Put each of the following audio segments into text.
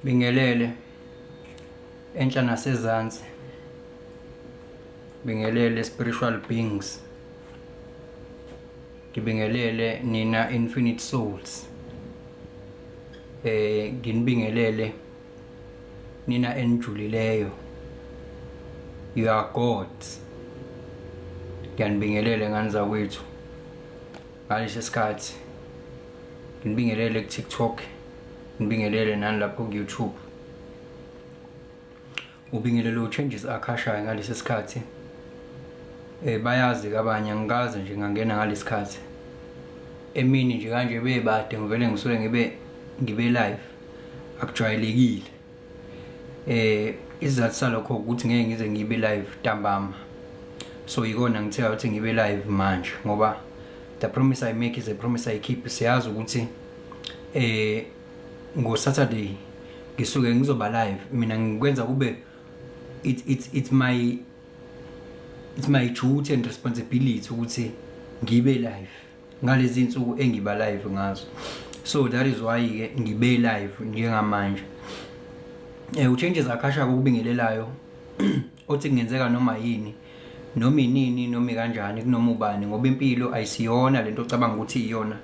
Bingelele enhla nasezansi. Bingelele spiritual beings. Ngibingelele nina infinite souls. Nginibingelele nina enijulileyo. You are gods. Ngiyanibingelele ngani zakwethu. Ngalesi sikhathi nginibingelele ku TikTok, nginibingelele nani lapho ku YouTube. Ubingelele uchanges akhashayo ngalesi sikhathi. Bayazi kabanye angikaze nje ngangena ngalesikhathi. Emini nje kanje bebade ngivele ngisuke ngibe live. Akujwayelekile. Isizathu salokho ukuthi ngeke ngize ngibe live ntambama. So yikona ngithe ukuthi ngibe live manje ngoba the promise I make is a promise I keep. Siyazi ukuthi ngo Saturday ngisuke ngizoba live. Mina ngikwenza kube it's my duty and responsibility ukuthi ngibe live ngalezi insuku engiba live ngazo. So that is why ke ngibe live njengamanje. Uchanges akhasha kokubingelelayo othi kungenzeka noma yini noma inini noma kanjani kunoma ubani, ngoba impilo ayisiyona lento ocabanga ukuthi iyona.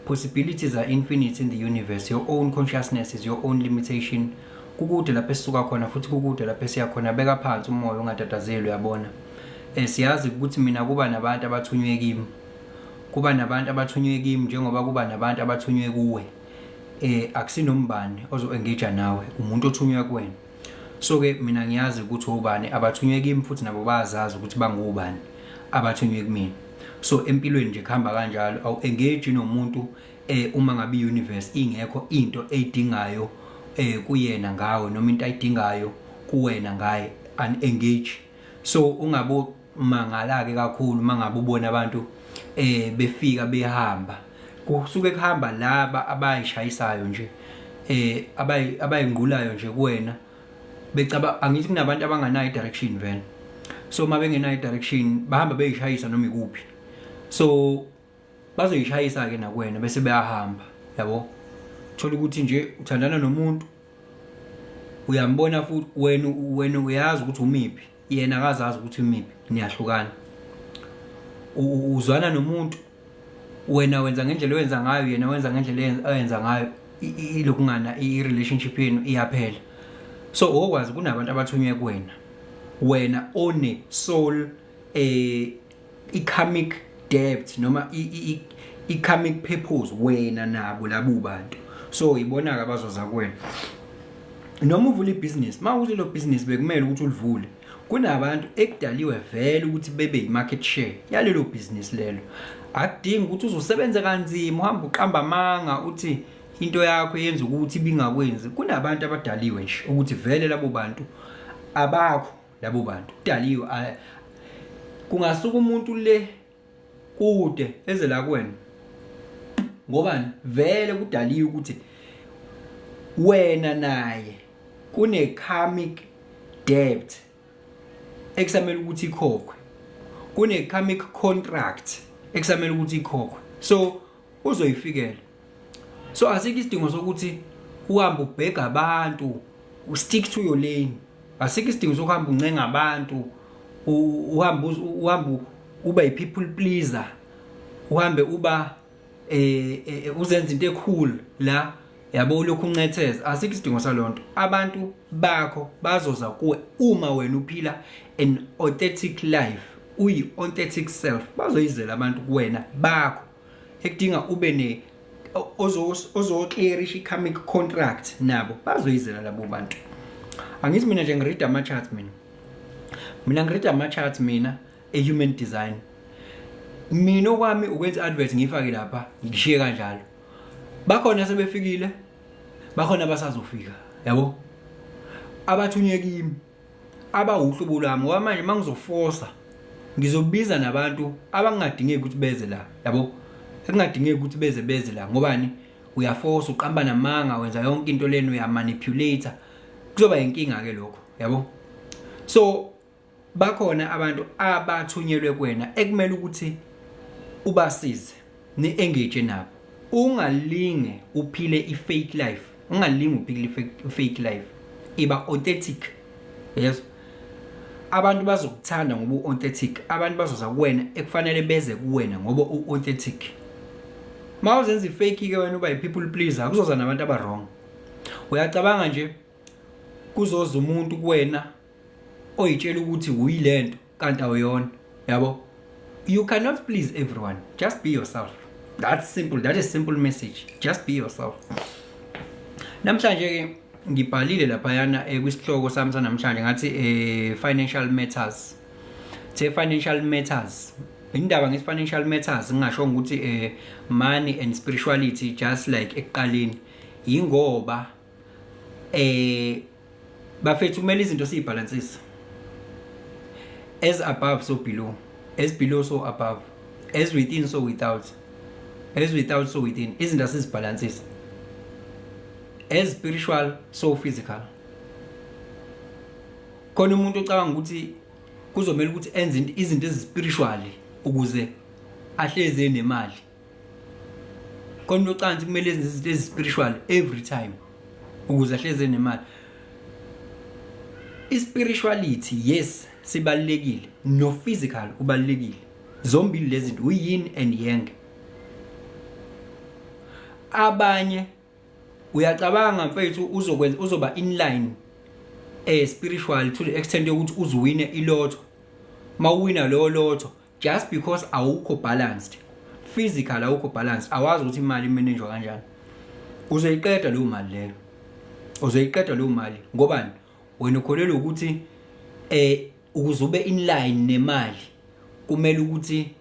Possibilities are infinite in the universe. Your own consciousness is your own limitation. Kukude lapho esisuka khona futhi kukude lapho esiya khona. Beka phansi umoya ungatatazeli, uyabona. Siyazi ukuthi mina kuba nabantu abathunywe kimi. Kuba nabantu abathunywe kimi njengoba kuba nabantu abathunywe kuwe. Akusinombani ozo engage nawe, umuntu othunywe kuwena. So ke mina ngiyazi ukuthi obani abathunywe kimi futhi nabo bayazazi ukuthi bangobani abathunywe kumina. So empilweni nje kuhamba kanjalo, awu engage nomuntu uma ngabe i-universe ingekho into eyidingayo kuyena ngawe noma into ayidingayo kuwena ngaye, un-engage. So ungabo mangala ke kakhulu mangabe ubona abantu befika behamba. Kusuke kuhamba laba abayishayisayo nje, abayingqulayo nje kuwena, becaba angithi kunabantu abanganayo direction vele. So uma bengenayo direction bahamba beyishayisa noma ikuphi, so bazoyishayisa ke nakuwena bese bayahamba, yabo. Thola ukuthi nje uthandana nomuntu, uyambona futhi wena uyazi ukuthi umiphi, yena akazazi ukuthi umiphi, niyahlukana. Uzwana nomuntu, wena wenza ngendlela oyenza ngayo, yena wenza ngendlela oyenza ngayo, ilokungana i-relationship yenu iyaphela. So okwazi kunabantu abathunywe kuwena, wena one soul i-karmic debt noma i-karmic purpose wena nabo labo bantu. So ibona ke abazoza kuwena. Noma uvula ibhizinisi, mawuthi lo business bekumele ukuthi ulivule, kunabantu ekudaliwe vele ukuthi bebe i-market share yalelo business lelo. Akudingi ukuthi uzosebenza kanzima uhamba uqamba amanga uthi into yakho yenza ukuthi ibingakwenzi. Kunabantu abadaliwe nje ukuthi vele labo bantu abakho, labo bantu kudaliwe. Kungasuka umuntu le kude eze la kuwena, ngoba vele kudaliwe ukuthi wena naye kune karmic debt ekusamele ukuthi ikhokhwe, kune karmic contract ekusamele ukuthi ikhokhwe, so uzoyifikela. So asikho isidingo sokuthi uhambe ubheka abantu, stick to your lane. Asikho isidingo sokuhamba uncenga abantu, uhambe uba i-people pleaser, uhambe uba uzenza into ecool la, yabo, lokhu uncetheza. Asikho isidingo salonto. Abantu bakho bazoza kuwe uma wena uphila an authentic life, uyi authentic self. Bazoyizela abantu kuwena bakho ekudinga ube ne ozo-clearisha i-karmic contract nabo, bazoyizela labo bantu. Angithi mina nje ngiread ama charts, mina ngiread ama charts mina e-human design. Mina okwami ukwenza advert ngiyifake lapha ngishiye kanjalo. Bakhona sebefikile, bakhona abasazofika, yabo, abathunywe kimi abawuhlobo lwami. Ngoba manje mangizoforsa ngizobiza nabantu abangadingeki ukuthi beze la, yabo, ekungadingeki ukuthi beze la. Ngobani? Uyaforsa, uqamba namanga, wenza yonke into lena, uyamanipulate, kuzoba inkinga ke lokho, yabo. So bakhona abantu abathunyelwe kuwena ekumele ukuthi ubasize, ni engage nabo. Ungalinge uphile i-fake life. Ungalingi uphile fake life, iba authentic. Yes, abantu bazokuthanda ngoba u-authentic. Abantu bazoza kuwena ekufanele beze kuwena ngoba u-authentic. Ma uzenza i-fake ke wena, uba i-people pleaser, kuzoza nabantu aba-wrong. Uyacabanga nje kuzoza umuntu kuwena oyitshela ukuthi uyilento kanti awuyona, yabo? You cannot please everyone. Just be yourself. That's simple. That is simple message. Just be yourself. Namhlanje ke ngibhalile laphayana kwisihloko sami sanamhlanje, ngathi financial matters. The financial matters, indaba nge financial matters ngingasho ukuthi money and spirituality, just like ekuqaleni, ingoba bafethu kumele izinto siyibalansise. As above, so below; as below, so above; as within, so without; as without, so within. Izinto asizibalansise. As spiritual, so physical. Khona umuntu ocabanga ukuthi kuzomela ukuthi enze izinto ezi-spiritual ukuze ahleze enemali. Khona umuntu ocabanga ukuthi kumele enze izinto ezi-spiritual every time ukuze ahleze enemali. I-spirituality, yes, sibalulekile, no physical ubalulekile. Zombili lezi zinto, uyin and yang. Abanye uyacabanga, mfethu, uzokwenza uzoba in line spiritual to the extent yokuthi uzuwine ilotho. Mawuwina leyo lotho, just because awukho balanced physical, awukho balanced, awazi ukuthi imali imanejwa kanjani, uzoyiqeda leyo mali leyo. Uzoyiqeda leyo mali ngobani? Wena ukholelwa ukuthi ukuze ube in line nemali kumele ukuthi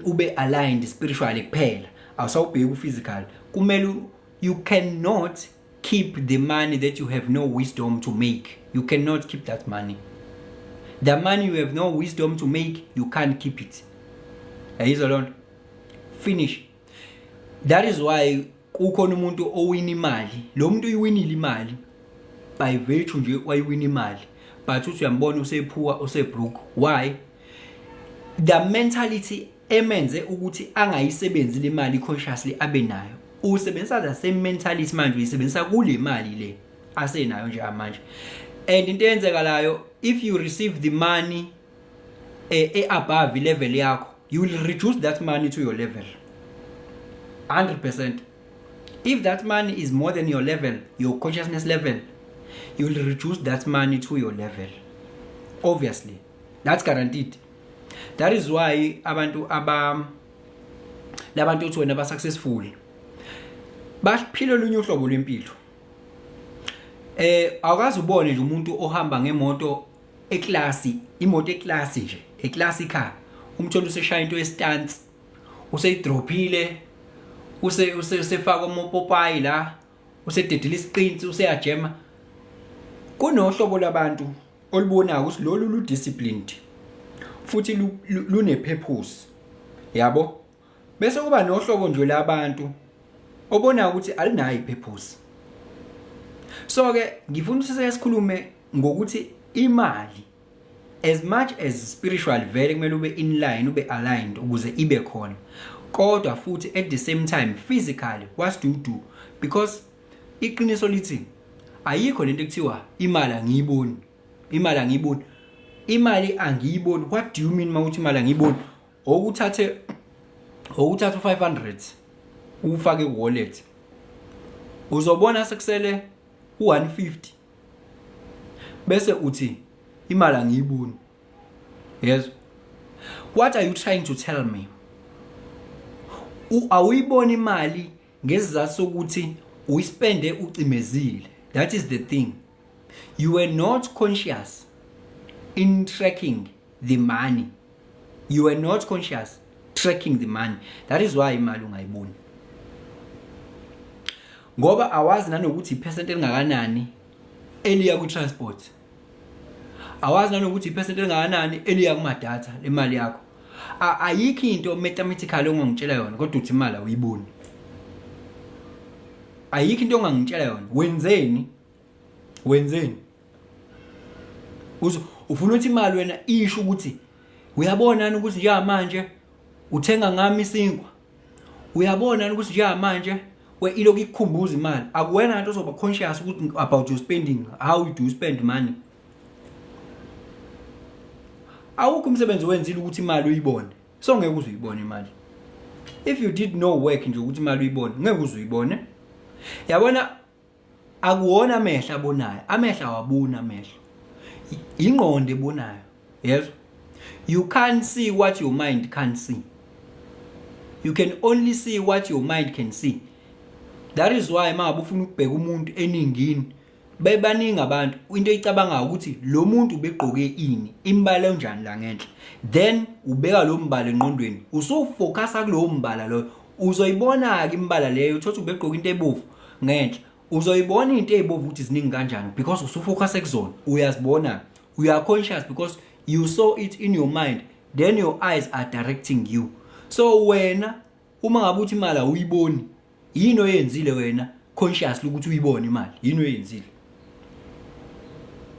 ube aligned spiritually kuphela, awusawubheki u-physical. Kumele, you cannot keep the money that you have no wisdom to make. You cannot keep that money. The money you have no wisdom to make, you can't keep it. Ayizwa lonto. Finish. That is why kukhona umuntu owina imali. Lo muntu uyiwinile imali by virtue nje, wayiwina imali, but uthi uyambona usephuwa, usebroke. Why? The mentality emenze ukuthi angayisebenzi le mali consciously abe nayo, usebenzisa the same mentality manje uyisebenzisa kule mali le asenayo nje manje. And into eyenzekalayo, if you receive the money above level yakho, you will reduce that money to your level 100%. If that money is more than your level, your consciousness level, you will reduce that money to your level, obviously. That's guaranteed. That is why abantu aba labantu uthi wena ba successful baphila olunye uhlobo lwempilo. Awukazi ubone nje umuntu ohamba ngemoto eclass, imoto eclass nje, eclass car, umtholo useshaya into yestance, useyidrophile, use usefaka umopopayi la, usededela isiqinsi, useyajema. Kunohlobo labantu olubonayo ukuthi lolu lu disciplined futhi lune purpose, yabo. Bese kuba nohlobo nje labantu obona ukuthi alinayo ipurpose. So ke ngifuna ukuthi sikhulume ngokuthi imali, as much as spiritual vele kumele ube in line, ube aligned ukuze ibe khona, kodwa futhi at the same time physically, what do you do? Because iqiniso lithi ayikho lento ekuthiwa imali angiyiboni, imali angiyiboni, imali angiyiboni. What do you mean mawuthi imali angiyiboni? Okuthatha u500 ufake ku wallet, uzobona sekusele u150, bese uthi imali angiyiboni. Yes, what are you trying to tell me? Awuyiboni imali ngesizathu sokuthi uyispende ucimezile. That is the thing. You were not conscious in tracking the money. You were not conscious tracking the money. That is why imali ungayiboni, ngoba awazi nanokuthi ipercent elingakanani eliya ku transport, awazi nanokuthi ipercent elingakanani eliya kuma data lemali yakho. Ayikho into mathematical ongangitshela yona, kodwa uthi imali awuyiboni. Ayikho into ongangitshela yona. Wenzeni? Wenzeni? Uzo ufuna ukuthi imali wena isho ukuthi uyabona ukuthi njengamanje uthenga ngami isinkwa? Uyabona ukuthi njengamanje We ilokhu ikukhumbuza imali. Akuwena nto ozoba conscious ukuthi about your spending, how you do spend money. Awukho umsebenzi owenzile ukuthi imali uyibone, so ngeke uze uyibone imali. If you did no work nje ukuthi imali uyibone, ngeke uze uyibone. Yabona, akuwona amehlo abonayo, amehlo awaboni, amehlo ingqondo ebonayo. Yezwa, you can't see what your mind can't see. You can only see what your mind can see. That is why mangabe ufuna ukubheka umuntu eningini, bebaningi abantu, into eyicabangayo ukuthi lo muntu ubegqoke ini, imbala enjani la ngenhla, then ubeka lo mbala engqondweni, usufocusa kulowo mbala loyo. Uzoyibona ke imbala leyo, uthothi ubegqoke into ebovu ngenhla, uzoyibona into ezibovu ukuthi ziningi kanjani because usufocus kuzona, uyazibona. You are conscious because you saw it in your mind, then your eyes are directing you. So wena uma ngabe uthi imali awuyiboni, yini oyenzile wena consciously ukuthi uyibone imali? Yini oyenzile?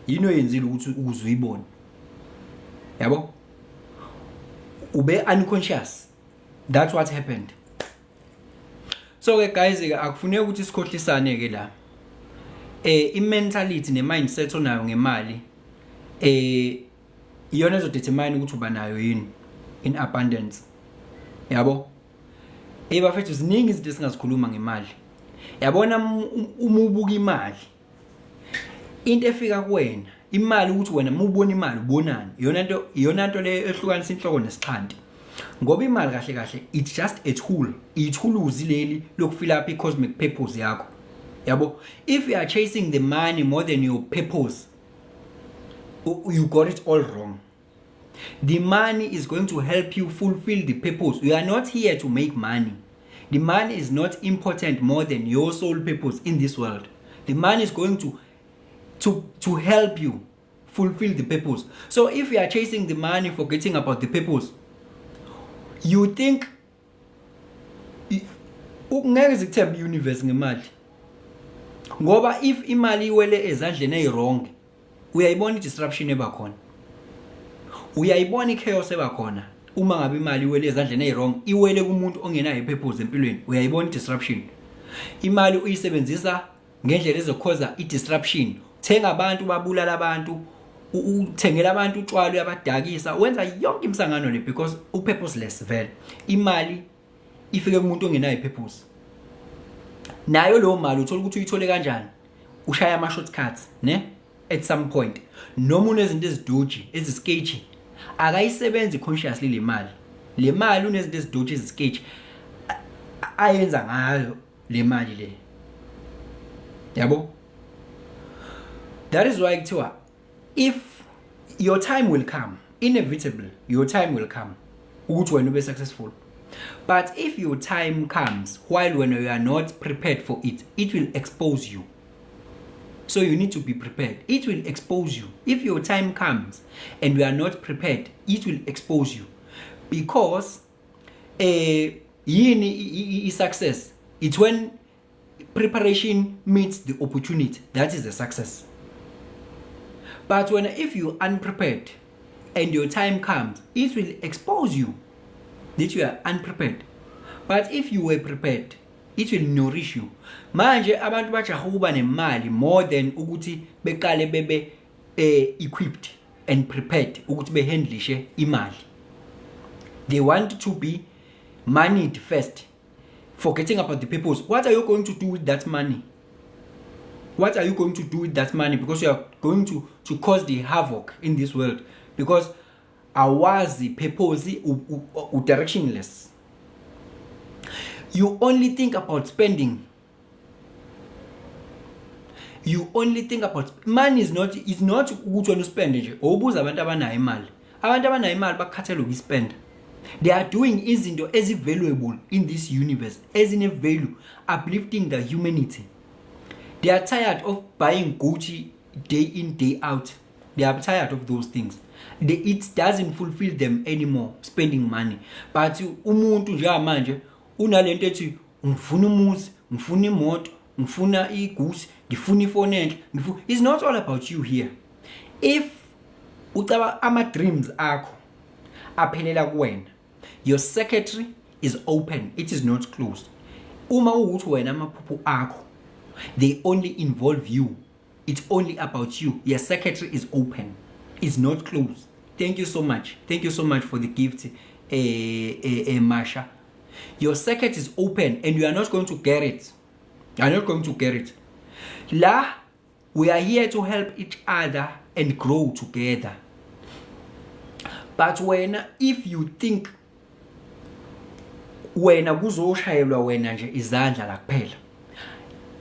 Yini oyenzile ukuthi ukuze uyibone? Yabo, ube unconscious. That's what happened. So ke guys ke, akufuneki ukuthi sikhohlisane ke la. I-mentality ne-mindset onayo ngemali iyona ezodetermine ukuthi uba nayo yini in abundance, yabo. Bafethu, ziningi izinto esingazikhuluma ngemali. Yabona, uma ubuka imali, into efika kuwena imali, ukuthi wena uma ubona imali ubonani, iyona nto le ehlukanisa inhloko nesixhanti, ngoba imali kahle kahle it's just a tool, ithuluzi leli lokufill up i-cosmic purpose yakho, yabo. If you are chasing the money more than your purpose, you got it all wrong. The money is going to help you fulfill the purpose. You are not here to make money. The money is not important more than your sole purpose in this world. The money is going to help you fulfill the purpose. So if you are chasing the money, forgetting about the purpose, you think ngeke zikuthembe i-universe ngemali, ngoba if imali iwele ezandleni eziwrong, uyayibona i-disruption ebakhona, uyayibona i-chaos ebakhona. Uma ngabe imali iwele ezandleni eziwrong, iwele kumuntu ongenayo i-purpose empilweni, uyayibona i-disruption. Imali uyisebenzisa ngendlela ezokhoza i-disruption, thenga abantu, babulala abantu, uthengela abantu utshwala, uyabadakisa, wenza yonke imisangano le because u-purposeless vele. Imali ifike kumuntu ongenayo i-purpose, nayo leyo mali uthola ukuthi uyithole kanjani, ushaya ama shortcuts ne at some point, noma unezinto ezidodgy, ezisketchy, akayisebenzi consciously le mali. Le mali unezinto ezidodgy, ezisketchy ayenza ngayo le mali le, yabo. That is why kuthiwa if your time will come, inevitable your time will come ukuthi wena ube successful, but if your time comes while when you are not prepared for it, it will expose you. So you need to be prepared. It will expose you. If your time comes and you are not prepared, it will expose you, because yini i-success? It's when preparation meets the opportunity. That is the success. But when if you unprepared and your time comes, it will expose you that you are unprepared. But if you were prepared, it will nourish you. Manje abantu bajaha ukuba nemali more than ukuthi beqale bebe equipped and prepared ukuthi behandlishe imali. They want to be moneyed first, forgetting about the purpose. What are you going to do with that money? What are you going to do with that money? Because you are going to cause the havoc in this world, because awazi purpose, u directionless. You only think about spending. You only think about money. Is not ukuthi wena uspende nje. Obuza abantu abanayo imali, abantu abanayo imali bakukhathela ukuyispenda. They are doing izinto ezi-valuable in this universe, ezine value, uplifting the humanity. They are tired of buying Gucci day in, day out. They are tired of those things. It doesn't fulfill them anymore, spending money. But umuntu njengamanje unalento ethi ngifuna umuzi, ngifuna imoto, ngifuna iGucci, ngifuna ifoni enhle. It's not all about you here. If ucaba ama dreams akho aphelela kuwena, your circuitry is open, it is not closed. Uma ukuthi wena amaphupho akho, they only involve you, it's only about you, your circuitry is open, is not closed. Thank you so much, thank you so much for the gift, Masha. Your circuit is open and you are not going to get it, you are not going to get it. La, we are here to help each other and grow together, but wena, if you think wena kuzoshayelwa wena nje izandla la kuphela,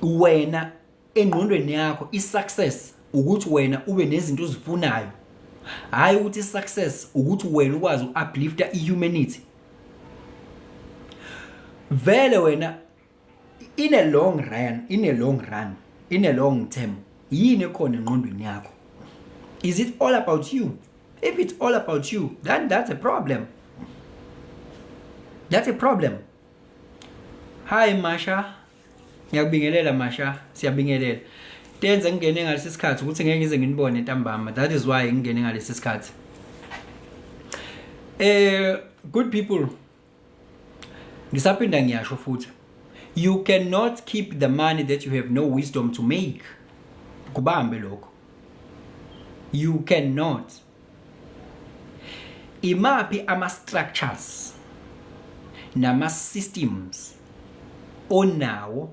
wena engqondweni yakho i-success ukuthi wena ube nezinto ozifunayo, hayi ukuthi i-success ukuthi wena ukwazi uku-uplifta i-humanity vele, wena in a long run, in a long run, in a long term, yini ekhona engqondweni yakho? Is it all about you? If it's all about you, then that's a problem, that's a problem. Hi Masha, ngiyakubingelela Masha, siyabingelela. Tenze ngingene ngalesi sikhathi ukuthi ngeke ngize nginibone ntambama, that is why ngingene ngalesi sikhathi. Good people, ngisaphinda ngiyasho futhi, you cannot keep the money that you have no wisdom to make. Kubambe lokho, you cannot. Imaphi ama structures nama systems onawo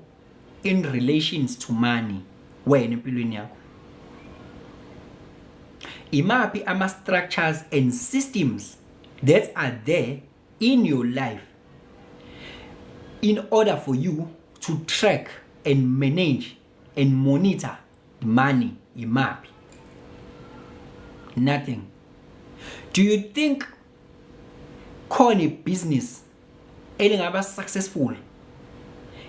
in relations to money wena empilweni yakho? Imaphi ama structures and systems that are there in your life in order for you to track and manage and monitor the money? Imaphi? Nothing. Do you think khona ibhizinisi elingaba successful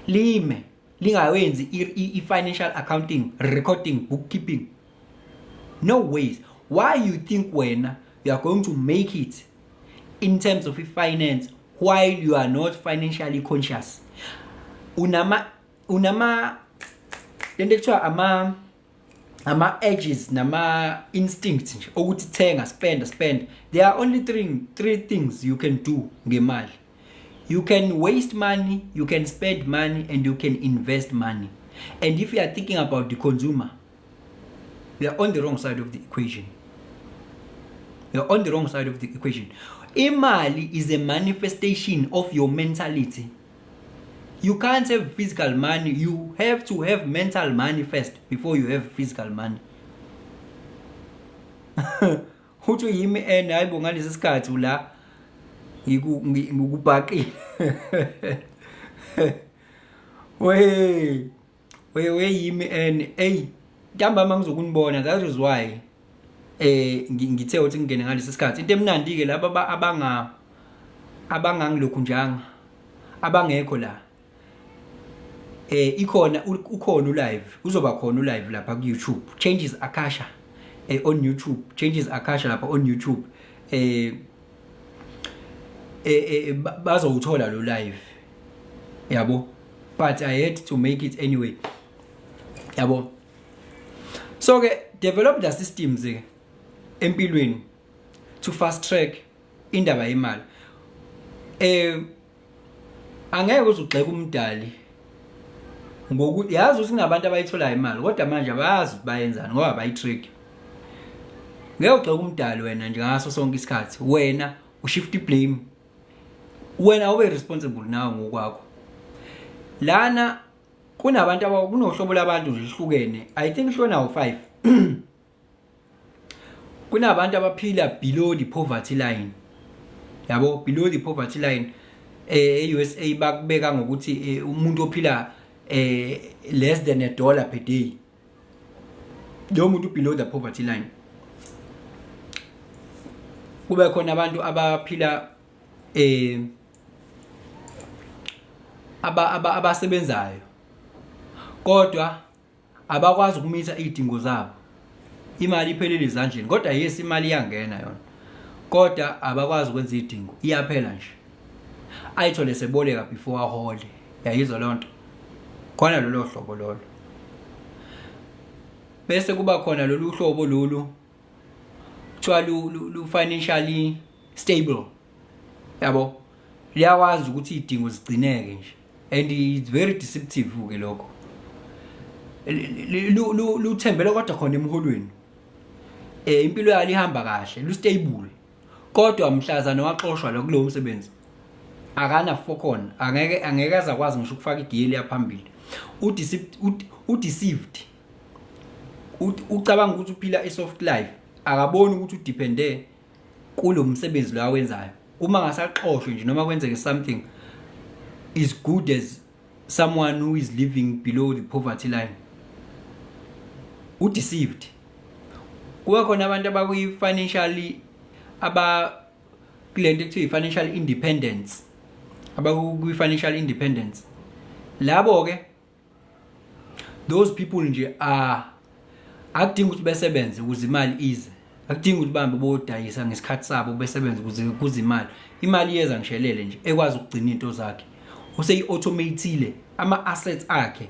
lime lingawenzi i-financial accounting, recording, bookkeeping? No ways. Why you think wena you are going to make it in terms of finance while you are not financially conscious? Unama lento ekuthiwa ama urges nama instincts nje ukuthi thenga, spend, spend. There are only three things you can do ngemali: you can waste money, you can spend money and you can invest money. And if you are thinking about the consumer, you are on the wrong side of the equation, you are on the wrong side of the equation. Imali is a manifestation of your mentality. You can't have physical money, you have to have mental money first before you have physical money. Uthi yimi and hayibo, ngalesi sikhathi ula ngikubhaqile we yimi and hey, ntambama ngizokunibona. That is why ngithe ukuthi ngingene ngalesi sikhathi. Into emnandi ke, laba abangangilokhu njanga abangekho la, ikhona, ukhona ulive, uzoba khona ulive lapha ku YouTube, Changes Akasha, on YouTube, Changes Akasha lapha on YouTube. Bazowuthola lo live, yabo, but I had to make it anyway, yabo. So ke, develop the systems ke empilweni to fast track indaba yemali. Angeke uzugxeka umdali ngokuthi yazi ukuthi kunabantu abayitholayo imali kodwa manje abayazi ukuthi bayenzani ngoba bayi-trick. Ngeke ugxeke umdali wena nje ngaso sonke isikhathi, wena ushift blame, wena ube responsible nawe ngokwakho. Lana kunabantu kunohlobo labantu nje lihlukene, I think hlona u5. Kunabantu abaphila below the poverty line, yabo, below the poverty line. E-USA bakubeka ngokuthi umuntu ophila less than a dollar per day, lo muntu below the poverty line. Kube khona abantu abaphila abasebenzayo kodwa abakwazi ukumitha izidingo zabo, imali iphelele ezandleni, kodwa yes, imali iyangena yona, kodwa abakwazi ukwenza izidingo, iyaphela nje, ayithole seboleka before ahole. Yayizwa lonto khona lolo hlobo lolo. Bese kuba khona lolu hlobo lolu kuthiwa lu financially stable, yabo, liyakwazi ukuthi izidingo zigcineke nje. And it's very deceptive ke lokho. Luthembele kodwa khona emholweni. Impilo yalo ihamba kahle, lu stable. Kodwa mhlazana waxoshwa lo kulowo msebenzi akana fokon, angeke azakwazi ngisho ukufaka igiye liyaphambili. U deceived. Ucabanga ukuthi uphila i soft life, akaboni ukuthi udepende kulo msebenzi lo awenzayo. Uma ngasaxoshwe nje noma kwenzeke something, is good as someone who is living below the poverty line. U-deceived. Kuba khona abantu abakwi-financially, aba kulento ekuthiwa i-financial independence, abakwi-financial independence. Labo ke, those people nje are akudingi ukuthi besebenze ukuze imali ize, akudingi ukuthi bahambe bodayisa ngesikhathi sabo besebenze ukuze kuze imali. Imali iyeza ngishelele nje, ekwazi ukugcina into zakhe, useyi-automatile ama-assets akhe,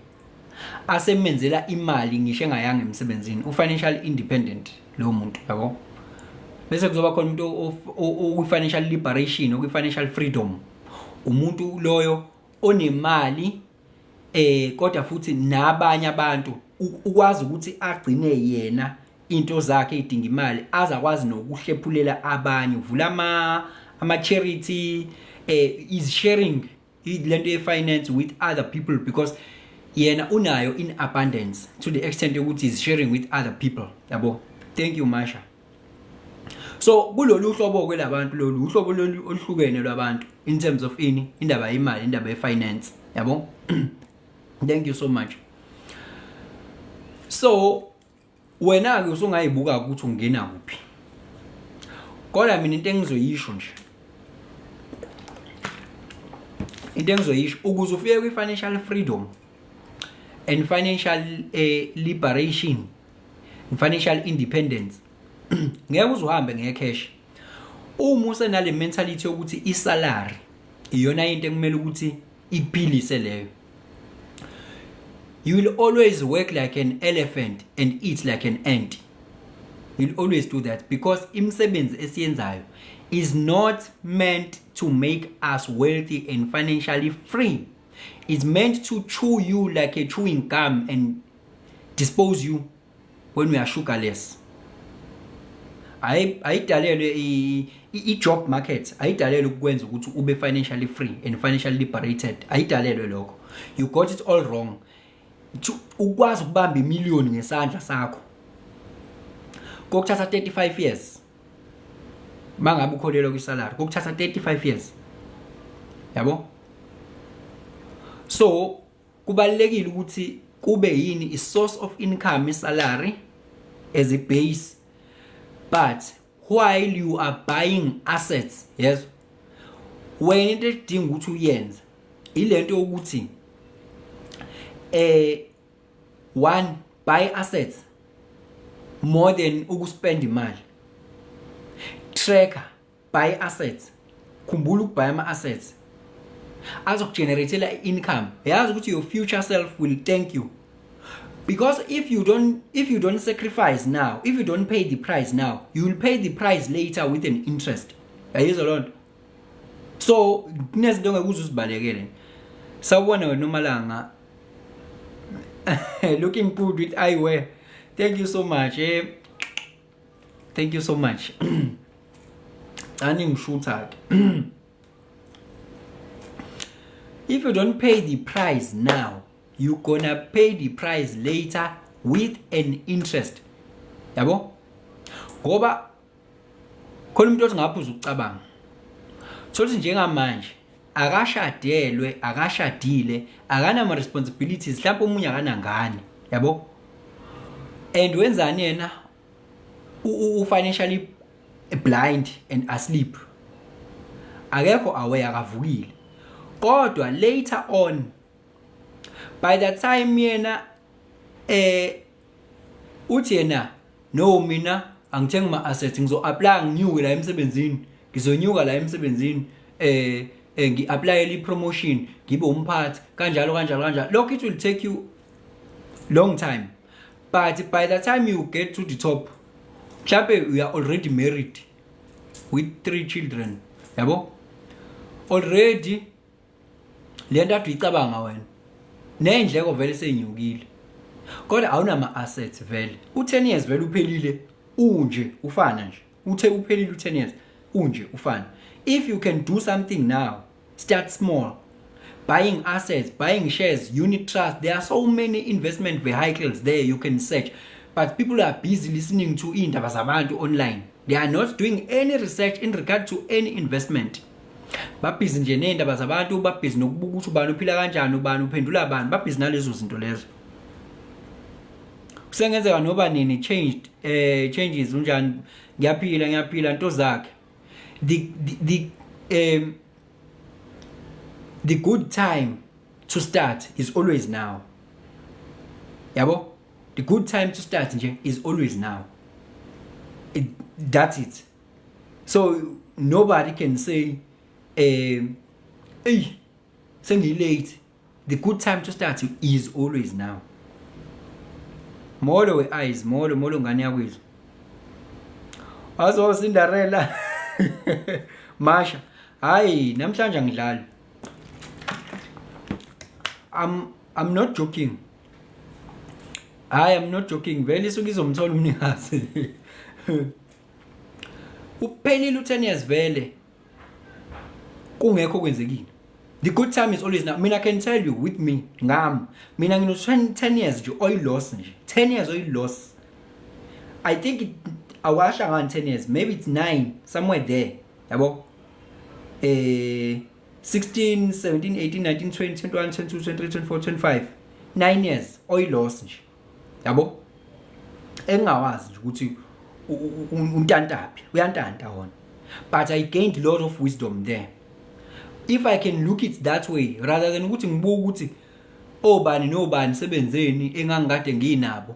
asemenzela imali ngisho engayanga emsebenzini. U-financial independent lowo muntu, yabo. Bese kuzoba khona umuntu okwi-financial liberation, okwi-financial freedom, umuntu loyo onemali kodwa futhi nabanye abantu, ukwazi ukuthi agcine yena into zakhe edinga imali, azakwazi nokuhlephulela abanye, uvula ama charity, is sharing lento ye finance with other people because yena unayo in abundance to the extent yokuthi is sharing with other people, yabo. Thank you, Masha. So kulolu hlobo ke labantu, lolu uhlobo lolu oluhlukene lwabantu in terms of ini, indaba yemali, indaba ye-finance, yabo. Thank you so much. So wena ke usungayibuka ukuthi ungena kuphi, kodwa mina into engizoyisho nje, into engizoyisho, ukuze ufike kwi-financial freedom and financial liberation and financial independence, ngeke uzuhambe ngecash. Uma usenale mentality yokuthi isalary iyona into ekumele ukuthi ikuphilise leyo, you will always work like an elephant and eat like an ant. You'll always do that because imisebenzi esiyenzayo is not meant to make us wealthy and financially free. It's meant to chew you like a chewing gum and dispose you when we are sugarless. Ayidalelwe i-job market, ayidalelwe ukwenza ukuthi ube financially free and financially liberated. Ayidalelwe lokho. You got it all wrong. Ukwazi ukubamba imiliyoni ngesandla sakho kokuthatha 35 years mangabe ukholelwa kwisalary, kokuthatha 35 years, yabo. So kubalekile ukuthi kube yini i source of income, isalary as a base, but while you are buying assets, yes, wena into edinga ukuthi uyenze ilento yokuthi one, buy assets more than ukuspend imali. Tracker, buy assets. Khumbula ukubuy ama assets azokugeneratela income. Yazi ukuthi your future self will thank you, because if you don't sacrifice now, if you don't pay the price now, you will pay the price later with an interest. Yayizwa loo nto? So kunezinto ongeke uze uzibalekele. Sawubona wena Nomalanga, looking good with eyewear. Thank you so much. Thank you so much. Ani ngishutha ke. If you don't pay the price now, you gonna pay the price later with an interest, yabo. Ngoba khona umuntu othi ngaphuza ukucabanga, thothi njengamanje akashadelwe, akashadile, akanama responsibilities, mhlawumbe omunye akanangane, yabo. And wenzani yena? U financially blind and asleep, akekho aware, akavukile. Kodwa later on, by the time yena uthi yena, "No, mina angithengi ma assets, ngizo apply nginyuke la emsebenzini, ngizonyuka la emsebenzini, ngi-applyele i-promotion, ngibe umphathi," kanjalo kanjalo kanjalo. Lokho it will take you long time, but by the time you get to the top, mhlambe you are already married with three children, yabo, already. Le nto ade uyicabanga wena, ney'ndleko vele seyinyukile, kodwa awunama-assets vele. U-10 years vele uphelile, unje ufana nje. Uthe uphelile u-10 years, unje ufana. If you can do something now, start small, buying assets, buying shares, unit trust. There are so many investment vehicles there you can search, but people are busy listening to iy'ndaba zabantu online. They are not doing any research in regard to any investment. Babhizi nje ney'ndaba zabantu, babhizi nokubuka ukuthi ubani uphila kanjani, ubani uphendula bani. Babhizi nalezo zinto lezo. Kusengenzeka noba nini changed changes. Unjani? Ngiyaphila, ngiyaphila, nto zakhe. The good time to start is always now, yabo. The good time to start nje is always now. That's it. So nobody can say, "Hey, sengilate." The good time to start is always now. Molo we eyes, molo, molo, ngane yakwethu. Azo Cinderella Masha. Hayi, namhlanje angidlali. I'm not joking. Hayi, I'm not joking. Vele isuke izomthola umnikazi. Uphelile u10 years vele kungekho kwenzekile. The good time is always now. Mina, I can tell you, with me, ngami mina ngino 10 years nje oil loss nje, 10 years oil loss. I think awasha ngani 10 years, maybe it's 9 somewhere there, yabo. 16, 17, 18, 19, 20, 21, 22, 23, 24, 25, 9 years oil loss nje, yabo, engingawazi nje ukuthi untantaphi, uyantanta wona. But I gained a lot of wisdom there, if I can look it that way, rather than ukuthi ngibuke ukuthi obani nobani sebenzeni engangikade nginabo.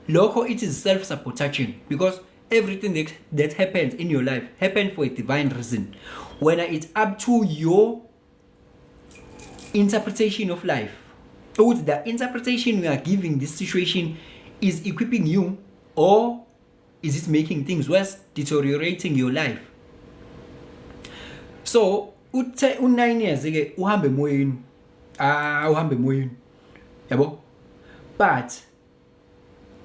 Lokho, it is self sabotaging, because everything that happens in your life happened for a divine reason. When it's up to your interpretation of life, ukuthi the interpretation we are giving this situation is equipping you or is it making things worse, deteriorating your life. So uthe u9 years ke uhambe emoyeni, ah, uhambe emoyeni, yabo. But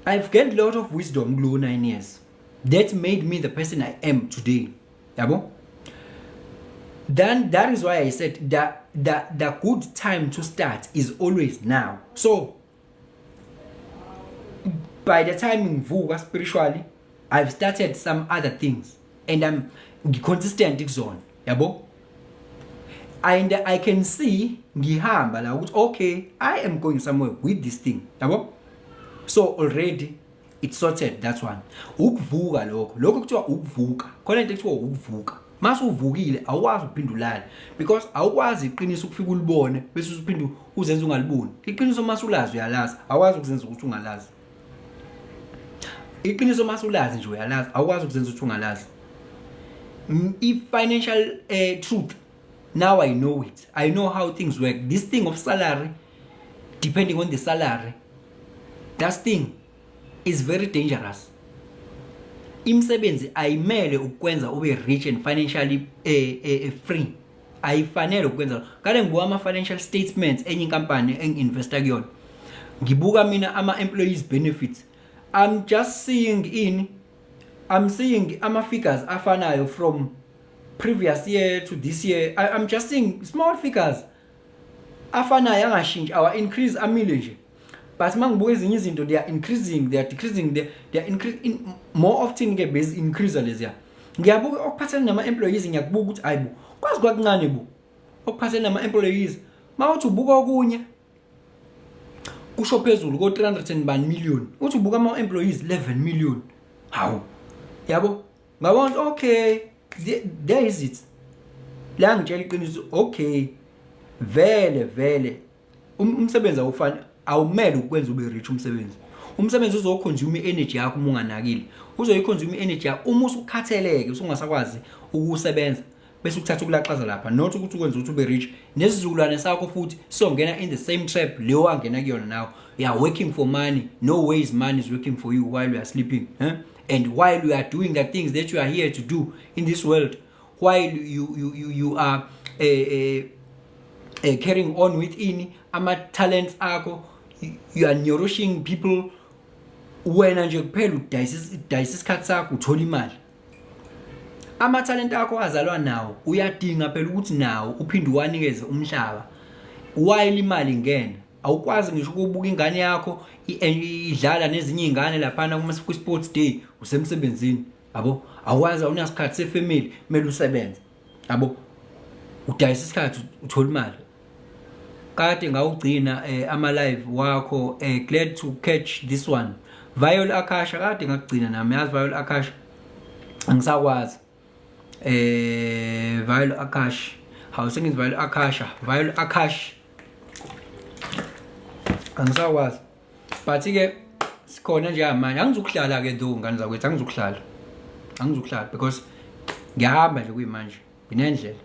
I've gained a lot of wisdom kulo 9 years that made me the person I am today, yabo. Then that is why I said that the good time to start is always now. So by the time ngivuka spiritually, I've started some other things and I'm consistent kuzona, yabo, and I can see ngihamba la ukuthi, okay, I am going somewhere with this thing, yabo. So already it's sorted, that one. Ukuvuka lokho, lokho kuthiwa ukuvuka. Khona into ekuthiwa ukuvuka. Mase uvukile, awukwazi ukuphinda ulale, because awukwazi iqiniso ukufika ulibone bese usuphinde uzenze ungaliboni iqiniso. Mase ulazi, uyalazi. Awukwazi ukuzenza ukuthi ungalazi iqiniso. Mase ulazi nje, uyalazi. Awukwazi ukuzenza ukuthi ungalazi. I-financial truth, now I know it. I know how things work. This thing of salary, depending on the salary, that thing is very dangerous. Imisebenzi ayimele ukwenza ube rich and financially free. Ayifanele ukwenza. Kade ngibuka ama financial statements enye inkampani engi-investa kuyona. Ngibuka mina ama employees benefits. I'm seeing ama figures afanayo from previous year to this year. I'm just seeing small figures afanayo, angashintshi, awa increase, amile nje. But mangibuka ezinye izinto, they are increasing, they are decreasing, they are increase in, more often ke base increase leziya. Ngiyabuka okuphathelene nama employees, ngiyakubuka ukuthi ayibo, kwazi kwakuncane bo okuphathelene nama employees. Mawuthi ubuka okunye, kusho phezulu ko 300 and bani million, uthi ubuka ama employees, 11 million. Hawu, yabo, ngabona, okay, there is it la. Ngitshela iqiniso, okay, vele vele umsebenzi awufani, awumele ukwenza ube rich umsebenzi. Umsebenzi uzoconsume i-energy yakho uma unganakile. Uzoyiconsume i-energy yakho uma usukhatheleke, usungasakwazi ukusebenza, bese ukuthatha ukulaxaza lapha, not ukuthi ukwenza ukuthi ube rich. Nesizukulwane sakho futhi songena in the same trap leyo wangena kuyona nawe. You are working for money. No ways. Money is working for you while you are sleeping, eh? And while you are doing the things that you are here to do in this world, while you are Carrying on with ini ama talents akho. You are nourishing people. Wena nje kuphela udayisa isikhathi sakho, uthola imali. Amathalente akho azalwa nawo, uyadinga phela ukuthi nawo uphinde uwanikeze umhlaba while imali ingena. Awukwazi ngisho ukubuka ingane yakho idlala nezinye izingane laphana kuma sports day, usemsebenzini, yabo. Awukwazi, awunasikhathi sefamily, kumele usebenze, yabo. Udayisa isikhathi, uthola imali. Kade ngawugcina ama live wakho, glad to catch this one. Viol Akasha, kade ngakugcina nami, yazi. Viol Akasha, angisakwazi. Viol Akash, hawu, sengithi Viol Akasha, Viol Akash, angisakwazi, but ke sikhona nje manje. Angizukuhlala ke though, ngane zakwethu, angizukuhlala, angizukuhlala because ngiyahamba nje kuyimanje, nginendlela.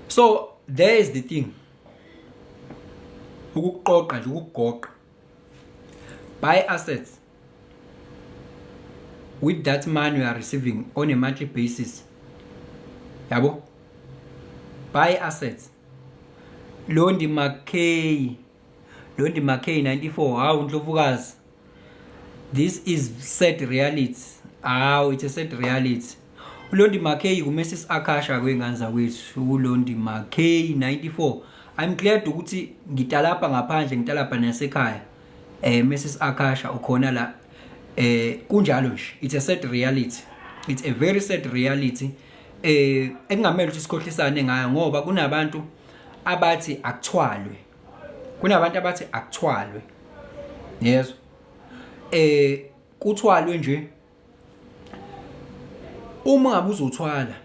So there is the thing, ukuqoqa nje, ukugoqa, buy assets with that money you are receiving on a monthly basis, yabo. Buy assets. Londi McKay, Londi McKay 94, hawu Ndlovukazi, this is sad reality. Hawu, it's a sad reality. ULondi McKay kuMrs Akasha kwengane zakwethu. ULondi McKay 94, I'm glad ukuthi ngitalapha ngaphandle, ngitalapha nasekhaya. Mrs Akasha ukhona la. Kunjalo nje, it's a sad reality, it's a very sad reality ekungamele ukuthi sikhohlisane ngayo, ngoba kunabantu abathi akuthwalwe, kunabantu abathi akuthwalwe, yezwa. Kuthwalwe nje, uma ngabe uzothwala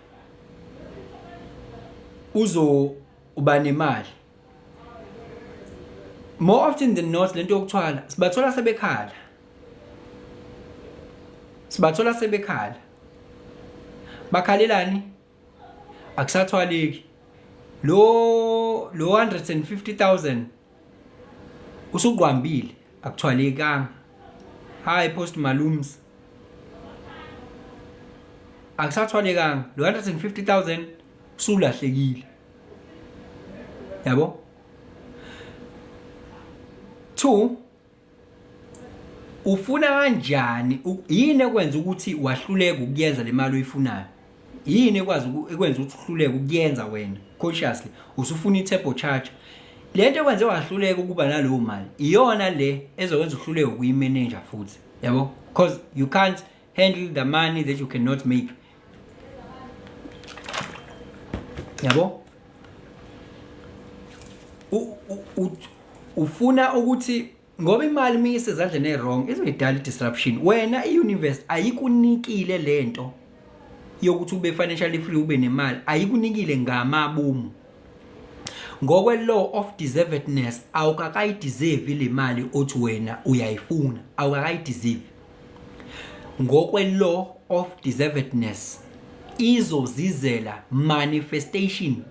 uzo uba nemali. More often than not, lento yokuthwala sibathola sebekhala, sibathola sebekhala. Bakhalelani? Akusathwaleki. Lo 150,000 usuqwambile, akuthwalekanga. Hi Post Malooms, akusathwalekanga. Lo 150,000 usulahlekile, yabo. Two, ufuna kanjani? Yini ekwenza ukuthi wahluleka ukuyenza le mali oyifunayo? Yini ekwazi ekwenza ukuthi uhluleke ukuyenza wena consciously? Usufuna i-turbo charge. Lento ekwenze wahluleka ukuba nalowo mali iyona le ezokwenza uhluleke ukuyimanage futhi, yabo, because you can't handle the money that you cannot make, yabo. Ufuna ukuthi, ngoba imali uma isezandleni e-wrong izoyidala i-disruption. Wena, i-universe ayikunikile lento yokuthi ube financially free, ube nemali, ayikunikile ngamabomu. Ngokwe-law of deservedness, awukakayideserve le mali othi wena uyayifuna, awukakayideserve. Ngokwe-law of deservedness, izozizela. Manifestation,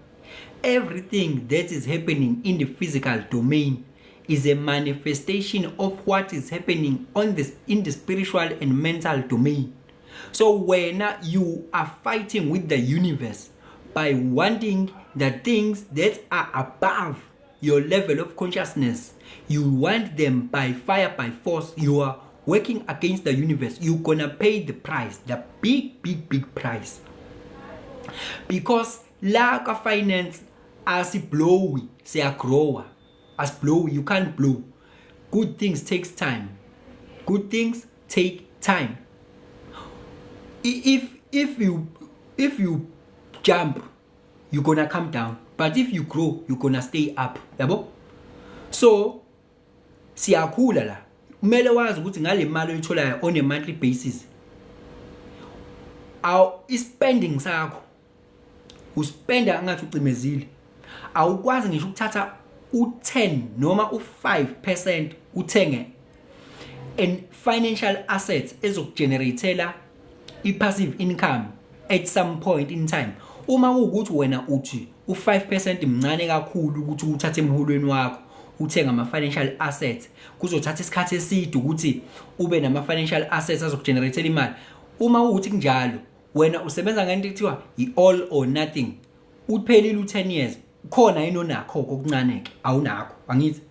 everything that is happening in the physical domain is a manifestation of what is happening on the in the spiritual and mental domain. So when you are fighting with the universe by wanting the things that are above your level of consciousness, you want them by fire, by force, you are working against the universe. You're gonna pay the price, the big, big, big price, because la ka finance asiblowi, siyagrowa. Asiblow, you can't blow. Good things takes time, good things take time. If you jump, you're gonna come down, but if you grow, you're gonna stay up, yabo. So siyakhula la. Kumele wazi ukuthi ngale mali oyitholayo on a monthly basis, aw ispending sakho uspenda ngathi ucimezile. Awukwazi ngisho ukuthatha u10 noma u5% uthenge an financial assets ezokugeneratela i-passive income at some point in time. Uma kuwukuthi wena uthi u5% mncane kakhulu ukuthi uthathe emholweni wakho uthenga ama-financial assets, kuzothatha isikhathi eside ukuthi ube nama-financial assets azokugeneratela imali. Uma kuwukuthi kunjalo, wena usebenza ngento ekuthiwa i-all or nothing. Uphelile u10 years, khona yini onakho okuncane ke? Awunakho, angithi?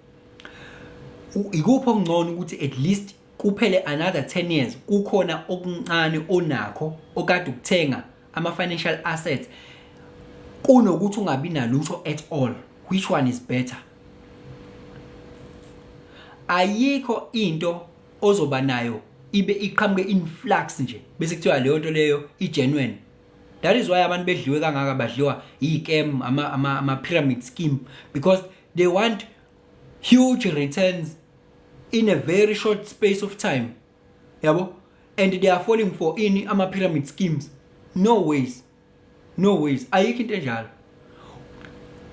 Ikuphi okungcono, ukuthi at least kuphele another 10 years kukhona okuncane onakho okade ukuthenga ama financial assets, kunokuthi ungabi nalutho at all? Which one is better? Ayikho into ozoba nayo ibe iqhamuke in flux nje bese kuthiwa leyo nto leyo i-genuine. That is why abantu bedliwe kangaka, badliwa i-scam, ama pyramid scheme, because they want huge returns in a very short space of time, yabo, and they are falling for ini? Ama pyramid schemes. No ways, no ways, ayikho into enjalo.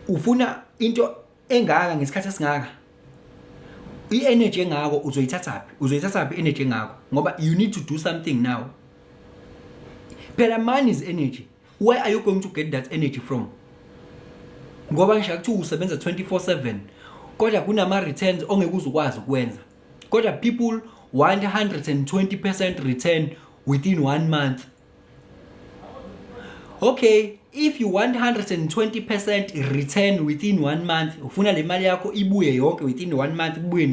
Ufuna into engaka ngesikhathi esingaka, i-energy engako uzoyithathaphi? Uzoyithathaphi i-energy engako? Ngoba you need to do something now phela. Money is energy. Where are you going to get that energy from? Ngoba ngisho kuthiwa usebenza 24/7, kodwa kunama returns ongeke uze ukwazi ukwenza, kodwa people want 120% return within one month. Okay, if you want 120% return within one month, ufuna le mali yakho ibuye yonke within one month, kubuye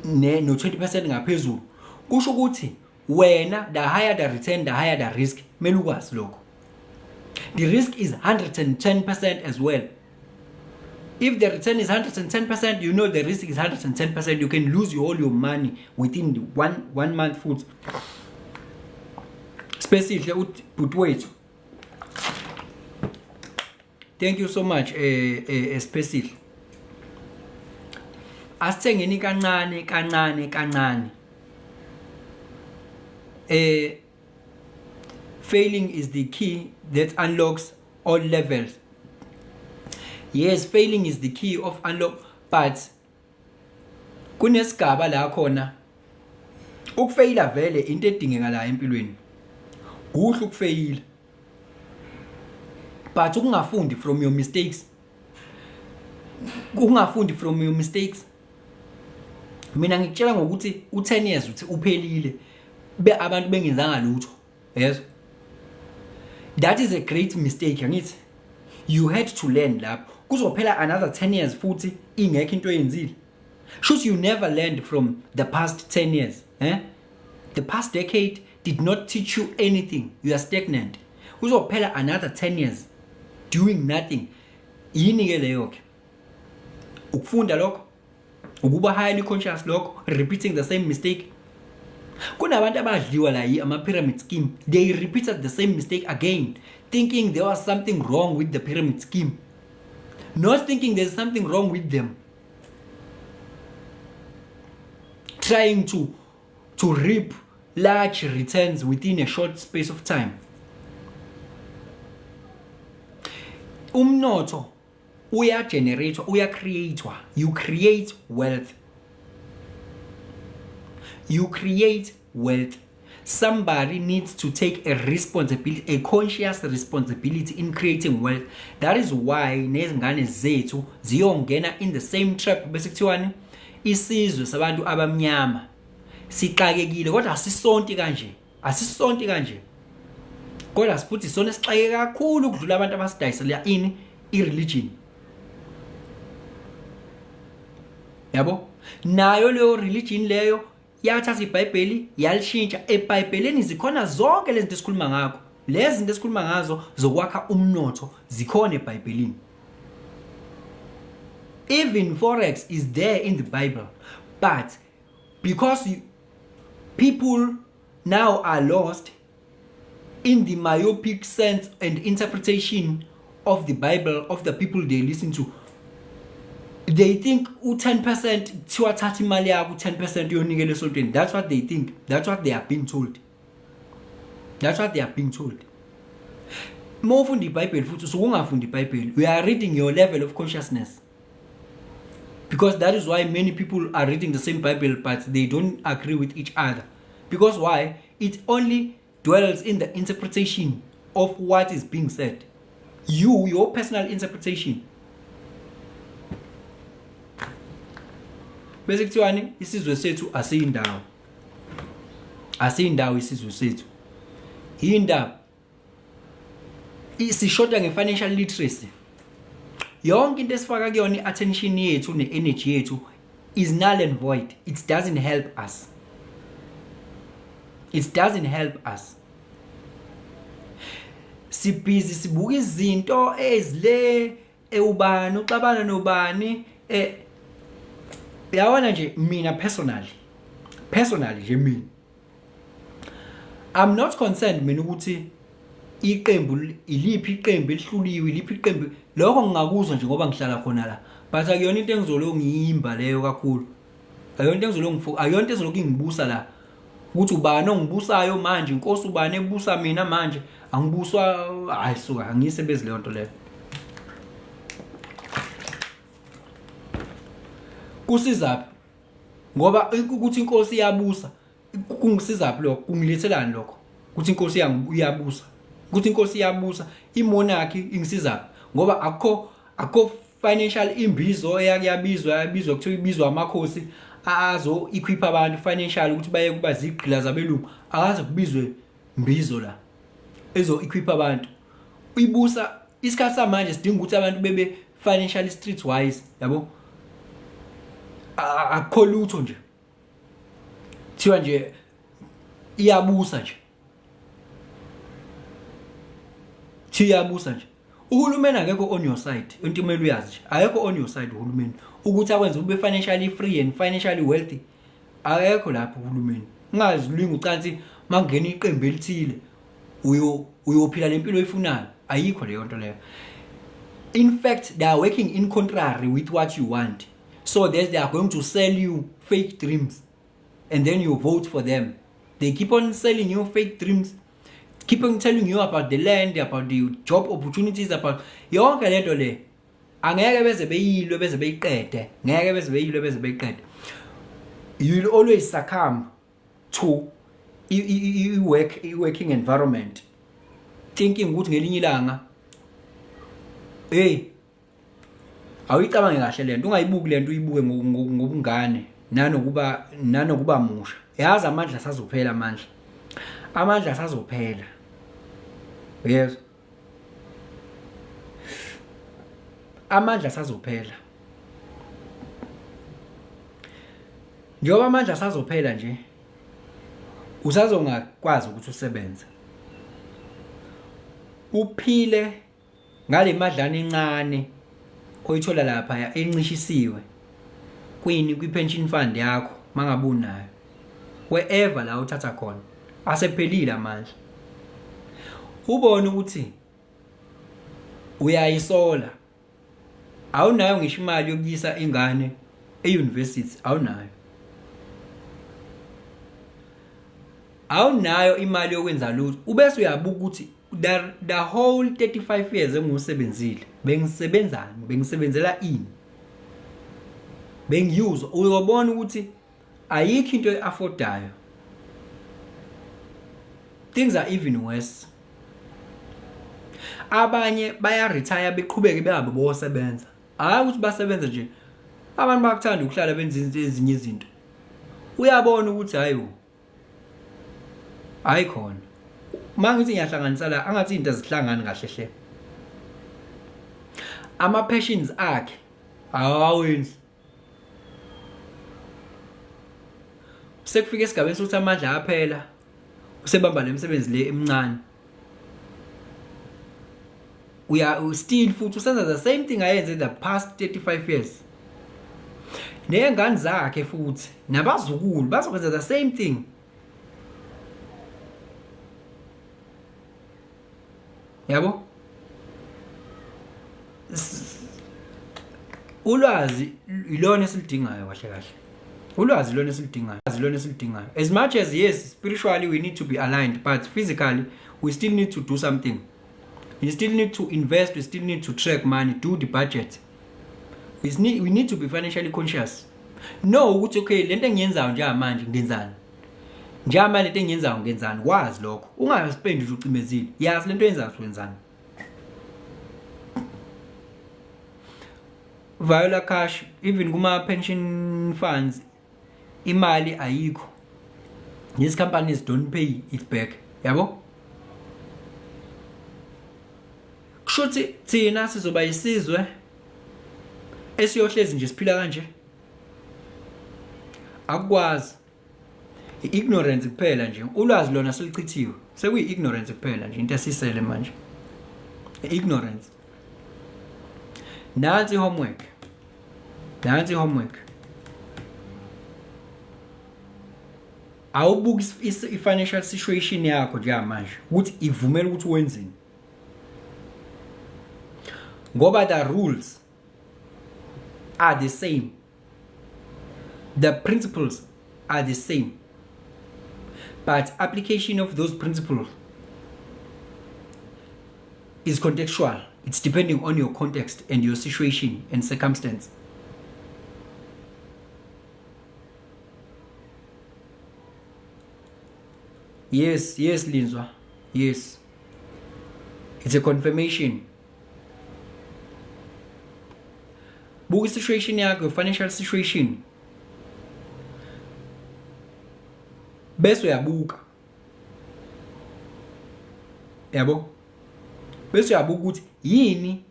ne no 20% ngaphezulu, kusho ukuthi wena, the higher the return, the higher the risk. Kumele ukwazi lokho. The risk is 110% as well. If the return is 110%, you know the risk is 110%. You can lose all your money within the one month futhi. Spesihle ubhuti wethu, thank you so much. Spesihle, asithengeni kancane kancane kancane. Failing is the key that unlocks all levels. Yes, failing is the key of unlock, but kunesigaba la khona ukufeyila vele into edingeka la empilweni. Kuhle ukufeyila, but ukungafundi from your mistakes, ukungafundi from your mistakes. Mina ngikutshela ngokuthi u10 years uthi uphelile be abantu bengenzanga lutho. Yes, that is a great mistake, angithi? You had to learn lapho. Kuzophela another 10 years futhi ingekho into oyenzile. Should you never learned from the past 10 years, eh? The past decade did not teach you anything. You are stagnant. Kuzophela another 10 years doing nothing. Yini ke leyo ke? Ukufunda lokho? Ukuba highly conscious lokho? Repeating the same mistake. Kunabantu abadliwa la ama pyramid scheme. They repeated the same mistake again, thinking there was something wrong with the pyramid scheme, not thinking there's something wrong with them, trying to reap large returns within a short space of time. Umnotho uya generate, uya create. You create wealth, you create wealth. Somebody needs to take a responsibility, a conscious responsibility in creating wealth. That is why nezingane zethu ziyongena in the same trap, bese kuthiwani? Isizwe sabantu abamnyama sixakekile, kodwa asisonti kanje, asisonti kanje, kodwa futhi sona sixake kakhulu ukudlula abantu abasidayisela ini? I-religion, yabo. Nayo leyo religion leyo yathatha iBhayibheli yalishintsha. EBhayibhelini zikhona zonke lezi zinto esikhuluma ngakho, lezi zinto esikhuluma ngazo zokwakha umnotho zikhona eBhayibhelini. Even forex is there in the Bible, but because people now are lost in the myopic sense and interpretation of the Bible of the people they listen to, they think u-10% kuthiwa thatha imali yakho, u-10% uyonikela esontweni. That's what they think, that's what they are being told, that's what they are being told. Uma ufunda iBhayibheli futhi usuke ungafundi iBhayibheli, we are reading your level of consciousness, because that is why many people are reading the same Bible but they don't agree with each other. Because why? It only dwells in the interpretation of what is being said, your personal interpretation. Bese kuthiwani? Isizwe sethu asiyindawo, asiyindawo isizwe sethu. Yindaba. Sishoda nge-financial literacy. Yonke into esifaka kuyona i-attention yethu ne-energy yethu is null and void. It doesn't help us. It doesn't help us. Sibhizi sibuka izinto ezile ewubani uxabana nobani eh yabona nje mina personally nje mina I'm not concerned mina ukuthi iqembu iliphi, iqembu elihluliwe iliphi iqembu, lokho ngingakuzwa nje ngoba ngihlala khona la, but akuyona into engizolo ngiyimba leyo kakhulu, akuyona into engizolo ngifu, akuyona into ezolokhu ingibusa la ukuthi ubani ongibusayo manje, inkosi ubani ebusa mina manje, angibuswa. Hayi suka, angiyisebenzi leyo nto leyo. Kusizaphi ngoba ukuthi inkosi iyabusa? Kungisizaphi lokho? Kungilethelani lokho ukuthi inkosi iyabusa? Ukuthi inkosi iyabusa, imonarchy ingisizaphi? Ngoba akukho financial imbizo eyake yabizwa, yabizwa kuthiwa ibizwa amakhosi azo equip abantu financial ukuthi baye kuba zigqila zabelungu. Akaze kubizwe mbizo la ezo equip abantu ibusa. Isikhathi samanje sidinga ukuthi abantu bebe financially street wise, yabo. Akukho lutho nje, thiwa nje iyabusa nje, thiwa iyabusa nje. Uhulumeni akekho on your side, into kumele uyazi nje, akekho on your side uhulumeni ukuthi akwenze ube financially free and financially wealthy. Akekho lapho uhulumeni. Ungazilinga ucansi makungena iqembu elithile uyo uyophila lempilo oyifunayo, ayikho leyo nto leyo. In fact, they are working in contrary with what you want, so that they are going to sell you fake dreams and then you vote for them. They keep on selling you fake dreams, keep on telling you about the land, about the job opportunities, about yonke lento le. Angeke beze beyilwe beze beyiqede, ngeke beze beyilwe beze beyiqede. You will always succumb to i-work, i-working environment, thinking ukuthi ngelinye ilanga, hey, awuyicabange kahle lento, ungayibuki lento, uyibuke ngobungane nanokuba musha. Yazi amandla sazophela, amandla sazophela, yezwa, amandla sazophela. Njengoba amandla sazophela nje, usazongakwazi ukuthi usebenze uphile ngale madlana encane oyithola lapha encishisiwe kwini, kwi-pension fund yakho mangabe unayo, wherever la uthatha khona. Asephelile amandla, ubone ukuthi uyayisola, awunayo ngisho imali yokuyisa ingane e-university, awunayo imali yokwenza lutho. Ubese uyabuka ukuthi the whole 35 years engiwusebenzile bengisebenzani, bengisebenzela ini, bengiyuzwa. Uyobona ukuthi ayikho into e-affordayo, things are even worse. Abanye baya retire beqhubeke behambe bosebenza, hayi ukuthi basebenze nje, abantu bayakuthanda ukuhlala benza ezinye izinto. Uyabona ukuthi hayibo, hayi khona uma ngithi ngiyahlanganisa la, angathi izinto azihlangani kahle hle. Ama passions akhe awawenzi. Sekufika esigabeni sokuthi amandla aphela, usebamba lemisebenzi le emincane, uya still futhi usenza the same thing ayenze the past 35 years. Ney'ngane zakhe futhi nabazukulu bazokwenza the same thing, yabo. Ulwazi ilona esilidingayo kahle kahle, ulwazi ilona esilidingayo, ilona esilidingayo. As much as, yes, spiritually we need to be aligned, but physically we still need to do something. We still need to invest, we still need to track money, do the budget. We need to be financially conscious, know ukuthi okay, lento engiyenzayo njengamanje ngenzani, njengamanje lento engiyenzayo ngenzani. Kwazi lokho, ungaspendi nje ucimezile, yazi lento oyenzayo wenzani. Viola Cash, even kuma pension funds imali ayikho. These companies don't pay it back, yabo. Kushuthi thina sizoba isizwe esiyohlezi nje siphila kanje. Akukwazi. I-ignorance kuphela nje. Ulwazi lona selichithiwe. Sekuyi-ignorance kuphela nje into esisele manje. I-ignorance. Nansi homework. Nansi homework. Awubuki i-financial situation yakho njengamanje ukuthi ivumela ukuthi wenzeni. Ngoba the rules are the same. The principles are the same. But application of those principles is contextual. It's depending on your context and your situation and circumstance. Yes, yes, Linzwa. Yes. It's a confirmation. Buka situation yakho, financial situation. Bese uyabuka. Yabo? Bese uyabuka ukuthi yini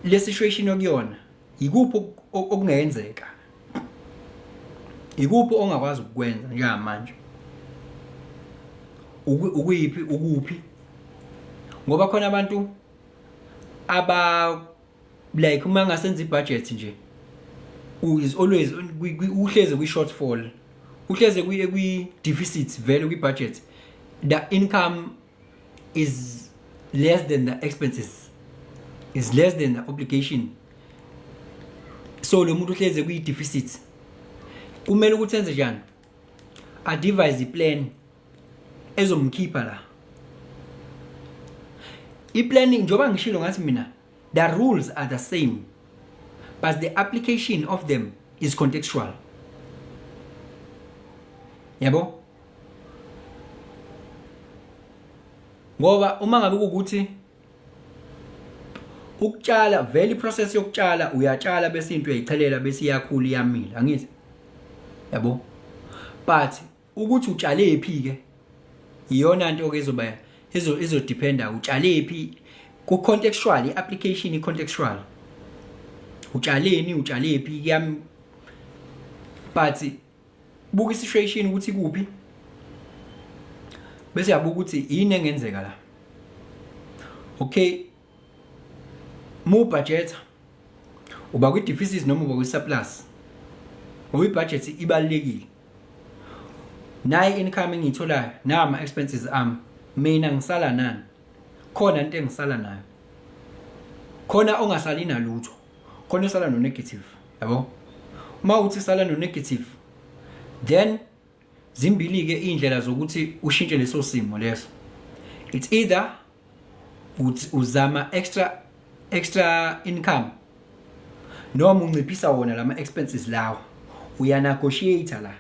le situation okuyona, yikuphi okungenzeka. Ikuphi ongakwazi ukukwenza njengamanje? Ukuyiphi ukuphi? Ngoba khona abantu aba like uma ngasenza ibudget nje is always uhleze kwi shortfall, uhleze kwi deficit vele kwi budget. The income is less than the expenses, is less than the obligation. So lo muntu uhleze kwi deficit. Kumele ukuthi enze njani? A devise plan ezomkhipha la. I-planning, njengoba ngishilo ngathi mina, the rules are the same but the application of them is contextual. Yabo? Ngoba uma ngabe kukuthi ukutshala vele iprocess yokutshala, uyatshala bese into uyayichelela bese iyakhula iyamila, angithi? Yabo? But ukuthi utshale phi ke iyona nto ke ezoba izodependa utshale phi ku contextual, i-application i-contextual. Utshaleni, utshale phi kuyam, but buka i-situation ukuthi kuphi bese yabuka ukuthi yini engenzeka la. Okay, mu budget uba kwi deficit noma uba kwi surplus, ngoba i-budget ibalulekile. Nayi income engiyitholayo, nama expenses ami, mina ngisala nani? Khona into engisala nayo, khona ongasali nalutho, khona osala no negative. Yabo? Uma uthi sala no negative, then zimbili ke indlela zokuthi ushintshe leso simo leso. It's either uzama extra income noma unciphisa wona lama expenses lawo, uya negotiate la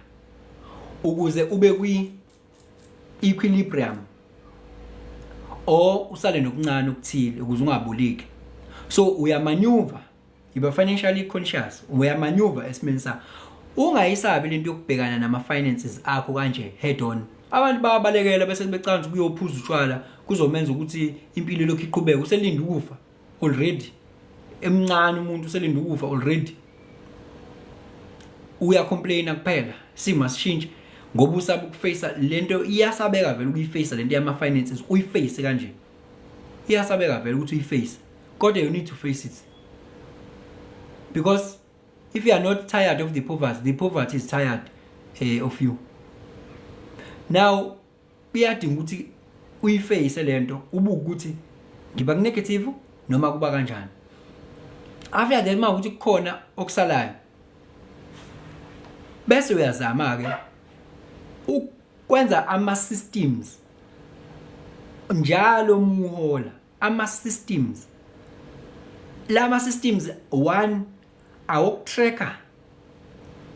ukuze ube kwi equilibrium or usale nokuncane okuthile ukuze ungabuliki. So uyamaneuver, iba financially conscious, uyamaneuver esimeni sakho. Ungayisabi lento yokubhekana nama finances akho kanje head on. Abantu bayabalekela bese becabanga ukuthi kuyophuza utshwala kuzomenza ukuthi impilo lokhu iqhubeke. Uselinda ukufa already, emncane umuntu uselinda ukufa already. Uyacomplaina kuphela, simo asishintshe ngoba usaba ukuface lento. Iyasabeka vele ukuyiface lento yama finances, uyiface kanje iyasabeka vele ukuthi uyiface, kodwa you need to face it, because if you are not tired of the poverty, the poverty is tired of you. Now kuyadinga ukuthi uyiface lento, ubuke ukuthi ngiba ku negative noma kuba kanjani. After that, uma ukuthi kukhona okusalayo, bese uyazama ke ukwenza ama systems njalo muhola. Ama systems lama systems, one, awokutracker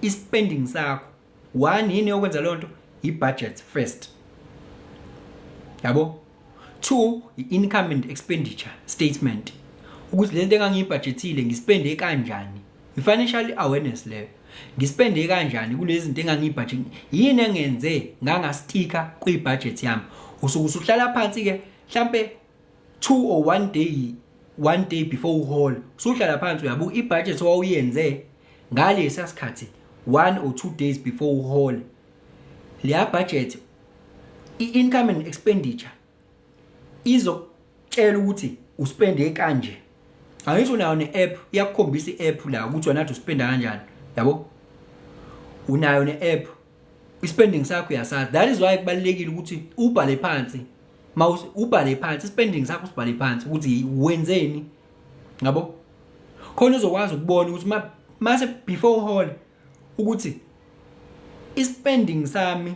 ispending sakho. One, yini yokwenza leyo nto? I-budget first, yabo. Two, i-income and expenditure statement, ukuthi lento engangiyibudgethile ngispende kanjani, i-financial awareness leyo, ngispende kanjani kulezi zinto engangiyibudget, yini engenze ngangastika kwi-budget yami. Usuke usuhlala phansi ke mhlambe 2 or 1 day, one day before uhola, usuhlala phansi, uyabuka ibudget owawuyenze ngalesa sikhathi 1 or 2 days before uhola. Leya budget, i-income and expenditure, izokutshela ukuthi uspende kanje. Angithi unayo ne-app, iyakukhombisa i-app la ukuthi wena athi uspenda kanjani, yabo? Unayo ne-app, i-spending sakho uyasazi. That is why kubalulekile ukuthi ubhale phansi. Ubhale phansi i-spending sakho, usibhale phansi ukuthi wenzeni, yabo, khona uzokwazi ukubona ukuthi mase before uhola ukuthi i-spending sami,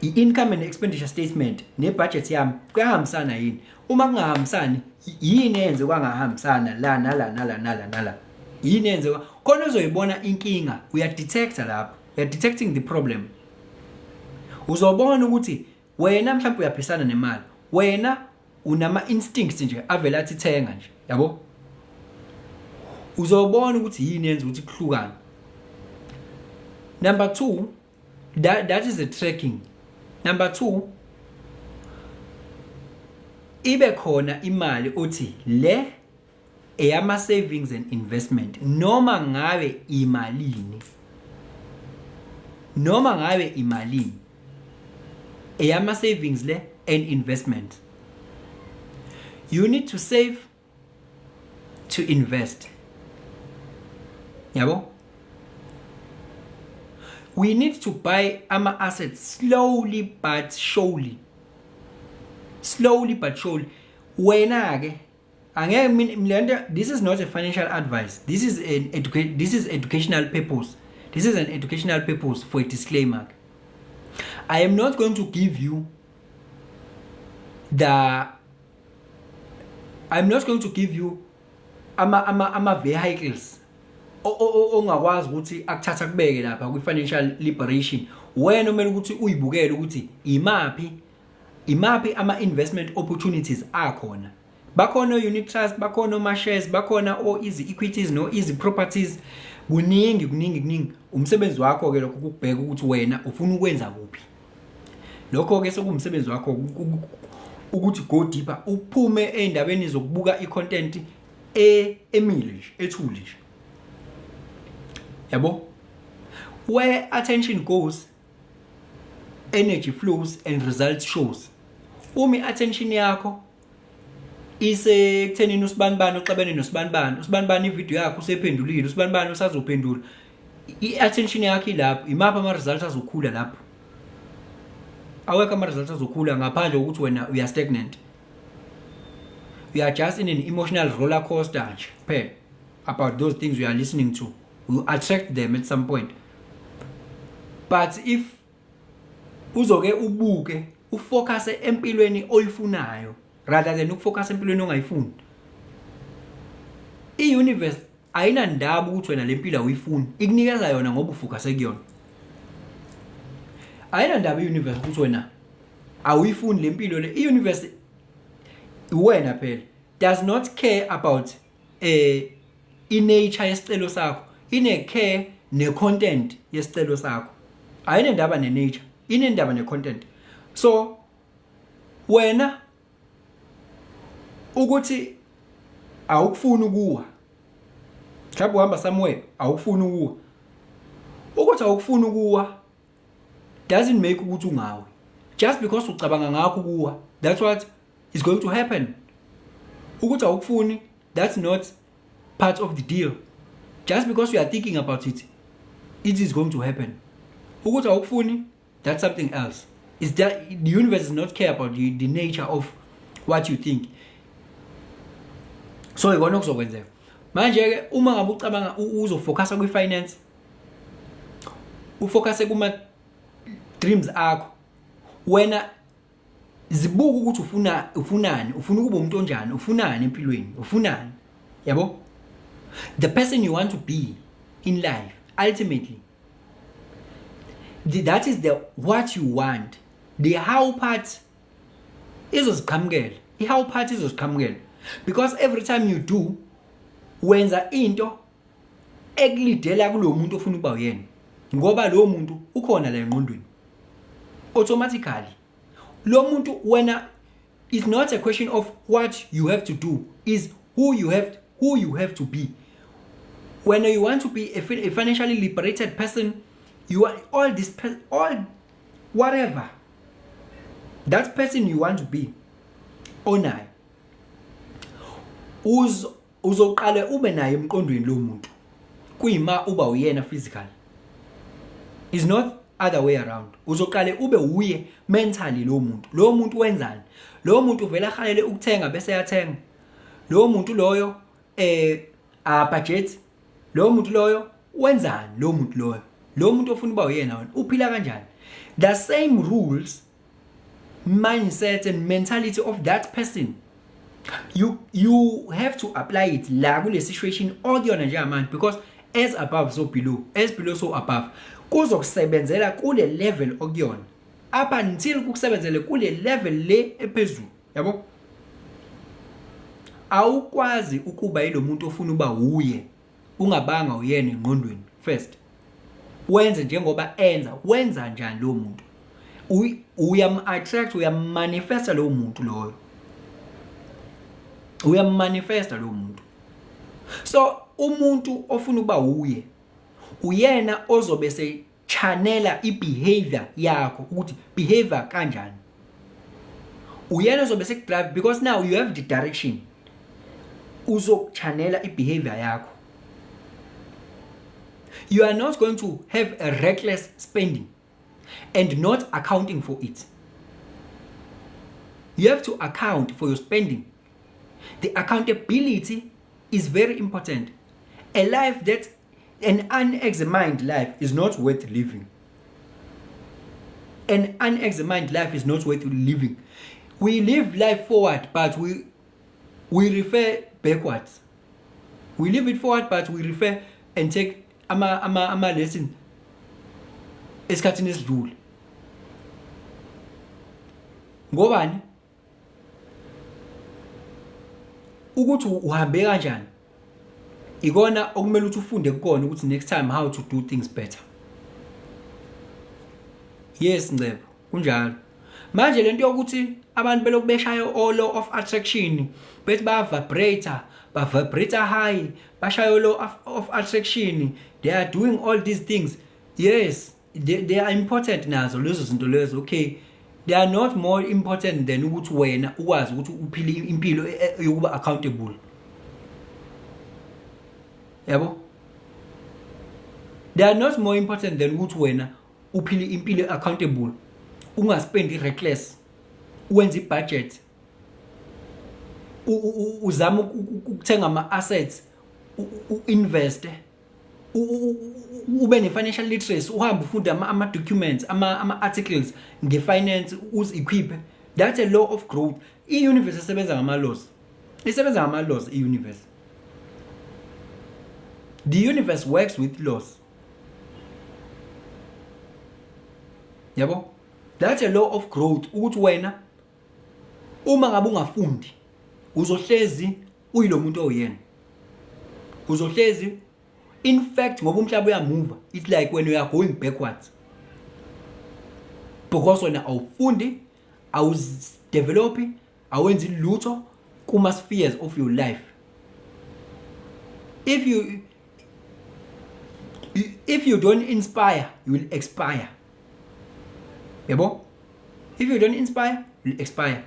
i-income and expenditure statement ne-budget yami kuyahambisana yini. Uma kungahambisani, yini eyenze kwangahambisana la nala nala nala nala? Yini eyenze khona? Uzoyibona inkinga, uyadetecta lapho, you are detecting the problem. Uzobona ukuthi wena mhlawumbe uyaphisana nemali, wena unama instincts nje avela athi thenga nje, yabo. Uzobona ukuthi yini yenza ukuthi kuhlukane. Number 2, that is a tracking. Number 2, ibe khona imali othi le eyama savings and investment, noma ngabe imalini, noma ngabe imalini, eyama savings le and investment. You need to save to invest, yabo. We need to buy ama assets slowly but surely, slowly but surely. Wena ke angeke mina lento, this is not a financial advice, this is educational purpose. This is an educational purpose for a disclaimer. I am not going to give you the I'm not going to give you ama vehicles ongakwazi ukuthi akuthatha kubeke lapha kwi financial liberation. Wena umele ukuthi uyibukele ukuthi imaphi ama investment opportunities akhona. Bakhona o-unit trust, bakhona oma-shares, bakhona o-easy equities no-easy properties. Kuningi, kuningi, kuningi. Umsebenzi wakho-ke lokho ukubheka ukuthi wena ufuna ukwenza kuphi. Lokho-ke sekuwumsebenzi wakho ukuthi go deeper, uphume ey'ndabeni zokubuka i-content emile nje, ethule nje, yabo. Where attention goes, energy flows and results shows. Uma i-attention yakho isekuthenini usibanibani uxabene nosibanibani, usibanibani ivideo yakhe usephendulile, usibanibani usazophendula, i-attention yakho ilapho, imaphi ama-results azokhula lapho? Awekho ama-results azokhula ngaphandle kokuthi wena uya stagnant. You are just in an emotional roller coaster nje kuphela about those things you are listening to. You attract them at some point. But if uzoke ubuke, ufocus empilweni oyifunayo rather than ukufocus empilweni ongayifuni, i-universe ayinandaba ukuthi wena lempilo awuyifuni, ikunikeza yona ngoba ufocus kuyona. Ayinandaba i-universe ukuthi wena awuyifuni lempilo le. I-universe, wena phela, does not care about i-nature yesicelo sakho, ine care ne-content yesicelo sakho. Ayinendaba ne-nature, inendaba ne-content. So wena ukuthi awukufuni ukuwa, mhlawumbe uhamba somewhere, awukufuni ukuwa, ukuthi awukufuni ukuwa doesn't make ukuthi ungawi. Just because ucabanga ngakho ukuwa, that's what is going to happen. Ukuthi awukufuni, that's not part of the deal. Just because you are thinking about it, it is going to happen. Ukuthi awukufuni, that's something else. Is that the universe does not care about the nature of what you think. So ikona okuzokwenzeka manje ke. Uma ngabe ucabanga uzofocusa kwi-finance, ufocuse kuma dreams akho, wena zibuka ukuthi ufuna ufunani, ufuna ukuba umuntu onjani, ufunani empilweni, ufunani, yabo, the person you want to be in life ultimately. That is the what you want. The how part izoziqhamukela, i-how part izoziqhamukela, because every time you do, wenza into ekulidela kulo muntu ofuna ukuba uyena, ngoba lo muntu ukhona la engqondweni automatically. Lo muntu wena It's not a question of what you have to do, is who you have to be. When you want to be a financially liberated person, you are all this all whatever that person you want to be onayo, uzoqale ube naye emqondweni lo muntu kuyima uba uyena physical. Is not other way around. Uzoqale ube uye mentally lo muntu. Lo muntu wenzani? Lo muntu uvela ahalele ukuthenga bese yathenga. Lo muntu loyo a budget. Lo muntu loyo wenzani? Lo muntu loyo, lo muntu ofuna uba uyena wena, uphila kanjani? The same rules, mindset and mentality of that person, you have to apply it la kule situation okuyona njengamanje, because as above so below, as below so above. Kuzokusebenzela kule level okuyona up until kukusebenzele kule level le ephezulu, yabo. Awukwazi ukuba yilo muntu ofuna uba uye ungabanga uyena engqondweni first. Wenze njengoba enza. Wenza njani lo muntu? Uyam-attract, uyam-manifesta lowo muntu loyo, uyam-manifesta lowo muntu. So umuntu ofuna ukuba uye uyena ozobe se-channela i-behavior yakho ukuthi behavior kanjani. Uyena ozobe sekudrive because now you have the direction. Uzokuchannela i-behavior yakho. You are not going to have a reckless spending and not accounting for it. You have to account for your spending. The accountability is very important. A life that an unexamined life is not worth living. An unexamined life is not worth living. We live life forward, but we refer backwards. We live it forward, but we refer and take ama lesson esikhathini esidlule. Ngobani? Ukuthi uhambe kanjani ikona okumele ukuthi ufunde kukona ukuthi next time how to do things better. Yes, Ngcebo, kunjalo. Manje lento yokuthi abantu belokhu beshaya o law of attraction, bethi baya vibrate, ba vibrate high, bashaya law of attraction, they are doing all these things. Yes, they are important nazo lezo zinto lezo, okay. They are not more important than ukuthi wena ukwazi ukuthi uphile impilo yokuba accountable, yabo. They are not more important than ukuthi wena uphile impilo accountable, ungaspendi reckless, uwenze ibudget, uzama ukuthenga ama assets, uinvest, ube ne-financial literacy, uhambe ufunde ama-documents, ama-articles nge-finance, uzi-equipe. That's a law of growth. I-universe isebenza ngama-laws, isebenza ngama-laws i-universe. The universe works with laws, yabo. That's a law of growth, ukuthi wena uma ngabe ungafundi uzohlezi uyilo muntu oyena, uzohlezi. In fact, ngoba umhlaba uyamuva, it's like when you are going backwards because wena awufundi, awuzidevelop, awenzi lutho kuma spheres of your life. If you don't inspire, you will expire, yabo. If you don't inspire, you will expire.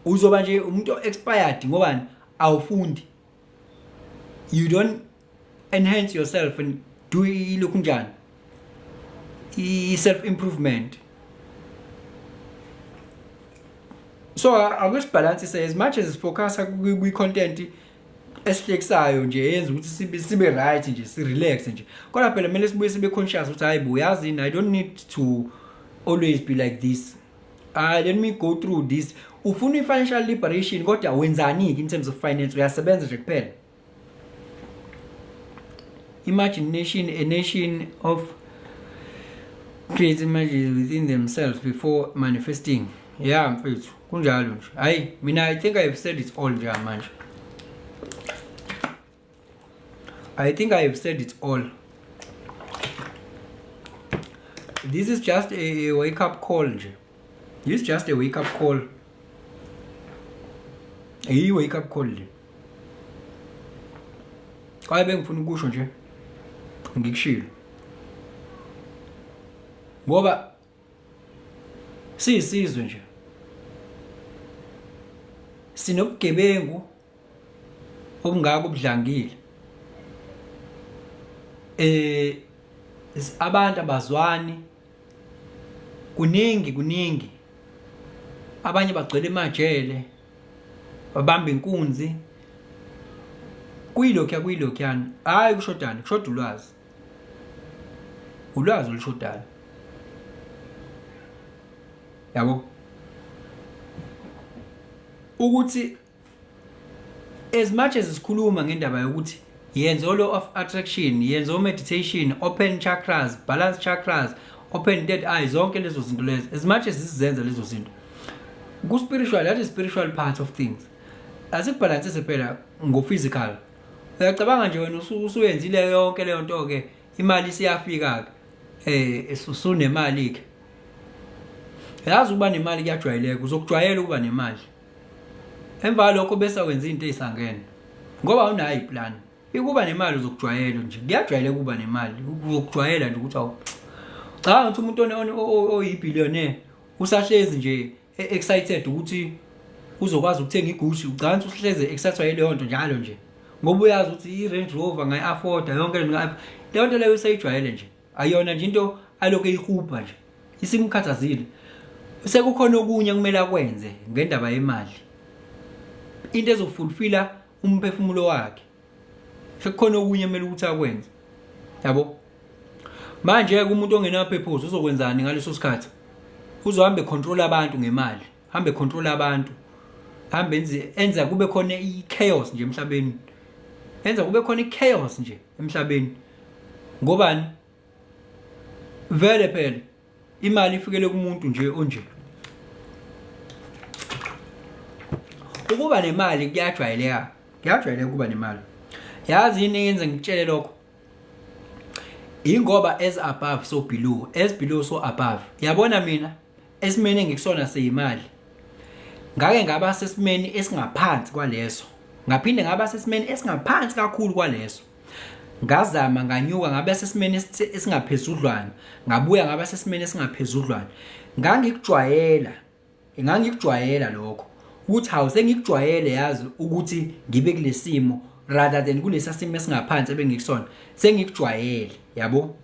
Uzoba nje umuntu expired ngobani? Awufundi, you don't enhance yourself and do ilokhu njani i self improvement. So akusibalansise as much as focus kwi content esihlekisayo nje, yenza ukuthi sibe right nje, si relax nje, kodwa phela kumele sibuye sibe conscious ukuthi hayi bo, yazi, I don't need to always be like this. Ah, let me go through this. Ufuna i-financial liberation, kodwa wenzani in terms of finance? Uyasebenza nje kuphela. Imagination, a nation of create images within themselves before manifesting. Yeah, mfethu, kunjalo nje. Hayi, mina I think I have said it all nje manje. I think I have said it all. This is just a wake up call nje. It's just a wake up call. I wake up call le. Kwaye bengifuna ukusho nje ngikushilo. Ngoba siyisizwe nje. Sinobugebengu obungaka obudlangile. Abantu abazwani kuningi kuningi abanye bagcwele emajele babamba inkunzi kuyilokhuya kuyilokhuyana hhayi kushodani kushoda ulwazi ulwazi olushodayo yabo ukuthi as much as sikhuluma ngendaba yokuthi yenza law of attraction, yenza meditation, open chakras, balance chakras, open third eye, zonke lezo zinto lezo, as much as sizenza lezo zinto ku spiritual, that is spiritual part of things. Asikubhalansise phela ngo physical. Uyacabanga nje wena usuyenzile yonke leyo nto ke, imali isiyafika ke, usunemali ke. Yazi ukuba nemali kuyajwayeleka, uzokujwayela ukuba nemali. Emva lokho bese wenza into ezisangene ngoba unayo iplan. Ukuba nemali uzokujwayela nje, kuyajwayeleka ukuba nemali, uzokujwayela nje ukuthi awu cha ukuthi umuntu oyibillionaire usahlezi nje excited ukuthi uzokwazi ukuthenga iGucci. Ucabanga ukuthi uhlezi excited yileyo nto njalo nje ngoba uyazi ukuthi i-Range Rover ngayi-afforda yonke leyo nto leyo useyijwayele nje, ayona nje into alokhu eyihubha nje isimkhathazile. Sekukhona okunye kumele akwenze ngendaba yemali, into ezofulfilla umphefumulo wakhe. Sekukhona okunye kumele ukuthi akwenze, yabo. Manje ke umuntu ongenaphephuzo uzokwenzani ngaleso sikhathi? Uzohamba econtrol abantu ngemali, hambe control abantu, hambe enze enza kube khona i-chaos nje emhlabeni, enza kube khona i-chaos nje emhlabeni. Ngobani? Vele phela imali ifikele kumuntu nje onje. Ukuba nemali kuyajwayeleka, kuyajwayeleka ukuba nemali. Yazi yini eyenza ngikutshele lokho? Ingoba as above so below, as below so above. Yabona mina esimeni engikusona seyimali, ngake ngaba sesimeni esingaphansi kwaleso, ngaphinde ngaba sesimeni esingaphansi kakhulu kwaleso, ngazama nganyuka ngaba sesimeni esingaphezudlwana, ngabuya ngaba sesimeni esingaphezudlwana. Ngangikujwayela lokho ukuthi hawu sengikujwayele yazi ukuthi ngibe kulesimo rather than kulesa simo esingaphansi ebengikusona, sengikujwayele yabo.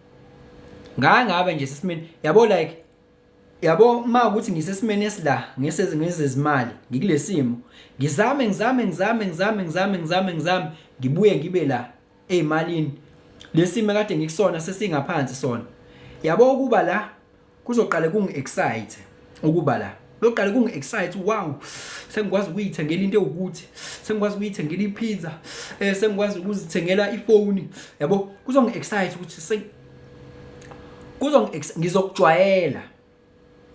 Ngangaba nje sesimeni yabo, like yabo uma ukuthi ngisesimeni esila ngesezimali ngikulesimo, ngizame ngizame ngizame ngizame ngizame ngizame ngizame ngibuye ngibe la ezimalini, lesimo kade ngikusona sesingaphansi sona yabo. Ukuba la kuzoqale kungi-excite, ukuba la kuzoqale kungi-excite, wow, sengikwazi ukuyithengela into ewukuthi, sengikwazi ukuyithengela ipizza, sengikwazi ukuzithengela ifoni yabo. Kuzongi-excite ukuthi ngizokujwayela,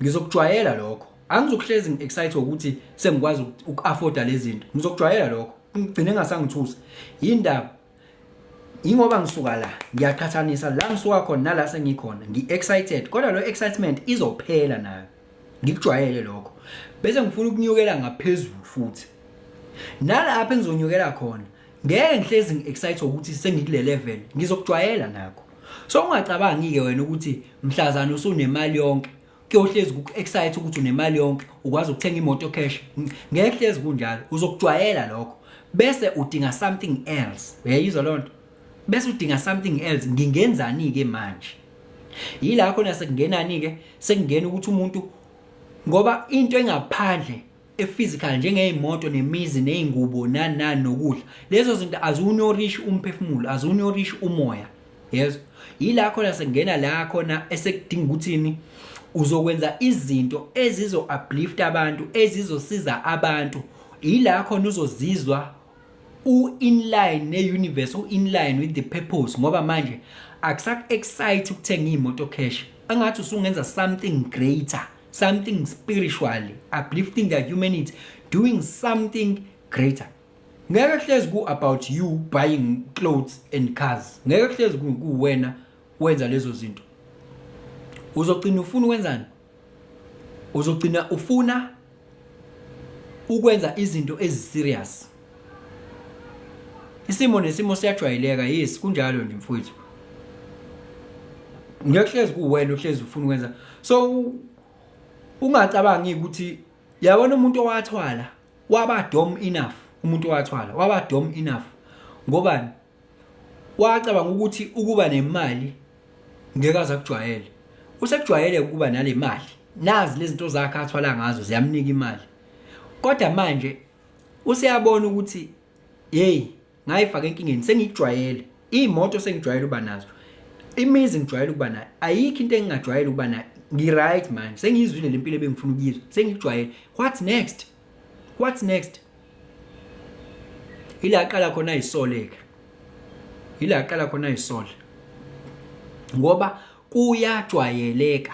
ngizokujwayela lokho. Angizokuhlezi ngi-excite ukuthi sengikwazi uku-afforda lezi zinto, ngizokujwayela lokho, ngigcine ngasangithusa. Yindaba ingoba ngisuka la, ngiyaqhathanisa la ngisuka khona nala sengikhona, ngi-excited, kodwa lo excitement izophela nayo, ngikujwayele lokho, bese ngifuna ukunyukela ngaphezulu futhi. Nalapho engizonyukela khona ngeke ngihlezi ngi-excite ukuthi sengikule level, ngizokujwayela nakho. So ungacabangi-ke wena ukuthi mhlazane usunemali yonke kuyohlezi ku-excite ukuthi unemali yonke ukwazi ukuthenga imoto cash. Ngeke hlezi kunjalo, uzokujwayela lokho bese udinga something else. Uyayizwa leyo nto? Bese udinga something else. Ngingenzani-ke manje? Yila khona sekungenani-ke, sekungena ukuthi umuntu, ngoba into engaphandle ephysical njengey'moto nemizi ney'ngubo nani nani nokudla, lezo zinto aziwunourish umphefumulo, aziwunourish umoya, yezwa. Yila khona sekungena la khona esekudinga ukuthini, uzokwenza izinto ezizo-uplift abantu, ezizosiza abantu. Yila khona uzozizwa u-in line ne-universe, u-in line with the purpose, ngoba manje akusaku-excite ukuthenga iy'moto cash, engathi usungenza something greater, something spiritually uplifting the humanity, doing something greater. Ngeke kuhlezi ku-about you buying clothes and cars, ngeke kuhlezi kuwena wenza lezo zinto. Uzogcina ufuna ukwenzani? Uzogcina ufuna ukwenza izinto eziserious. Isimo nesimo siyajwayeleka, yes, kunjalo nje mfowethu. Ngeke kuwena uhlezi ufuna ukwenza. So ungacabangi ukuthi, yabona, umuntu owathwala waba dumb enough, umuntu owathwala waba dumb enough ngobani? Wacabanga ukuthi ukuba nemali ngeke aze akujwayele. Usekujwayele ukuba nale mali, nazi lezi zinto zakhe athwala ngazo ziyamnika imali, kodwa manje useyabona ukuthi, hey, ngayifaka enkingeni, sengikujwayele imoto, sengijwayele ukuba nazo imizi, ngijwayele ukuba nayo, ayikho into engingajwayele ukuba nayo, ngi-right manje, sengiyizwile le mpilo ebengifuna ukuyizwa, sengikujwayele. What's next? What's next? Ila aqala khona ayisoleke, ila aqala khona ayisole, ngoba kuyajwayeleka.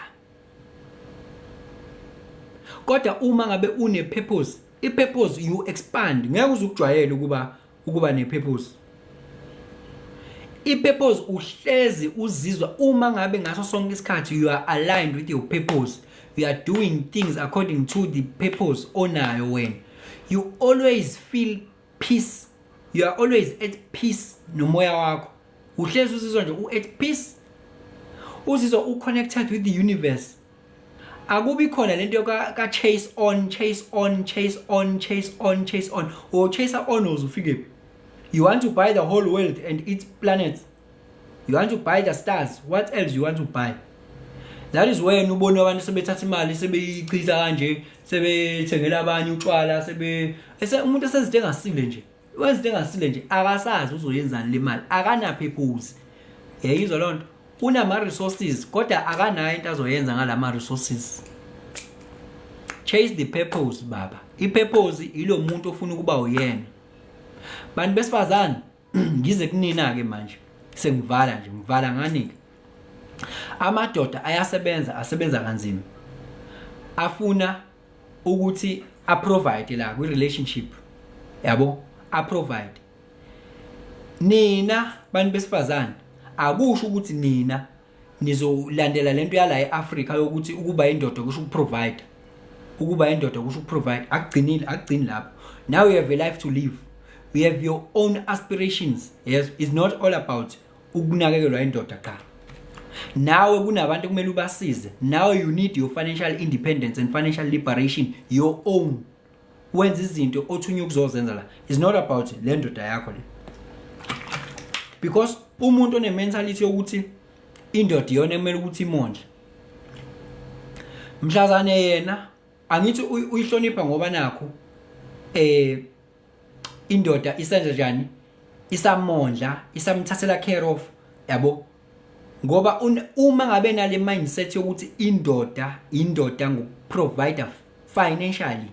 Kodwa uma ngabe une purpose, i purpose, you expand. Ngeke uzukujwayela ukuba ne purpose. I-purpose uhlezi uzizwa uma ngabe ngaso sonke isikhathi you are aligned with your purpose, you are doing things according to the purpose onayo wena, you always feel peace, you are always at peace nomoya wakho. Uhlezi uzizwa nje u-at peace, uzizwa u-connected with the universe. Akubi khona lento ka chase on, chase on, chase on, chase on, chase on, or chase on uze ufike phi? You want to buy the whole world and its planets, you want to buy the stars, what else you want to buy? That is when ubona abantu sebethatha imali, sebeyichitha kanje, sebethengela abanye utshwala, sebe ese umuntu esezinto engasile nje, wenza into engasile nje, akasazi uzoyenzani le mali, akana purpose. Yayizwa loo nto? Unama resources kodwa akanayo into azoyenza ngalama resources. Chase the purpose, baba. I-purpose ilo muntu ofuna ukuba uyena. Bantu besifazane, ngize kunina ke manje, sengivala nje, ngivala ngani? Amadoda ayasebenza, asebenza kanzima, afuna ukuthi a-provide la kwi relationship, yabo, a-provide. Nina bantu besifazane, akusho ukuthi nina nizolandela lento yala eAfrika yokuthi ukuba indoda kusho ukuprovide, ukuba indoda kusho ukuprovide. Akugcinile, akugcini lapho. Now you have a life to live, you have your own aspirations. Yes, it's not all about ukunakekelwa indoda qha. Nawe kunabantu kumele ubasize. Now you need your financial independence and financial liberation, your own, wenza izinto othunywa ukuzozenza la. It's not about le ndoda yakho le, because umuntu one-mentality yokuthi indoda iyona ekumele ukuthi imondle, mhlazane yena angithi uyihlonipha ngoba nakho indoda isenza njani, isamondla, isamthathela care of, yabo, ngoba uma ngabe nale mindset yokuthi indoda, indoda ngokuprovide financially,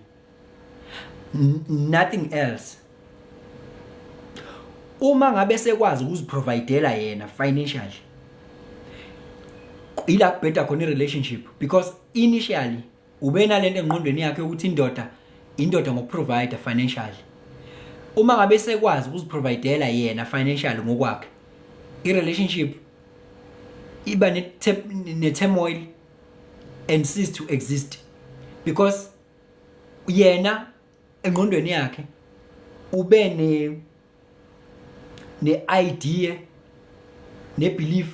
nothing else, uma ngabe sekwazi ukuziprovidela yena financially, ila kubheda khona i-relationship, because initially ube nalento engqondweni yakhe ukuthi indoda, indoda ngokuprovide financially. Uma ngabe sekwazi ukuziprovidela yena financially ngokwakhe, i-relationship iba ne-turmoil and cease to exist, because yena engqondweni yakhe ube ne idea, ne belief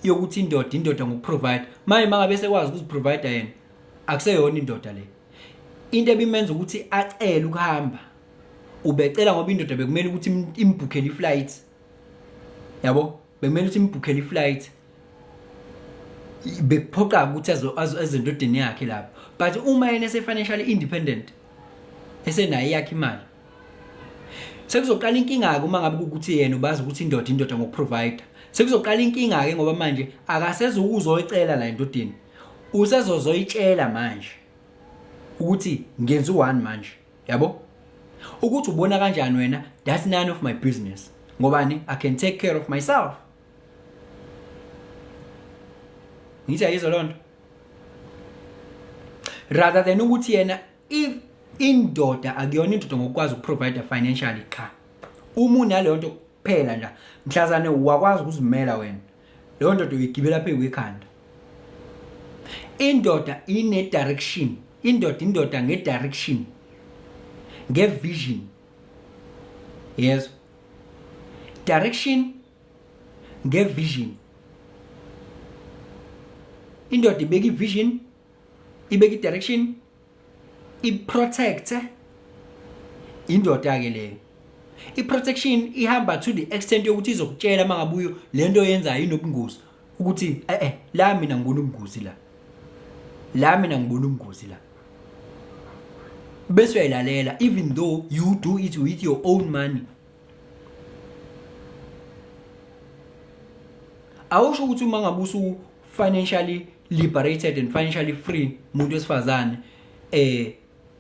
yokuthi indoda, indoda ngokuprovide. Manje mangabe sekwazi ukuziprovide yena, akuseyona indoda le. Into ebimenza ukuthi acele ukuhamba, ubecela ngoba indoda bekumele ukuthi imbhukhele iflight, yabo, bekumele ukuthi imbhukhele iflight, bekuphoqa ukuthi ezendodeni yakhe lapho. But uma yena ese financially independent, esenayo yakhe imali, sekuzoqala inkinga ke. Uma ngabe ukuthi yena ubazi ukuthi indoda, indoda ngokuprovide, sekuzoqala inkinga ke, ngoba manje akasezukuzoyicela la endodeni, usezozoyitshela manje ukuthi ngenza u1 manje, yabo. Ukuthi ubona kanjani wena, that's none of my business. Ngobani? I can take care of myself. Ngithi ayizwa lonto, rather than ukuthi yena, if indoda akuyona indoda ngokwazi ukuprovide financially cha. Uma unaleyo nto kuphela nje, mhlazane wakwazi ukuzimela wena, leyo ndoda uyigibela phezu kwekhanda. Indoda ine direction, indoda indoda nge direction, nge vision. Yes, direction nge vision. Indoda ibeka i-vision, ibeka i-direction, i-protect indoda ke leyo. I-protection ihamba to the extent yokuthi izokutshela mangabuyo lento oyenzayo inobungozi, ukuthi eh eh la mina ngibona ubungozi la, la mina ngibona ubungozi la, bese uyayilalela even though you do it with your own money. Awusho ukuthi uma ngabe usu financially liberated and financially free umuntu wesifazane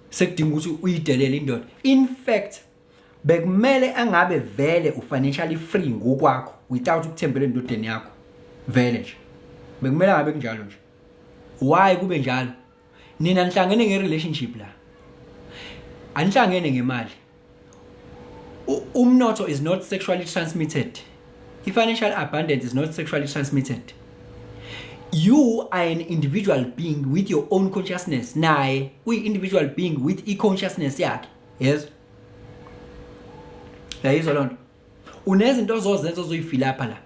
sekudinga ukuthi uyidelele indoda. In fact, bekumele angabe vele ufinancially free ngokwakho without ukuthembela endodeni yakho, vele nje bekumele ngabe kunjalo nje. Why kube njalo? Nina nihlangene nge-relationship la, anihlangene ngemali. Umnotho is not sexually transmitted. I-financial abundance is not sexually transmitted. You are an individual being with your own consciousness, naye uyi-individual being with i-consciousness yakhe. Yes, yayizwa loo nto. Unezinto ozozenza, ozoyifila apha la.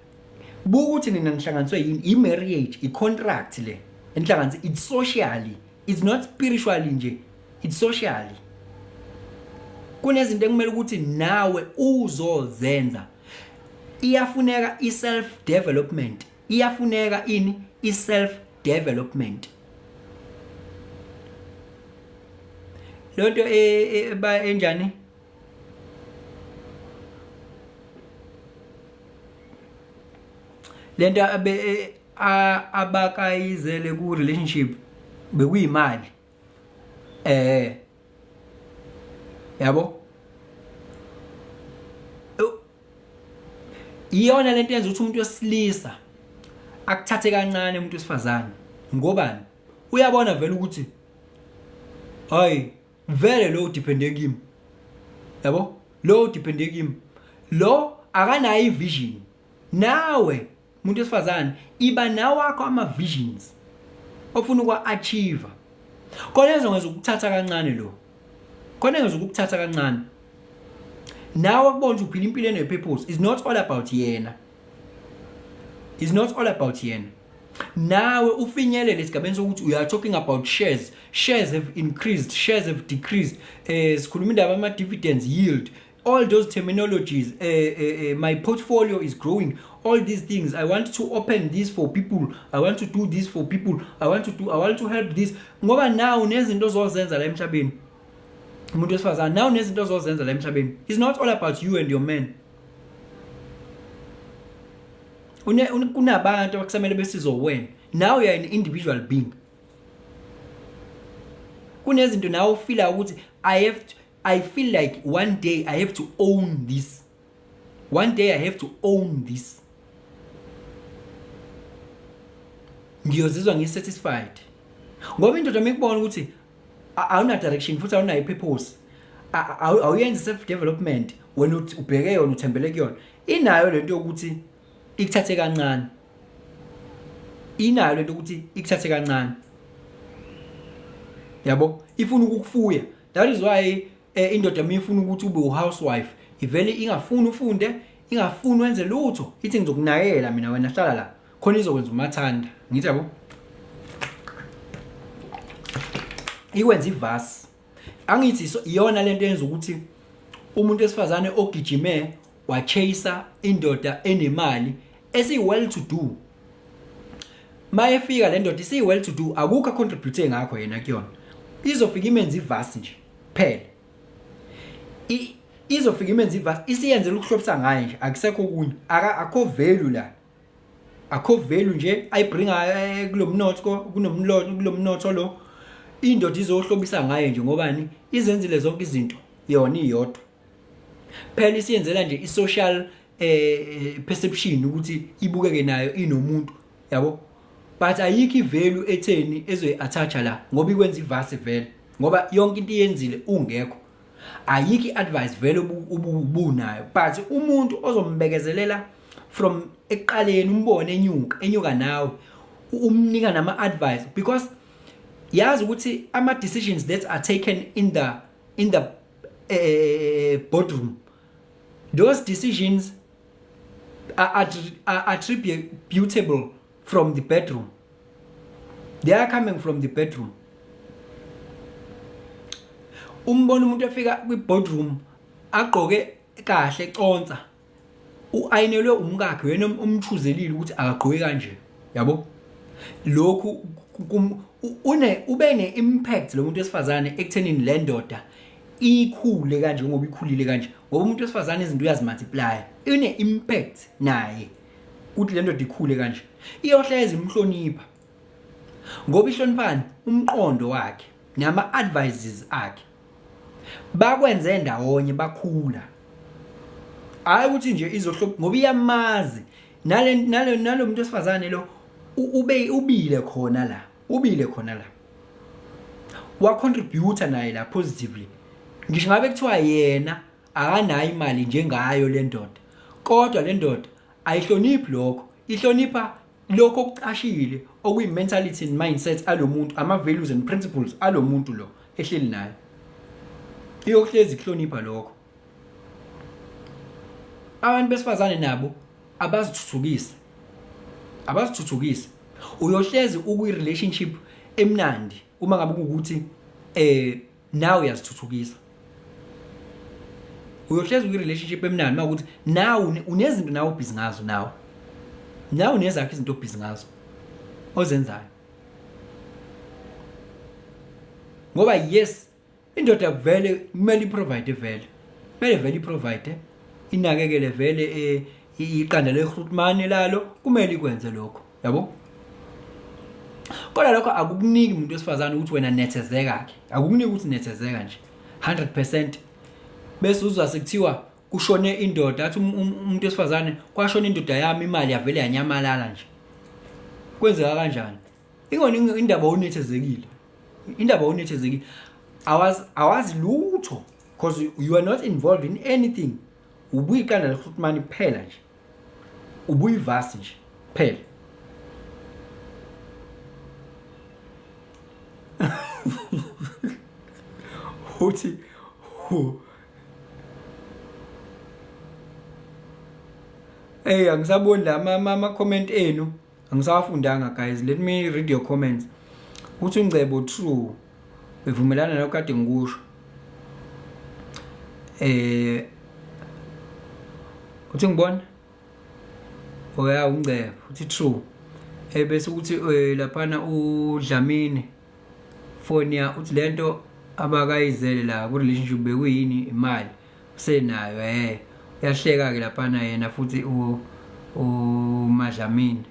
Buka ukuthi nina nihlanganiswe yini. I-marriage, i-contract le enihlanganise. It's socially, it's not spiritually nje, it's socially. Kunezinto ekumele ukuthi nawe uzozenza. Iyafuneka i-self development, iyafuneka ini, i-self development. Lonto ba enjani? Lento abe abakayizele ku relationship bekuyimali, yabo. Iyona lento yenza ukuthi umuntu wesilisa akuthathe kancane umuntu wesifazane, ngobani? Uyabona vele ukuthi hayi, vele lo udepende kimi, yabo, lo udepende kimi, lo akanayo ivision. Nawe umuntu wesifazane iba nawakho ama visions ofuna ukwa achieve. Khona ezongeza ukuthatha kancane lo, khona engeza ukuthatha kancane. Nawe kubona ukuthi uphila impilo ene purpose. Is not all about yena, is not all about yena. Nawe ufinyelele esigabeni sokuthi we are talking about shares, shares have increased, shares have decreased, sikhuluma indaba ama dividends yield, all those terminologies, my portfolio is growing, all these things. I want to open this for people, I want to do this for people, I want to help this, ngoba now nezinto ozozenza la emhlabeni, umuntu wesifazane, now nezinto ozozenza la emhlabeni. It's not all about you and your man. Kunabantu abakusamele besizwe wena. Now you are an individual being. Kunezinto nawe ufila ukuthi I feel like one day I have to own this, one day I have to own this, ngiyozizwa ngisatisfied. Ngoba indoda mikubona ukuthi awuna direction futhi awunayo purpose, awuyenzi self development, wena ubheke yona, uthembele kuyona, inayo lento yokuthi ikuthathe kancane, inayo lento ukuthi ikuthathe kancane, yabo, ifuna ukukufuya. That is why indoda mifuna ukuthi ube uhousewife, ivele ingafuni ufunde, ingafuni wenze lutho, ithi ngizokunakekela mina, wena hlala la khona, izokwenza umathanda. Ngithi yabo, ikwenza ivasi. Angithi iyona lento yenza ukuthi umuntu wesifazane ogijime wachase indoda enemali esi well to do, mayefika le ndoda isi well to do, akukho contribute ngakho yena kuyona, izofika imenze ivasi nje phela. Izofika imenze ivasi, isiyenzela ukuhlobisa ngaye nje, akusekho okunye, akho value la, akho value nje ayibringa kulomnotho, kunomlotho, kulomnotho lo. Indoda izohlobisa ngaye nje ngobani? Izenzile zonke izinto yona iyodwa phela, isiyenzela nje i-social perception ukuthi ibukeke nayo inomuntu, yabo. But ayikho ivalue etheni ezoyi-attacha la, ngoba ikwenza ivasi vele, ngoba yonke into iyenzile ungekho. Ayikho i-advice vele ubunayo. But umuntu ozombekezelela from ekuqaleni, umbone enyuka, enyuka nawe. Umnika nama advice because yazi ukuthi ama decisions that are taken in the boardroom, those decisions are attributable from the bedroom. They are coming from the bedroom. Umbona umuntu efika kwi-boardroom agqoke kahle, consa u-ayinelwe umkakhe, wena umchuzelile ukuthi akagqoke kanje, yabo. Lokhu une ube ne-impact lo muntu wesifazane ekuthenini le ndoda ikhule kanje ngoba ikhulile kanje, ngoba umuntu wesifazane izinto uyazimultiply, ine-impact naye ukuthi le ndoda ikhule kanje. Iyohlezi imhlonipha ngoba ihloniphani umqondo wakhe nama-advices akhe, bakwenze ndawonye bakhula. Hayi ukuthi nje izohlob ngoba iyamazi nale nalo nalo muntu wesifazane lo ube ubile khona la, ubile khona la, wa contributor naye la positively. Ngisho ngabe kuthiwa yena akanayo imali njengayo le ndoda, kodwa le ndoda ayihloniphi lokho, ihlonipha lokho okucashile okuyi-mentality and mindset alomuntu, ama-values and principles alomuntu lo ehleli naye. Iyohlezi kuhlonipha lokho. Abantu besifazane nabo abazithuthukise, abazithuthukise. Uyohlezi ukwi-relationship emnandi uma ngabe kuwukuthi nawe uyazithuthukisa. Uyohlezi kwi-relationship emnandi uma ukuthi nawe unezinto nawe obhizi ngazo, nawe unezakho izinto obhizi ngazo ozenzayo. Ngoba yes, indoda vele kumele iprovide, vele kumele vele iprovide, inakekele vele iqanda lehrutmane lalo, kumele ikwenze lokho, yabo. Kodwa lokho akukuniki umuntu wesifazane ukuthi wena nethezeka ke, akukuniki ukuthi nethezeka nje 100%, bese uzwa sekuthiwa kushone indoda, athi umuntu wesifazane kwashona indoda yami, imali yavele yanyamalala nje. Kwenzeka kanjani? Ingona indaba unethezekile, indaba unethezekile, awazi lutho because you are not involved in anything. Ubuyiqanda lehrutmani kuphela nje, ubuyivasi nje kuphela. Uthi hey, angisaboni la ama comment enu, angisawafundanga guys. Let me read your comments. Uthi uNgcebo true, bevumelana nalokho kade ngikusho. Uthi ngibona oya uNgcebo uthi true, bese ukuthi laphana uDlamini Fonia uthi lento abakayizele la ku relationship bekuyini? Imali usenayo. Uyahleka ke laphana yena futhi uMadlamini.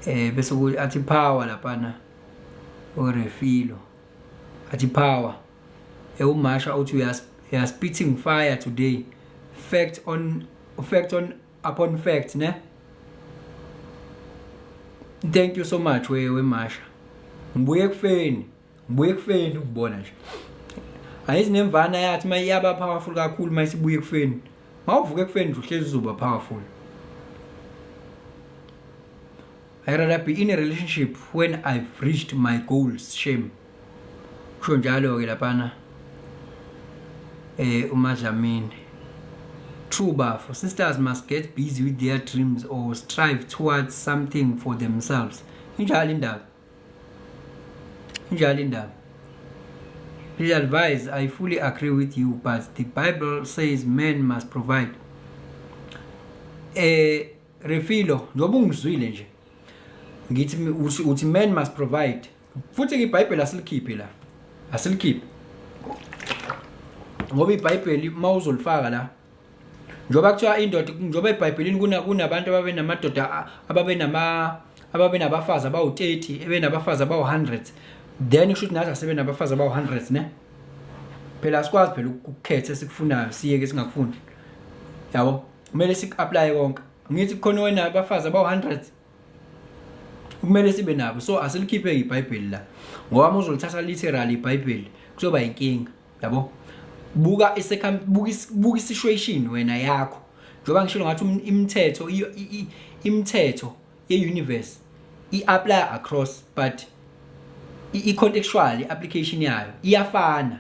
Bese athi power laphana uRefilo, athi power. Umasha uthi you are spitting fire today, fact on fact on upon fact ne. Thank you so much we Masha. Ngibuye ekufeni, ngibuye ekufeni ukubona nje. Ayizi nemvana yathi mayiyaba powerful kakhulu mayisibuye ekufeni. Mawuvuka ekufeni nje uhlezi uzoba powerful. I rather be in a relationship when I've reached my goals, shame. Kusho njalo ke laphana uMadlamini. True bafo, sisters must get busy with their dreams or strive towards something for themselves. Injalo indaba, injalo indaba. Please advise, I fully agree with you, but the Bible says men must provide. Refilo, njengoba ungizwile nje ngithi uthi men must provide, futhi ke iBhayibheli asilikhiphe la, asilikhiphe ngoba iBhayibheli mawuzolifaka la, njengoba kuthiwa indoda, njengoba eBhayibhelini kunabantu ababenamadoda ababenabafazi abawu-30, ebenabafazi abawu-100, then kusho ukuthi nathi asebe nabafazi abawu-100 ne. Phela asikwazi phela ukukhetha esikufunayo siyeke singakufuni, yabo. Kumele siku-apply konke. Ngithi kukhona wena abafazi abawu-100, kumele sibe nabo. So asilikhiphe iBhayibheli la, ngoba uma uzolithatha literally iBhayibheli kuzoba inkinga, yabo. Buka isecum buka isituation wena yakho. Njengoba ngishilo ngathi imithetho ye-universe. I-apply across, but i-contextual i-application yayo iyafana,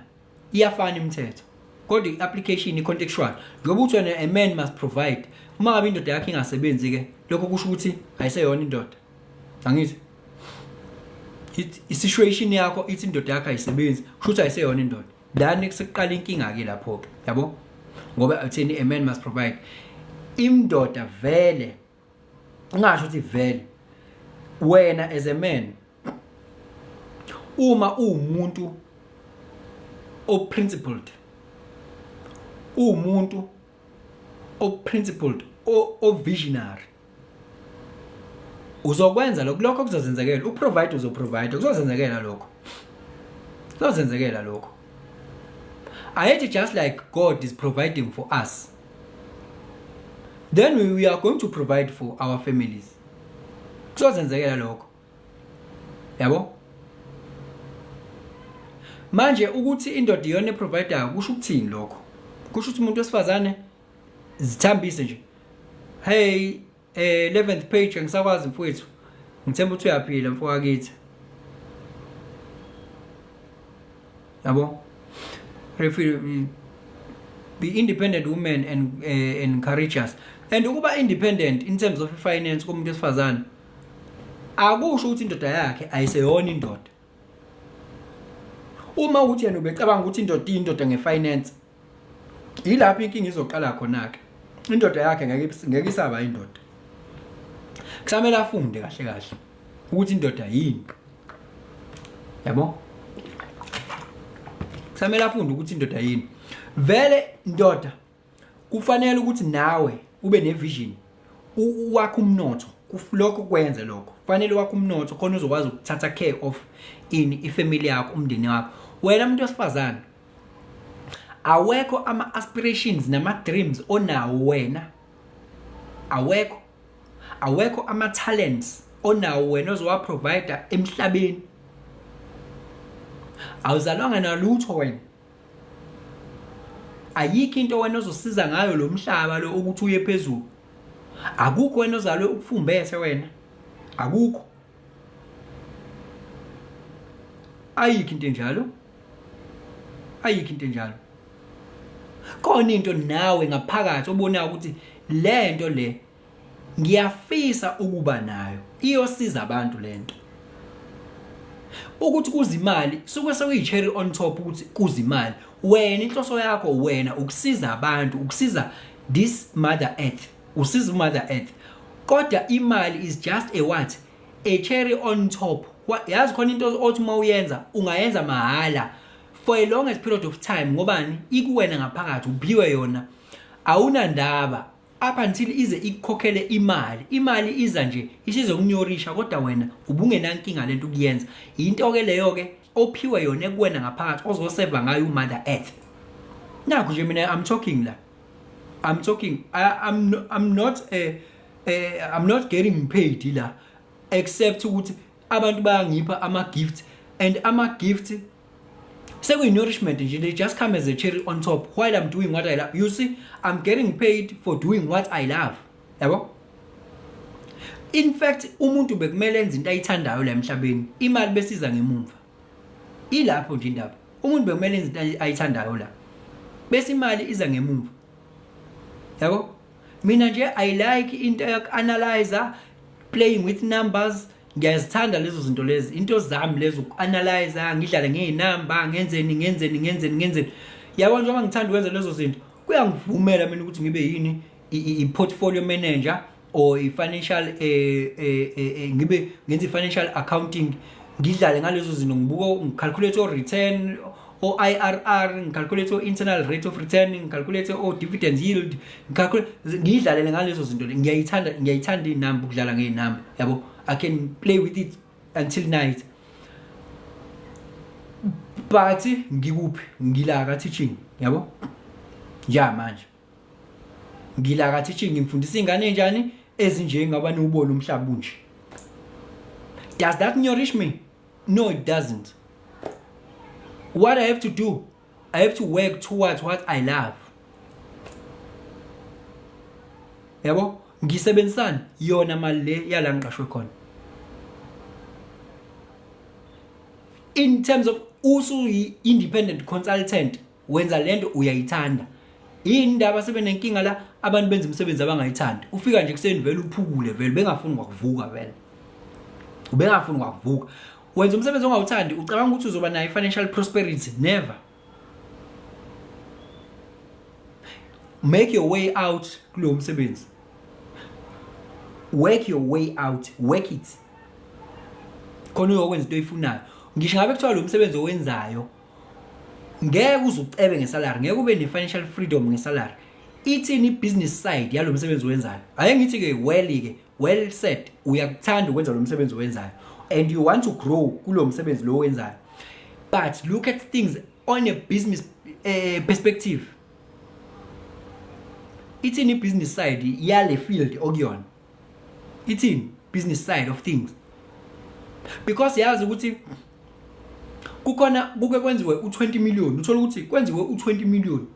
iyafana imithetho, kodwa i-application i-contextual. Njengoba uthi wena a man must provide, uma ngabe indoda yakhe ingasebenzi-ke, lokho kusho ukuthi ayiseyona indoda, angithi? I-situation yakho ithi indoda yakho ayisebenzi, kusho ukuthi ayiseyona indoda. Lana sekuqala inkinga-ke lapho-ke, yabo, ngoba utheni? A man must provide. Indoda vele, ngingasho ukuthi vele wena as a man, uma uwumuntu o-principled, uwumuntu o-principled, o-visionary, uzokwenza lokho. Lokho kuzozenzekela, uprovide, uzoprovide, kuzozenzekela lokho, kuzozenzekela lokho. Ayithi just like God is providing for us, then we are going to provide for our families. Kuzozenzekela lokho, yabo. Manje ukuthi indoda iyona eprovidayo kusho ukuthini lokho? Kusho ukuthi umuntu wesifazane zithambise nje. Hey, 11th page, ngisakwazi mfowethu, ngithemba ukuthi uyaphila mfowakithi, yabo. Refi be independent women and encourage us and ukuba independent in terms of finance komuntu wesifazane akusho ukuthi indoda yakhe ayiseyona indoda. Uma ukuthi yena ubecabanga ukuthi indoda iyindoda ngefinance, yilapho inkinga izoqala khona ke. Indoda yakhe ngeke isaba indoda. Kusamele afunde kahle kahle ukuthi indoda yini, yabo. Kusamele afunde ukuthi indoda yini vele. Ndoda, kufanele ukuthi nawe ube nevision, wakhe umnotho. Lokho kwenze lokho, kufanele wakhe umnotho khona uzokwazi ukuthatha care of ini, ifamily yakho, umndeni wakho. Wena umuntu wesifazane, awekho ama aspirations nama dreams onawo wena? Awekho, awekho ama talents onawo wena ozowa provide emhlabeni? Awuzalwanga nalutho wena. Ayikho into wena ozosiza ngayo lo mhlaba lo ukuthi uye phezulu. Akukho wena ozalwe ukufumbethe wena, akukho, ayikho into enjalo, ayikho into enjalo. Khona into nawe ngaphakathi obonayo ukuthi le nto le ngiyafisa ukuba nayo, iyosiza abantu lento. Ukuthi kuza imali suke sekuyi-cherry on top. Ukuthi kuza imali, wena inhloso yakho wena ukusiza abantu, ukusiza this mother earth, usiza mother earth, kodwa imali is just a what? A cherry on top. Yazi khona into othi uma uyenza ungayenza mahhala for a longest period of time, ngobani? Ikuwena ngaphakathi, uphiwe yona, awunandaba up until ize ikukhokhele imali. Imali iza nje isizokunyorisha, kodwa wena ubungenankinga lento ukuyenza. Into ke leyo ke ophiwe yona ekuwena ngaphakathi ozoseva ngayo umother earth. Nakho nje mina I'm talking la, I'm talking, I'm not I'm not getting paid la, except ukuthi abantu bayangipha ama gifts, and ama gifts sekuyi-nourishment nje. They just come as a cherry on top while I'm doing what I love. You see, I'm getting paid for doing what I love, yabo. In fact, umuntu bekumele enze into ayithandayo la emhlabeni, imali besiza ngemumva. Ilapho nje indaba. Umuntu bekumele enze into ayithandayo la, bese imali iza ngemumva, yabo. Mina nje I like into yoku-analyzer, playing with numbers. Ngiyazithanda lezo zinto lezi, into zami lezo, uku-analyzer, ngidlale ngey'namba, ngenzeni, ngenzeni, ngenzeni, ngenzeni, yabo. Njengoba ngithanda ukwenza lezo zinto, kuyangivumela mina ukuthi ngibe yini, i-portfolio manager or i-financial, ngibe ngenza i-financial accounting, ngidlale ngalezo zinto, ngibuka, ngicalculate o-return, o-IRR, ngicalculate o-internal rate of return, ngicalculate o-dividend yield, ngicalculate, ngiyidlalele ngalezo zinto. Ngiyayithanda, ngiyayithanda iy'namba, ukudlala ngey'namba, yabo. I can play with it until night. But ngikuphi? Ngila ka-teaching, yabo. Ya, manje ngila ka-teaching, ngifundisa iy'ngane ey'njani, ezinjengaba niwubona umhlaba unje. Does that nourish me? No, it doesn't. What I have to do, I have to work towards what I love, yabo. Ngisebenzisana yona mali le yala ngiqashwe khona. In terms of usuyi independent consultant, wenza lento uyayithanda. Yini indaba sebenenkinga la abantu benza imisebenzi abangayithandi? Ufika nje kuseni vele uphukule vele bengafuni kwakuvuka vele. Ubengafuni kwakuvuka. Wenza umsebenzi ongawuthandi ucabanga ukuthi uzoba nayo financial prosperity? Never. Make your way out kulowo msebenzi. Work your way out, work it. Khona uyokwenza into oyifunayo. Ngisho ngabe kuthiwa lo msebenzi owenzayo ngeke uze ucebe ngesalary, ngeke ube ne-financial freedom ngesalary. Ithini i-business side yalo msebenzi owenzayo? Ake ngithi-ke well-ke, well said, uyakuthanda ukwenza lo msebenzi owenzayo and you want to grow kulo msebenzi lo owenzayo, but look at things on a business perspective. Ithini i-business side yale field okuyona? Ithini business side of things? Because yazi ukuthi kukhona kuke kwenziwe u20 million, uthola ukuthi kwenziwe u20 million,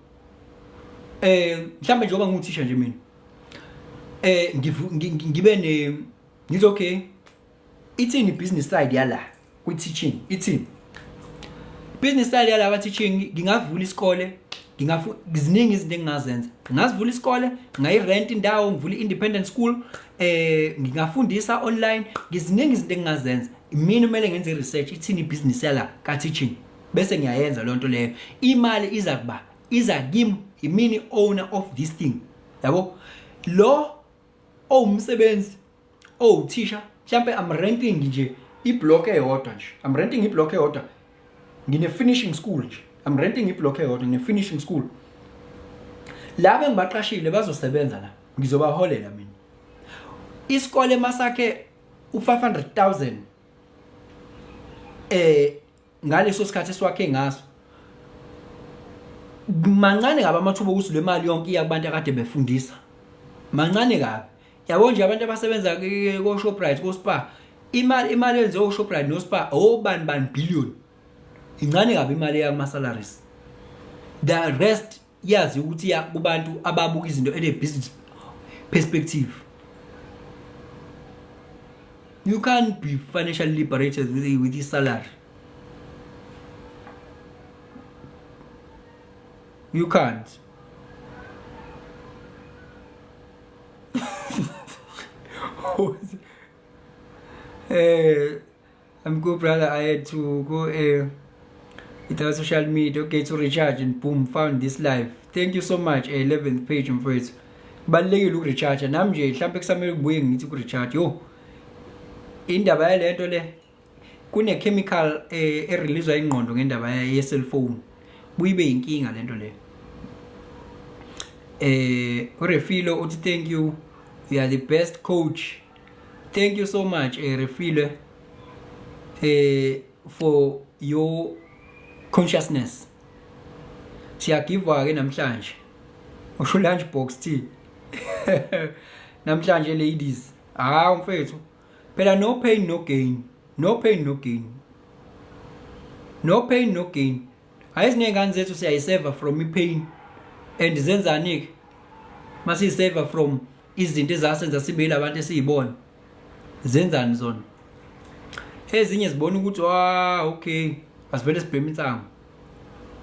mhlambe njengoba nguthisha nje mina, ngibe ne ngithi okay, ithini business side yala kwi teaching? Ithini business side yala kwa teaching? Ngingavula isikole, ngingafu ziningi izinto engingazenza. Ngingazivula isikole, ngingayirent indawo, ngivule independent school, ngingafundisa online, ngiziningi izinto engingazenza. Mina kumele ngenze research, ithini business yala ka teaching, bese ngiyayenza lonto leyo. Imali iza kuba iza kimi, imini owner of this thing, yabo. Lo owumsebenzi owuthisha, mhlambe I'm renting nje iblock eyodwa nje, I'm renting iblock eyodwa, ngine finishing school nje, I'm renting iblock eyodwa, ngine finishing school. Laba engibaqashile bazosebenza la, ngizobaholela mina. Isikole masakhe u500,000 ngaleso sikhathi esiwakhe ngaso, mancane kabi amathuba okuthi le mali yonke iya kubantu akade befundisa, mancane kabi. Yabo nje abantu abasebenza ko Shoprite, ko Spar, imali yenziwe ko Shoprite no Spar obani bani billion, incane kabi imali eya kuma salaries. The rest yazi ukuthi ya kubantu ababuka izinto ene business perspective. You can't be financially liberated with this salary. You can't. I'm good, brother. I had to go without social media, okay, to recharge, and boom, found this live. Thank you so much. 11th page, mfowethu. Kubalulekile ukurecharge. Nami nje mhlawumbe kusamele kubuye ngithi ukurecharge. Yo. Indaba yalento le, kune chemical ereleasewa ingqondo ngendaba ye cellphone. Buyibe inkinga lento le. uRefilo uthi thank you. You are the best coach. Thank you so much, Refilo, for your consciousness. Siyagivwa ke namhlanje. Usho lunch box tea. Namhlanje ladies. Ah mfethu. Phela no pain no gain. No pain no gain. No pain no gain. Ayizinengane zethu siyayiseva from ipain. And zenzani ke? Masiyiseva from izinto ezasenza sibe labantu esiyibona. Zenzani zona? Ezinye zibona ukuthi ah okay, asivele sibheme insangu.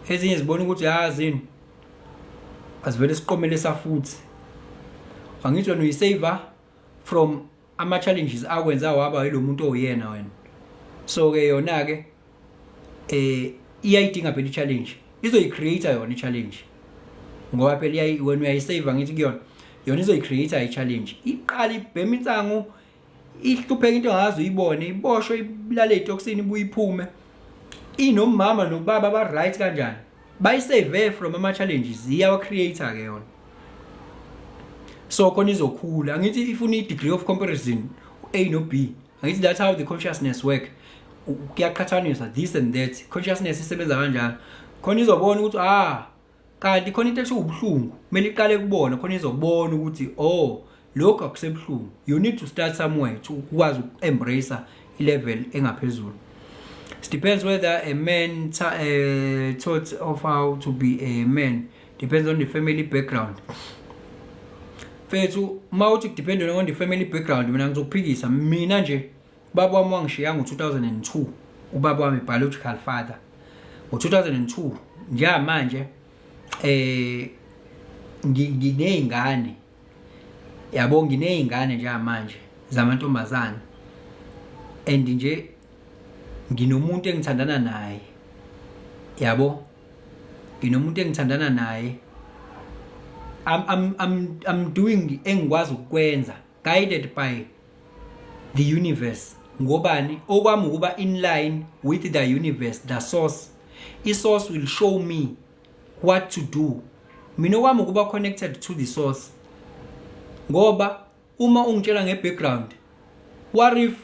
Ezinye zibona ukuthi yazini, asivele siqomele safuthi. Angithi wena uyisave from ama challenges akwenza waba yilo muntu oyena wena. So ke yona ke iyayidinga phela i-challenge, izoyi-create yona i-challenge, ngoba phela wena uyayisave ngithi kuyona, yona izoyi-create i-challenge, iqala ibhema insangu, ihlupheka into ongazi uyibone, iboshwe, ibulale itoxin, ibuye iphume inomama nobaba ba right kanjani, bayisave from ama challenges, iyawa create ke yona. So khona izokhula, angithi ifuna i degree of comparison, A no B, angithi that's how the consciousness work, kuyaqhathaniswa this and that, consciousness isebenza kanjalo. Khona izobona ukuthi ah kanti khona into ethiwa ubuhlungu, kumele iqale kubona, khona izobona ukuthi oh lokhu akusebuhlungu. You need to start somewhere to ukwazi uku-embrace i-level engaphezulu. It depends whether a man taught of how to be a man, depends on the family background. Mfethu, uma uthi depend on the family background, mina ngizokuphikisa. Mina nje baba wami wangishiya ngo-2002. Ubaba wami, biological father, ngo-2002. Njengamanje nginey'ngane, yabo, nginey'ngane njengamanje zamantombazane, and nje nginomuntu engithandana naye, yabo, nginomuntu engithandana naye. I'm doing engikwazi ukwenza, guided by the universe. Ngobani? Okwami ukuba in line with the universe, the source. I-source will show me what to do. Mina okwami ukuba connected to the source, ngoba uma ungitshela nge-background, what if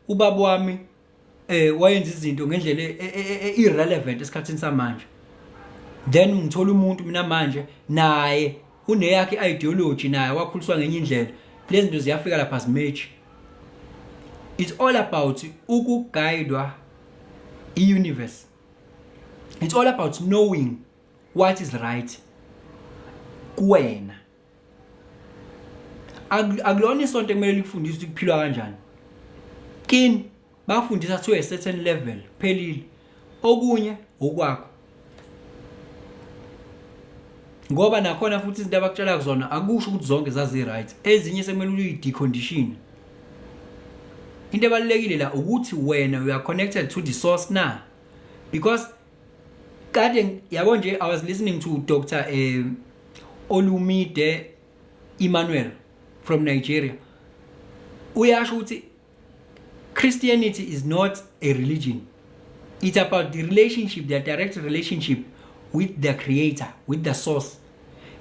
ubaba wami wayenza izinto ngendlela irrelevant esikhathini samanje? Then ngithola umuntu mina manje naye uneyakhe ideology, naye wakhuliswa ngenye indlela. Lezi zinto ziyafika lapha, zi-match. It's all about ukuguidwa i-universe. It's all about knowing what is right kuwena. Akulona isonto ekumele likufundise ukuthi kuphilwa kanjani. Kini bafundisa to a certain level, phelile. Okunye okwakho, ngoba nakhona futhi izinto abakutshela kuzona akusho ukuthi zonke zazi-right. Ezinye sekumele uyi-decondition. Into ebalulekile la ukuthi wena you are connected to the source na, because kade, yabo nje, I was listening to Dr Olumide Emmanuel from Nigeria. Uyasho ukuthi Christianity is not a religion. It's about the relationship, the direct relationship with the creator, with the source.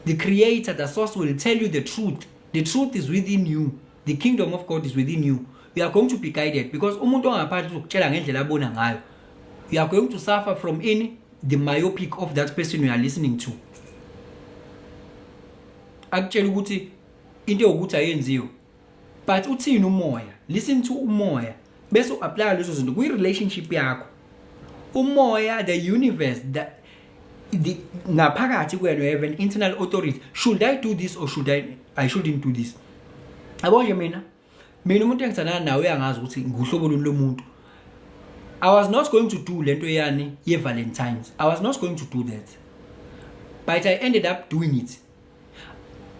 The creator, the source, will tell you the truth. The truth is within you. The kingdom of God is within you. You are going to be guided, because umuntu ongaphandle uzokutshela ngendlela abona ngayo. You are going to suffer from in the myopic of that person you are listening to. Akutshela ukuthi into yokuthi ayenziwe, but uthini umoya? Listen to umoya, bese u-apply lezo zinto kwi-relationship yakho. Umoya, the universe, the ngaphakathi kuwena, you have an internal authority. Should I do this or should I shouldn't do this? Yabo nje, mina umuntu engithandana nawe uyangazi ukuthi nguhlobo luni lomuntu. I was not going to do lento yani ye Valentines. I was not going to do that, but I ended up doing it.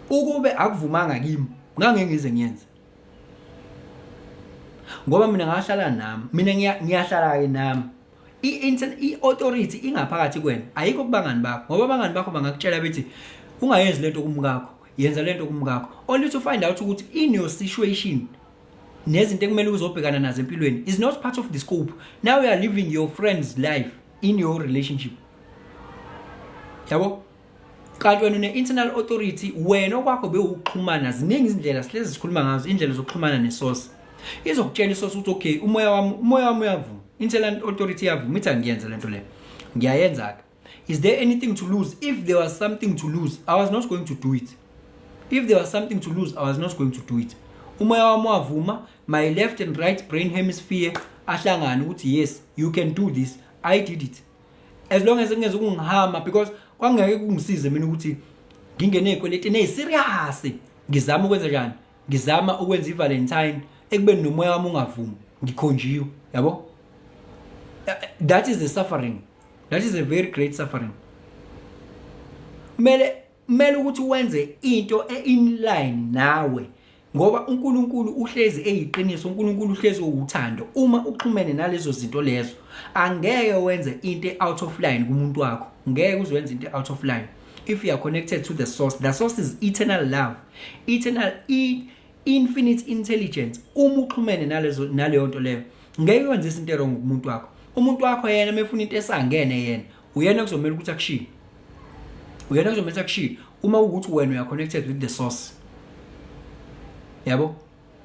Ukube akuvumanga kimi, ngangeke ngize ngiyenze, ngoba mina ngahlala nami, mina ngiyahlala ke nami. I-authority ingaphakathi kuwena, ayikho kubangani bakho, ngoba abangani bakho bangakutshela bethi ungayenzi lento kumkakho, yenza lento kumkakho, only to find out ukuthi in your situation nezinto ekumele uzobhekana nazo empilweni is not part of the scope. Now you are living your friend's life in your relationship, yabo, kanti wena une-internal authority. Wena okwakho bewukuxhumana. Ziningi izindlela sihlezi sikhuluma ngazo, indlela zokuxhumana ne-source. Izokutshela i-source ukuthi okay, umoya wami uyavuma, internal authority iyavuma, ithi angiyenze lento leyo, ngiyayenza-ke. Is there anything to lose? If there was something to lose, I was not going to do it. If there was something to lose, I was not going to do it. Umoya wami wavuma. My left and right brain hemisphere ahlangana ukuthi yes, you can do this. I did it, as long as ngeze kungihama, because kwangeke kungisize mina ukuthi ngingene ey'kweletini ey'serious, ngizama ukwenza njani, ngizama ukwenza i-Valentine ekubeni nomoya wami ungavumi, ngikhonjiwe, yabo. That is the suffering. That is a very great suffering. Kumele ukuthi wenze into e-in line nawe, ngoba uNkulunkulu uhlezi eyiqiniso, uNkulunkulu uhlezi uwuthando. Uma uxhumene nalezo zinto lezo, angeke wenze into out of line kumuntu wakho. Ngeke uzowenza into out of line if you are connected to the source. The source is eternal love, eternal infinite intelligence. Uma uxhumene naleyo nto leyo, ngeke wenze izinto wrong kumuntu wakho. Umuntu wakho yena mefuna into esangene, yena uyena kuzomela ukuthi akushiye, uyena kuzomela ukuthi akushiye, uma ukuthi wena uya connected with the source, yabo.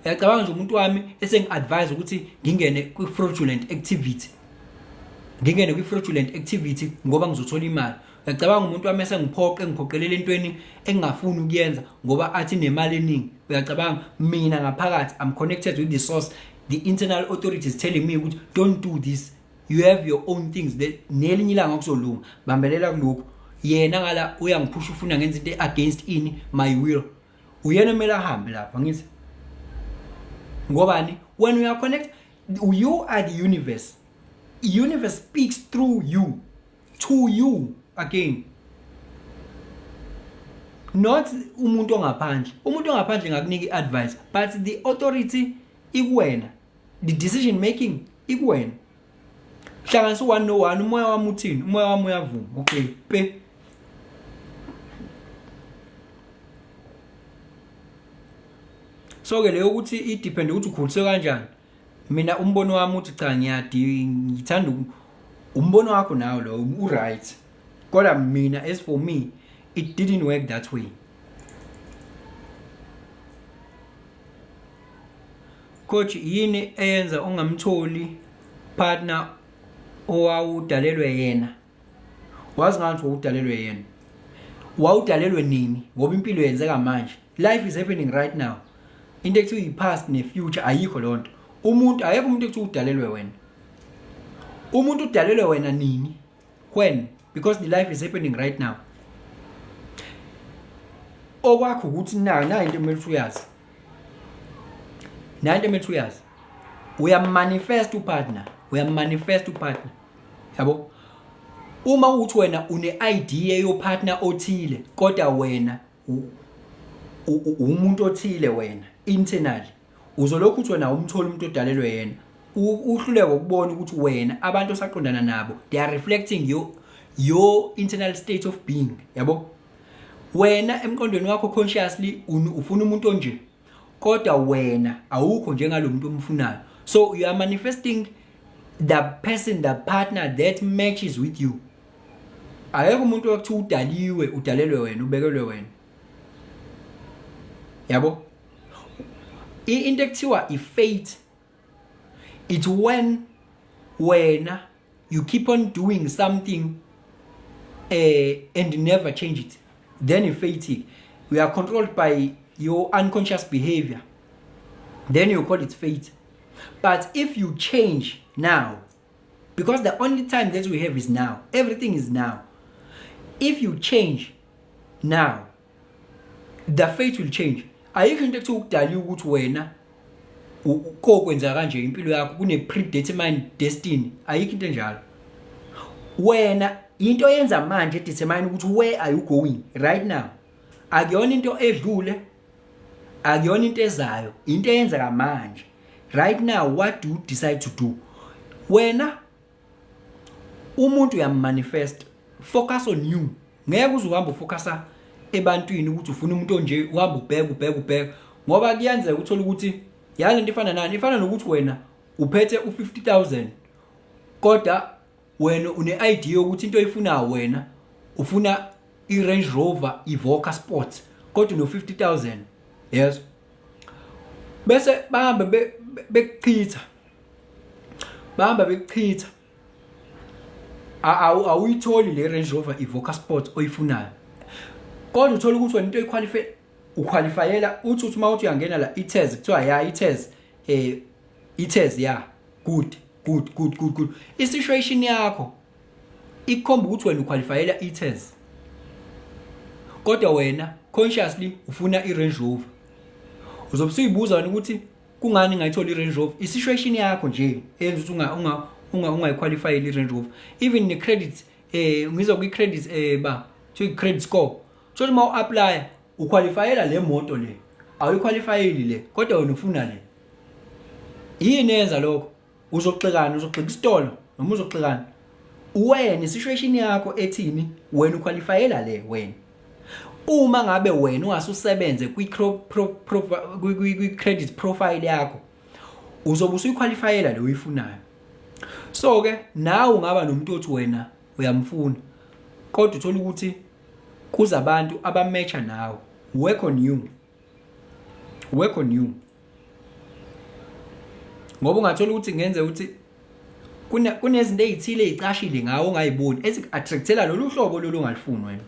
Uyacabanga nje umuntu wami esengi-advise ukuthi ngingene kwi-fraudulent activity, ngingene kwi-fraudulent activity ngoba ngizothola imali? Uyacabanga umuntu wami esengiphoqe, ngiphoqelela entweni engingafuni ukuyenza ngoba athi nemali eningi? Uyacabanga, mina ngaphakathi I'm connected with the source. The internal authority is telling me ukuthi don't do this, you have your own things, nelinye ilanga kuzolunga, bambelela kulokhu. Yena ngala uyangiphusha, ufuna ngenza into against ini my will. Uyena kumele ahambe lapha, ngithi ngobani? Wena uya connect, you are the universe. Universe speaks through you to you again, not umuntu ongaphandle. Umuntu ongaphandle ngakunika iadvice, but the authority ikuwena, the decision making ikuwena. Hlanganisa u1 no1, umoya wami uthini? Umoya wami uyavuma. Okay, pe so ke leyo ukuthi i depend ukuthi ukhuliswe kanjani. Mina umbono wami uthi cha, ngiyadi ngithanda umbono wakho nawo lo u right, kodwa mina, as for me, it didn't work that way. Coach, yini eyenza ungamtholi partner owawudalelwe yena? Wazi ngathi wawudalelwe yena? Wawudalelwe nini? Ngoba impilo yenzeka manje. Life is happening right now. Into ekuthiwa i-past ne-future ayikho leyo nto. Umuntu ayekho, umuntu ekuthiwa udalelwe wena. Umuntu udalelwe wena nini? When? Because the life is happening right now. Okwakho ukuthi na into emele uyazi, na into emele uyazi, uyamanifest upartner, uyamanifest upartner, yabo. Uma uthi wena une idea yopartner othile, kodwa wena umuntu othile, wena internally uzolokhu uthi wena umthola umuntu odalelwe yena, uhluleke ukubona ukuthi wena abantu osaqondana nabo, they are reflecting your internal state of being, yabo. Wena emqondweni wakho consciously ufuna umuntu onje, kodwa wena awukho njengalo muntu omfunayo. So you are manifesting the person, the partner that matches with you. Ayekho umuntu okuthiwa udaliwe, udalelwe wena, ubekelwe wena, yabo. Into ekuthiwa i-fate, it's when wena you keep on doing something and never change it, then i-fate. We are controlled by your unconscious behavior, then you call it fate. But if you change now, because the only time that we have is now, everything is now, if you change now, the fate will change. Ayikho into ekuthiwa ukudaliwa ukuthi wena kokwenza kanje impilo yakho, kune predetermined destiny. Ayikho into enjalo. Wena into oyenza manje determine ukuthi where are you going right now. Akuyona into edlule, akuyona into ezayo, into eyenzeka manje, right now. What do you decide to do? Wena umuntu uyamanifest. Focus on you. Ngeke uze uhambe ufocusa ebantwini ukuthi ufuna umuntu onje, uhamba ubheka, ubheka, ubheka, ngoba kuyenzeka uthola ukuthi yale nto ifana nani, ifana nokuthi wena uphethe u50000, kodwa wena une idea yokuthi into oyifunayo wena ufuna i-Range Rover Evoque Sport, kodwa uno 50000, yes, bese bahambe bekuchitha, bahamba bekuchitha, awuyitholi le Range Rover Evoque Sport oyifunayo. Kodwa uthola ukuthi wena into oyiqualify, uqualifyela uthi uma uthi uyangena la iTazz, kuthiwa ya, iTazz, iTazz ya, good, good, good, good, good. I-situation yakho ikhomba ukuthi wena uqualifyela iTazz, kodwa wena consciously ufuna iRange Rover. Uzobe usuyibuza wena ukuthi kungani ngayithola iRange Rover. I-situation yakho nje eyenza ukuthi ungayiqualifyeli iRange Rover. Even ne-credit, ngizwa kwi-credit, ba kuthiwa i-credit score, so uma u-apply uqualifyela le moto le, awuyiqualifyeli le, kodwa wena ufuna le. Yini eyenza lokho? Uzoxekana, uzoxeka isitolo noma uzoxekana wena, isituation yakho ethini? Wena uqualifyela le. Wena uma ngabe wena ungasusebenze kwi credit profile yakho, uzobe usuyiqualifyela le uyifunayo. So ke nawe ungaba nomuntu othi wena uyamfuna, kodwa uthola ukuthi kuza abantu abamatcha nawe. Work on you, work on you, ngoba ungathola ukuthi kungenzeka ukuthi kunezinto ezithile ezicashile ngawe ongayiboni, eziku-attractela lolu hlobo lolu ongalifuni wena,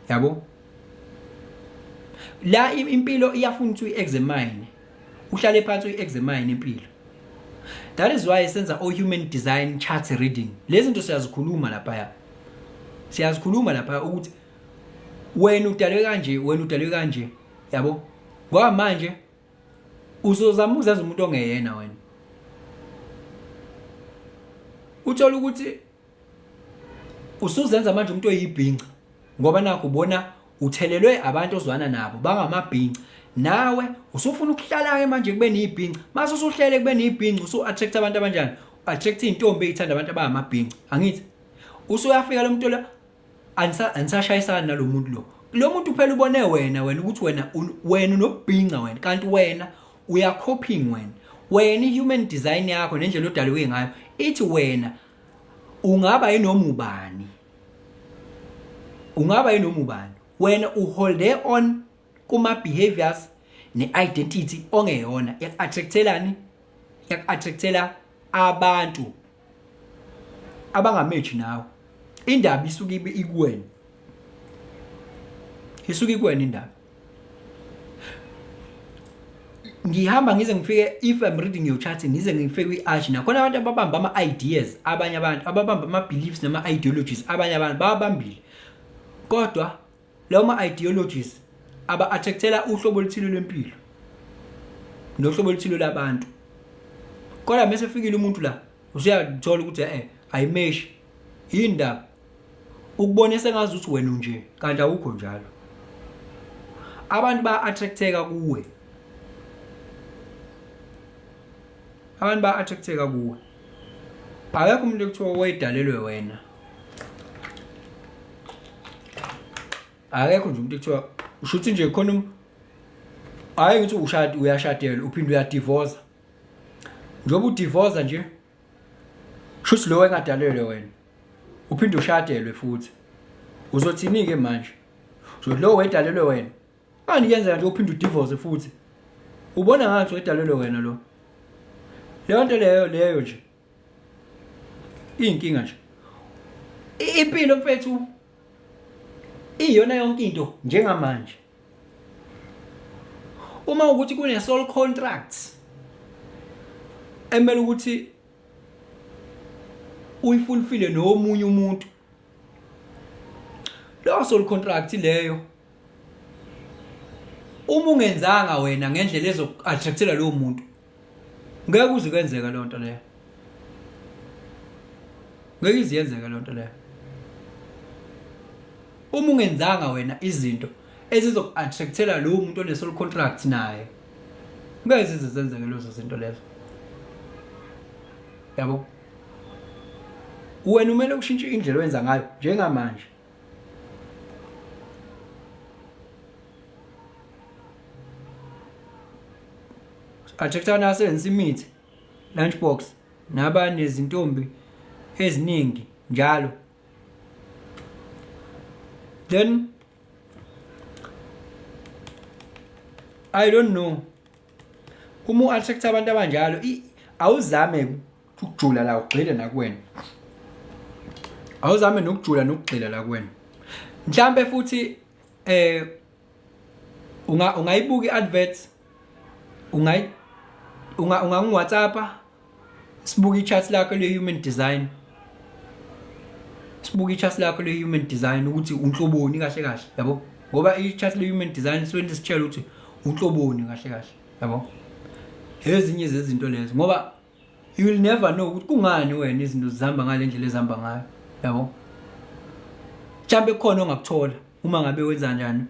yabo. La impilo iyafuna ukuthi uyi-examine, uhlale phansi uyi-examine impilo. That is why senza o-human design chart reading. Lezi zinto siyazikhuluma laphaya, siyazikhuluma lapha ukuthi wena udalwe kanje, wena udalwe kanje, yabo. Ngoba manje uzozama ukuzenza umuntu ongeyena wena. Uthola ukuthi usuzenza manje umuntu oyibhinca ngoba nakho ubona uthelelwe abantu ozwana nabo bangamabhinca nawe usufuna ukuhlala ke manje kube niyibhinca mase usuhlele kube niyibhinca usu attract abantu abanjani attract intombi eyithanda abantu abangamabhinca angithi usuyafika lo muntu lo anisashayisani nalomuntu lo lo muntu phela ubone wena wena ukuthi wena wena unobhinca wena kanti wena uya copying wena wena i-human design yakho nendlela odaliwe ngayo ithi wena ungaba yinoma ubani ungaba yinoma ubani wena uholde on kuma behaviors ne-identity ongeyona yaku-attractelani yaku-attractela abantu abangameji nawe indaba isuke ibe ikuwena isuke ikuwena indaba ngihamba ngize ngifike if i'm reading your chart ngize ngifike kwi-arch nakhona abantu ababamba ama-ideas abanye abantu ababamba ama-beliefs nama-ideologies abanye abantu babambile kodwa lawo ma-ideologies aba-attractela uhlobo oluthile lwempilo nohlobo oluthile lwabantu kodwa mese fikile umuntu la usuyathola ukuthi eh ayimeshi yini ndaba ukubona sengazi ukuthi wena unje kanti awukho njalo abantu ba-attracteka kuwe abantu ba-attracteka kuwe akekho umuntu ekuthiwa wayedalelwe wena akekho nje umuntu ekuthiwa ushuthi nje khona um, hayi ngithi ushadi uyashadelwa uphinde uyadivorce njengoba udivorce nje shuthi lo engadalelwe wena uphinde ushadelwe futhi uzothini ke manje uzothi lo wedalelwe wena Manje kuyenzeka nje uphinde udivorce futhi. Ubona ngathi wedalelwe wena lo. Leyo nto leyo leyo nje. Iyinkinga nje. Impilo mfethu iyona yonke into njengamanje. Uma ukuthi kune soul contract emele ukuthi uyifulfile nomunye umuntu leyo soul contract leyo uma ungenzanga wena ngendlela ezoku-attractela lowo muntu ngeke uze kwenzeka leyo nto leyo ngeke ize yenzeke leyo nto leyo uma ungenzanga wena izinto ezizoku-attractela lowo muntu one-soul contract naye ngeke zize zenzeke lezo zinto lezo yabo wena umele ushintshe indlela owenza ngayo njengamanje Attractana asebenzisa imithi lunchbox naba nezintombi eziningi njalo then I don't know uma u-attract abantu abanjalo awuzame ukujula la ugxile nakuwena awuzame nokujula nokugxila la kuwena mhlambe futhi eh unga ungayibuka iadvert ungayi unga ungangi WhatsApp sibuka i-chart lakho le-human design sibuka i-chart lakho le-human design ukuthi unhloboni kahle kahle yabo ngoba i-chart le-human design suke lisitshela ukuthi unhloboni kahle kahle yabo ezinye zezinto lezo ngoba you will never know ukuthi kungani wena izinto zihamba ngale ndlela ezihamba ngayo yabo mhlawumbe kukhona ongakuthola uma ngabe wenza kanjani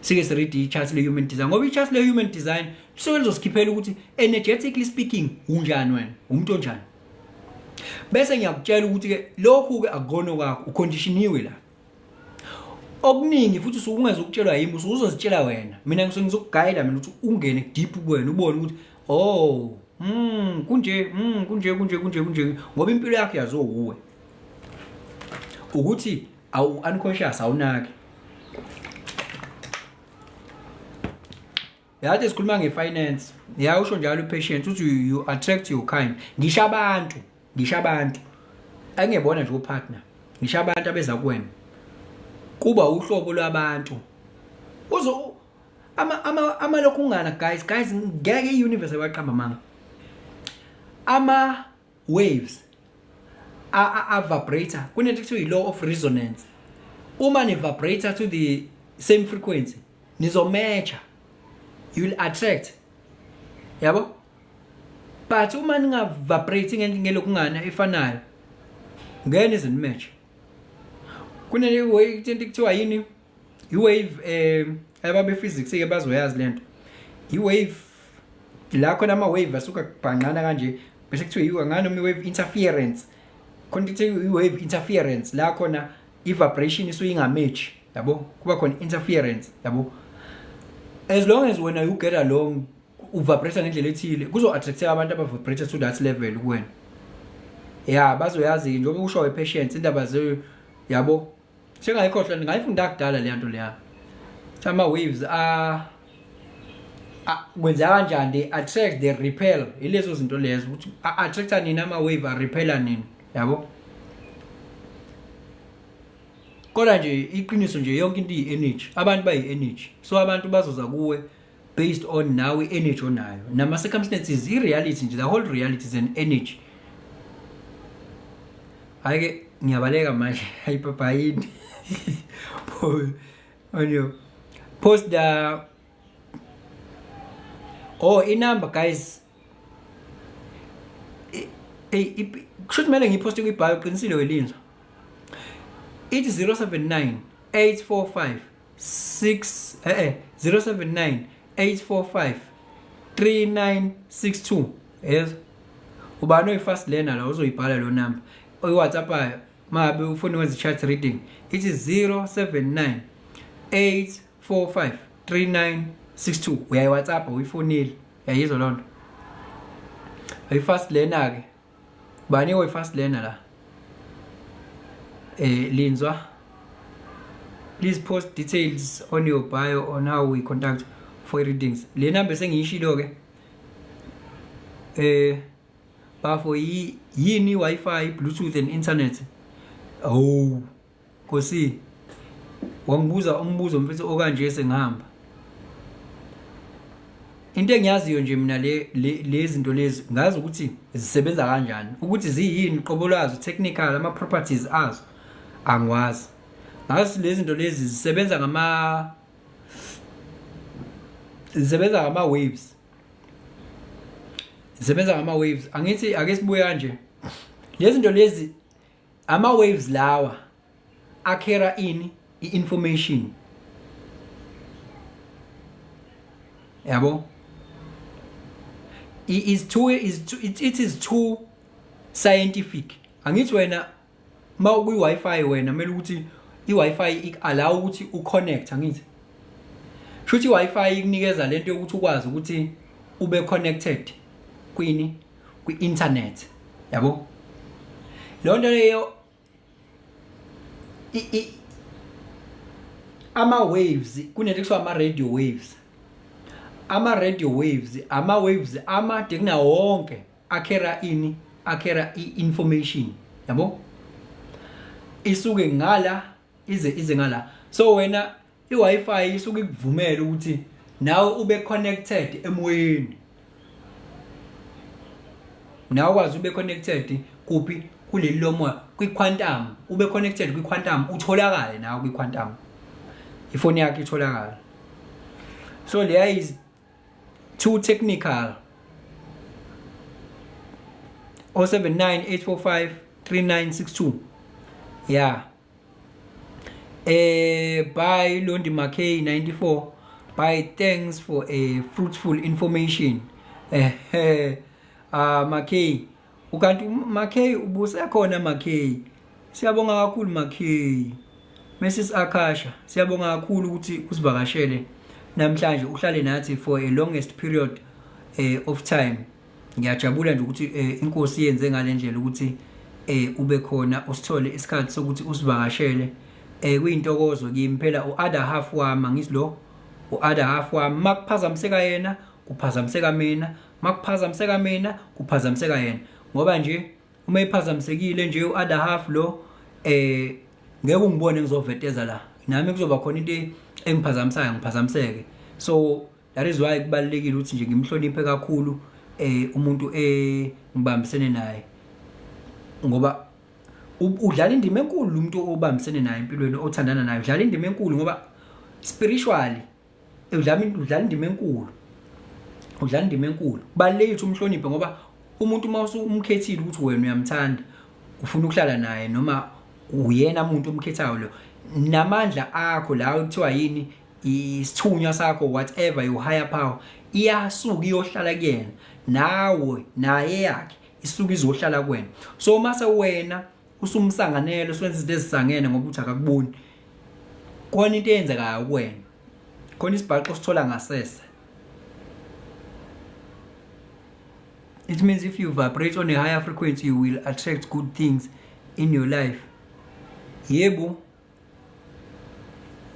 sike siread i-chart le-human design ngoba i-chart le-human design lisuke lizosikhiphela ukuthi energetically speaking unjani wena umuntu onjani bese ngiyakutshela ukuthi-ke lokhu-ke akukona okwakho ukhondishiniwe la okuningi futhi usuke ungeze ukutshelwa yimi usuke uzozitshela wena mina ngisuke ngizokugayela mina ukuthi ungene deep kuwena ubone ukuthi oh kunje kunje kunje kunje kunje ngoba impilo yakho yaziwa wuwe ukuthi awu unconscious awunaki yathi sikhuluma ngefinance ya usho njalo upatient uthi you attract your kind ngisho abantu ngisho abantu angebona nje upartner ngisho abantu abeza kuwena kuba uhlobo lwabantu uzo ama ama amalokungana guys guys ngeke iuniverse ebaqamba manga ama waves a vibrator kunento kuthiwa i-law of resonance uma ni vibrator to the same frequency nizomatcha you will attract yabo but uma ninga vibrate ngelokungana efanayo Ngeke nize nimatch. Kunele way into kuthiwa yini? I-wave ababe physics ke bazoyazi lento. I-wave la khona ama-wave asuka kubhanqana kanje bese kuthiwa yiwa ngani noma i-wave interference. Khona ukuthi i-wave interference la khona i-vibration isuke ingamatch yabo, kuba khona interference yabo. As long as wena you get along, uvibrate ngendlela ethile, kuzo-attracteka abantu aba-vibrate to that level kuwena. Ya, bazoyazi njengoba usho we-patience indaba ze yabo, sengayikhohlwa, ngayifunda kudala leya nto leya. Ama-waves a kwenza kanjani, they attract, they repel, ilezo zinto lezo ukuthi a-attracta nini ama-wave, a-repela nini yabo. Kodwa nje iqiniso nje, yonke into iyi-energy, abantu bayi-energy, so abantu bazoza kuwe based on nawe i-energy onayo nama-circumstances. I-reality nje, the whole reality is an energy. Hhayi-ke, ngiyabaleka manje. Hayi, papa, yini on your post the, oh, inumber guys. Ey, kusho kumele ngiyiphoste kwi-bio. Qinisile welinzwa, ithi 079 845 6 079 845 3962. Yes, ubani oyi-fast learner la uzoyibhala lo number oyi-WhatsAppayo mabe ufuna ukwenza i-chart reading? Ithi 079 845 3962. Uyayi-WhatsApp, uyifonile, uyayizwa loo nto. Oyi-fast learner ke, bani oyi-fast learner la? Linzwa, please post details on your bio on how we contact for readings. Le number sengiyishilo ke. Bafo, yini Wi-Fi, Bluetooth and internet? Oh Nkosi, wangibuza umbuzo mfethu okanje sengihamba. Into engiyaziyo nje mina, le lezi zinto lezi ngazi ukuthi zisebenza kanjani, ukuthi ziyini qobo lwazo, technical ama properties azo angiwazi. Ngazi lezi zinto lezi zisebenza ngama waves, zisebenza ngama waves. Angithi ake sibuye kanje, lezi zinto lezi, ama waves lawa acarrya ini? I-information yabo. It is too scientific. Angithi wena ma ukwi Wi-Fi, wena kumele ukuthi i-Wi-Fi ik-allow ukuthi uconnect, angithi? Shuthi i-Wi-Fi ikunikeza lento yokuthi ukwazi ukuthi ube connected kwini? Kwi-internet yabo. Leyo nto leyo ama waves, kunento ekuthiwa ama radio waves. Ama radio waves, ama waves amade kunawo wonke, acarrya ini? Acarrya i-information yabo, isuke ngala ize ngala. So wena i-Wi-Fi isuke ikuvumela ukuthi nawe ube connected emoyeni, nawe ukwazi ube connected kuphi? Kuleli lomoya, kwi-quantum, ube connected kwi-quantum, utholakale nawe kwi-quantum, ifoni yakhe itholakala. So leya is too technical. 079 845 3962. Yeah. By Londi Makay 94. By, thanks for a fruitful information. Makay, ukanti Makay ubusekhona? Makay, siyabonga kakhulu Makay. Mrs Akasha, siyabonga kakhulu ukuthi usivakashele namhlanje, uhlale nathi for a longest period of time. Ngiyajabula nje ukuthi inkosi yenze ngalendlela ukuthi ube khona, usithole isikhathi sokuthi usivakashele. Kuyintokozo kimi phela, u-other half wami, angithi lo u-other half wami. Makuphazamiseka yena, kuphazamiseka mina, makuphazamiseka mina, kuphazamiseka yena, ngoba nje uma iphazamisekile nje u-other half lo, ngeke ungibone ngizoveteza la, nami kuzoba khona into engiphazamisayo, ngiphazamiseke. So that is why kubalulekile ukuthi nje ngimhloniphe kakhulu umuntu engibambisene naye, ngoba udlala indima enkulu umuntu obambisene naye empilweni, othandana naye. Udlala indima enkulu ngoba spiritually udlala indima enkulu, udlala indima enkulu. Kubalulekile ukuthi umhloniphe, ngoba umuntu uma umkhethile ukuthi wena uyamthanda. ufuna ukuhlala naye noma uyena umuntu omkhethayo lo, namandla akho la kuthiwa yini, isithunywa sakho, whatever, your higher power iyasuka iyohlala kuyena, nawe naye yakhe isuka izohlala kuwena. So mase wena usumsanganelo, usuwenza izinto ezisangene ngoba uthi akakuboni, khona into eyenzekayo kuwena, khona isibhaxo osithola ngasese. It means if you vibrate on a higher frequency, you will attract good things in your life. Yebo,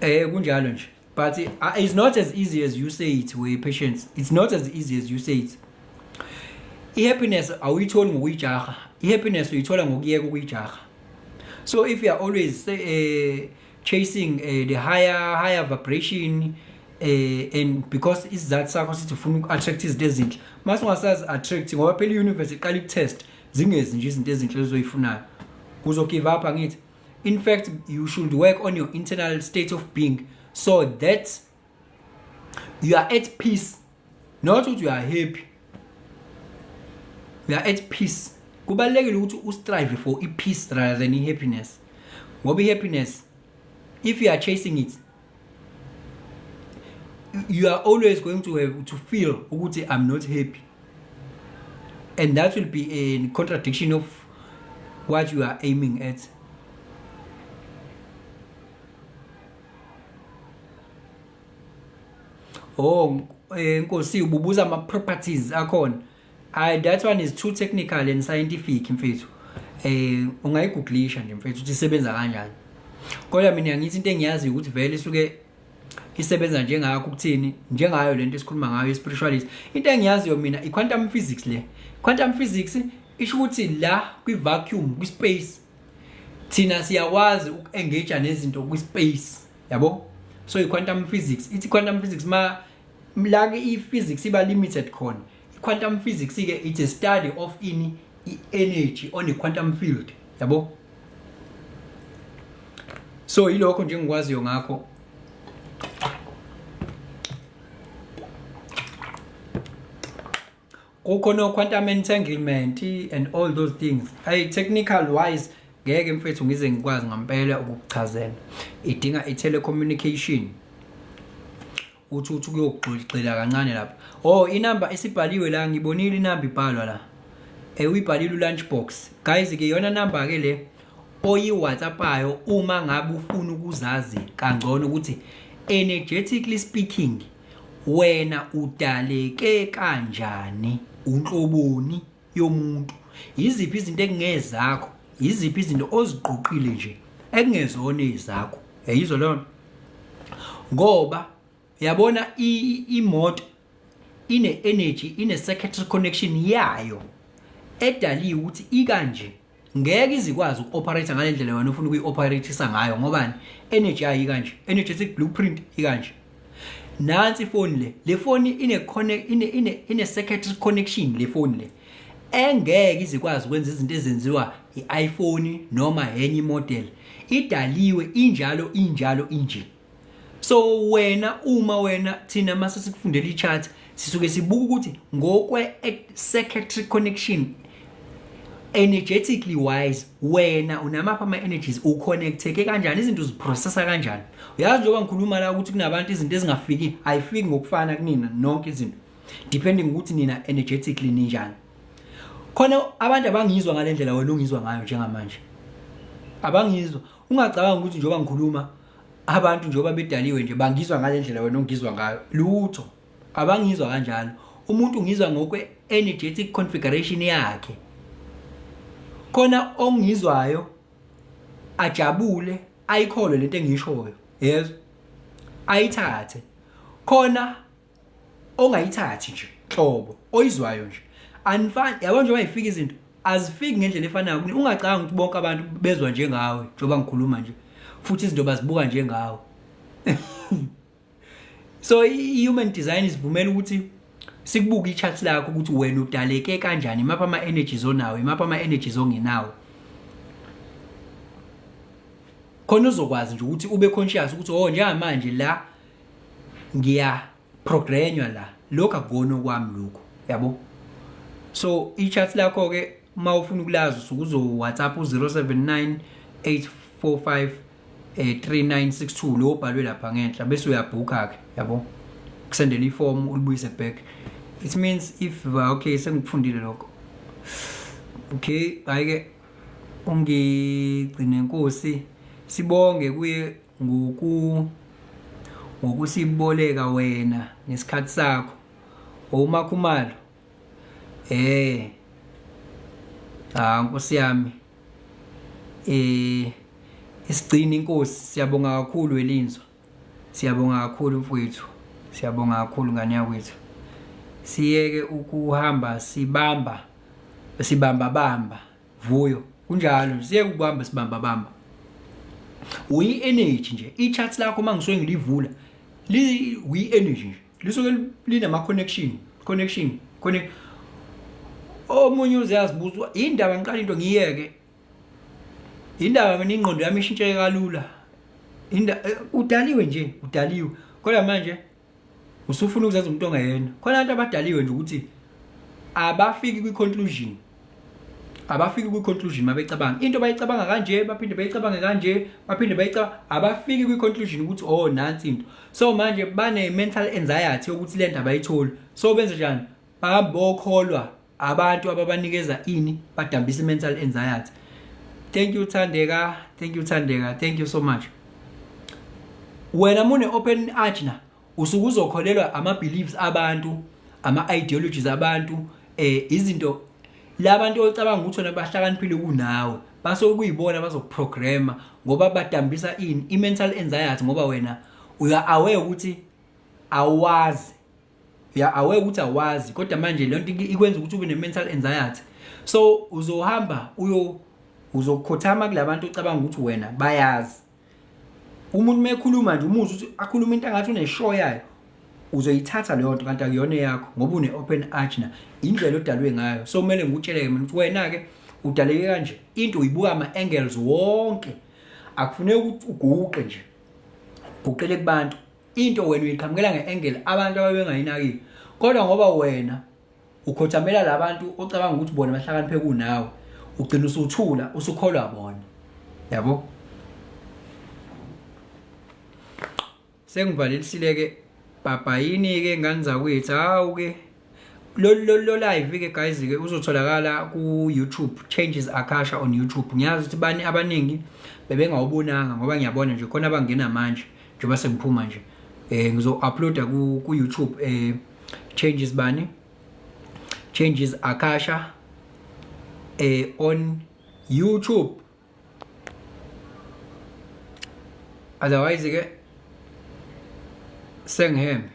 kunjalo nje, but it's not as easy as you say it. We patience, it's not as easy as you say it. I-happiness awuyitholi ngokuyijaha, i-happiness uyithola ngokuyeka ukuyijaha. So if you are always say, chasing the higher vibration, and because isizathu sakho sithi ufuna uku-attract izinto ezinhle, mase ungasazi attract ngoba phela i-universe iqala ikutest, zingezi nje izinto ezinhle ozoyifunayo, uzo-give up. Angithi in fact you should work on your internal state of being so that you are at peace, not ukuthi you are happy, you are at peace. Kubalulekile ukuthi ustrive for i-peace rather than i-happiness, ngoba i-happiness, if you are chasing it, you are always going to have to feel ukuthi I'm not happy, and that will be a contradiction of what you are aiming at. Oh, Nkosi, ububuza ama properties akhona. Ay, that one is too technical and scientific, mfethu. Ungayigugulisha nje, mfethu, ukuthi isebenza kanjani. Kodwa mina ngithi into engiyazi ukuthi vele isuke isebenza njengakho ukuthini, njengayo lento esikhuluma ngayo, spirituality. Into engiyaziyo mina i quantum physics le. Quantum physics isho ukuthi la kwi vacuum, kwi space, thina siyakwazi uku-engage nezinto kwi space, yabo. So i quantum physics ithi, quantum physics ma la ke i physics iba limited khona. I quantum physics ke, it's a study of ini, i energy on a quantum field, yabo. So yilokho nje engikwaziyo ngakho. Kukhona quantum entanglement and all those things. Ay, technical wise ngeke, mfethu, ngize ngikwazi ngempela ukukuchazela, idinga i-telecommunication, uthi kuyogxila kancane lapha. Oh, inamba esibhaliwe la, ngibonile inamba ibhalwa la, uyibhalile u-lunchbox guys ke. Yona number ke le oyi-WhatsAppayo uma ngabe ufuna ukuzazi kangcono ukuthi energetically speaking wena udaleke kanjani, unhloboni yomuntu, yiziphi izinto ekungezakho, yiziphi izinto oziqoqile nje ekungezona ezakho. Yayizwa leyo nto? Ngoba yabona, imoto ine energy, ine circuitry connection yayo edaliwe ukuthi ikanje, ngeke izikwazi uku-operate ngale ndlela wena ufuna ukuyi-operatisa ngayo. Ngobani? Energy yayo ikanje, energetic blueprint ikanje. Nansi ifoni le, le foni ine circuitry connection le foni le engeke izikwazi ukwenza izinto ezenziwa i-iPhone noma enye imodel. Idaliwe injalo, injalo inje. So wena, uma wena, thina mase sikufundela i-chart, sisuke sibuka ukuthi ngokwe circuitry connection, energetically wise, wena unamaphi ama-energies, uconnecteke kanjani, izinto uziprocessa kanjani. Uyazi njengoba ngikhuluma la ukuthi kunabantu izinto ezingafiki, ayifiki ngokufana kunina nonke izinto, depending ukuthi nina energetically ninjani. Khona abantu abangizwa ngale ndlela wena ungizwa ngayo njengamanje, abangizwa. Ungacabanga ukuthi njengoba ngikhuluma, abantu njengoba bedaliwe nje bangizwa ngale ndlela wena ongizwa ngayo. Lutho, abangizwa kanjalo. Umuntu ngizwa ngokwe energetic configuration yakhe. Khona ongizwayo ajabule, ayikholwe lento engiyishoyo, yezwa, ayithathe. Khona ongayithathi nje nhlobo, oyizwayo nje anifani, yabo. Njengoba ifika izinto, azifiki ngendlela efanayo. Ungacabanga ukuthi bonke abantu bezwa njengawe njengoba ngikhuluma nje, futhi izinto bazibuka njengawe. So i-human design isivumela ukuthi sikubuke i-chart lakho ukuthi wena udaleke kanjani, imaphi ama-energies onawo, imaphi ama-energies ongenawo, khona uzokwazi nje ukuthi ube conscious ukuthi, oh, njengamanje la ngiya programnywa la, lokhu akukona okwami lokhu, yabo. So i-chart lakho ke Uma ufuna ukulazi usuke uzo WhatsApp u-079 845 3962 lo obhalwe lapha ngenhla, bese uyabhukha ke, yabo, kusendela iform ulibuyise back. It means if, okay, sengikufundile lokho. Okay, hayi ke, ungigcine Nkosi, sibonge kuye ngokusiboleka wena ngesikhathi sakho. OMakhumalo, ah, Nkosi yami, isigcina inkosi. Siyabonga kakhulu welinzwa, siyabonga kakhulu mfowethu, siyabonga kakhulu ngane yakwethu. Siyeke ukuhamba sibamba sibamba bamba vuyo, kunjalo, siyeke ukuhamba sibamba bamba. Uyi energy nje, i-chart lakho uma ngisuke ngilivula li uyi energy nje, lisuke linama connection, connection, connect. Omunye uze yazibuza indaba, ngiqala into ngiyeke indaba mina, ingqondo yami ishintsheke kalula. Inda udaliwe nje, udaliwe, kodwa manje usufuna ukuzenza umuntu ongeyena. Khona abantu abadaliwe nje ukuthi abafiki kwi-conclusion, abafiki kwi-conclusion mabecabanga into, bayicabanga kanje, baphinde bayicabange kanje, baphinde bayicabanga, abafiki kwi-conclusion ukuthi, oh, nansi into. So manje bane-mental anxiety yokuthi le nto abayitholi, so benze njani? Bokholwa abantu ababanikeza ini, badambisa i-mental anxiety. Thank you Thandeka, thank you Thandeka, thank you so much. Wena mune open ajna, usuke uzokholelwa ama-beliefs abantu, ama-ideologies abantu, izinto labantu ocabanga ukuthi wena bahlakaniphile kunawe, basuke kuyibona bazokuprograma ngoba badambisa ini? I-mental anxiety, ngoba wena uya aware ukuthi awazi, uya aware ukuthi awazi, kodwa manje le nto ikwenza ukuthi ube ne-mental anxiety. So uzohamba uyo uzokhothama kulabantu ocabanga ukuthi wena bayazi. Umuntu mekhuluma nje, umuzwa ukuthi akhuluma into angathi uneshow yayo, uzoyithatha leyo nto, kanti akuyona yakho, ngoba une open ajna, indlela odalwe ngayo. So kumele ngikutshele mina ukuthi wena ke udaleke kanje, into uyibuka ama angles wonke. Akufuneki ukuthi uguqe nje, guqele kubantu. Into wena uyiqhamukela ngeangle abantu ababengayinakile, kodwa ngoba wena ukhothamela labantu ocabanga ukuthi bona bahlakaniphe kunawe, ugcina usuthula, usukholwa bona, yabo. Sengivalelisile ke, baba yini ke, ngane zakwethu? Hawu ke, lo live ke guys ke uzotholakala ku YouTube, Changes Akasha on YouTube. Ngiyazi ukuthi bani abaningi bebengawubonanga, ngoba ngiyabona nje khona abangena manje njengoba sengiphuma nje. Ngizo uploada ku YouTube, Changes bani, Changes Akasha on YouTube. Otherwise ke sengihembe.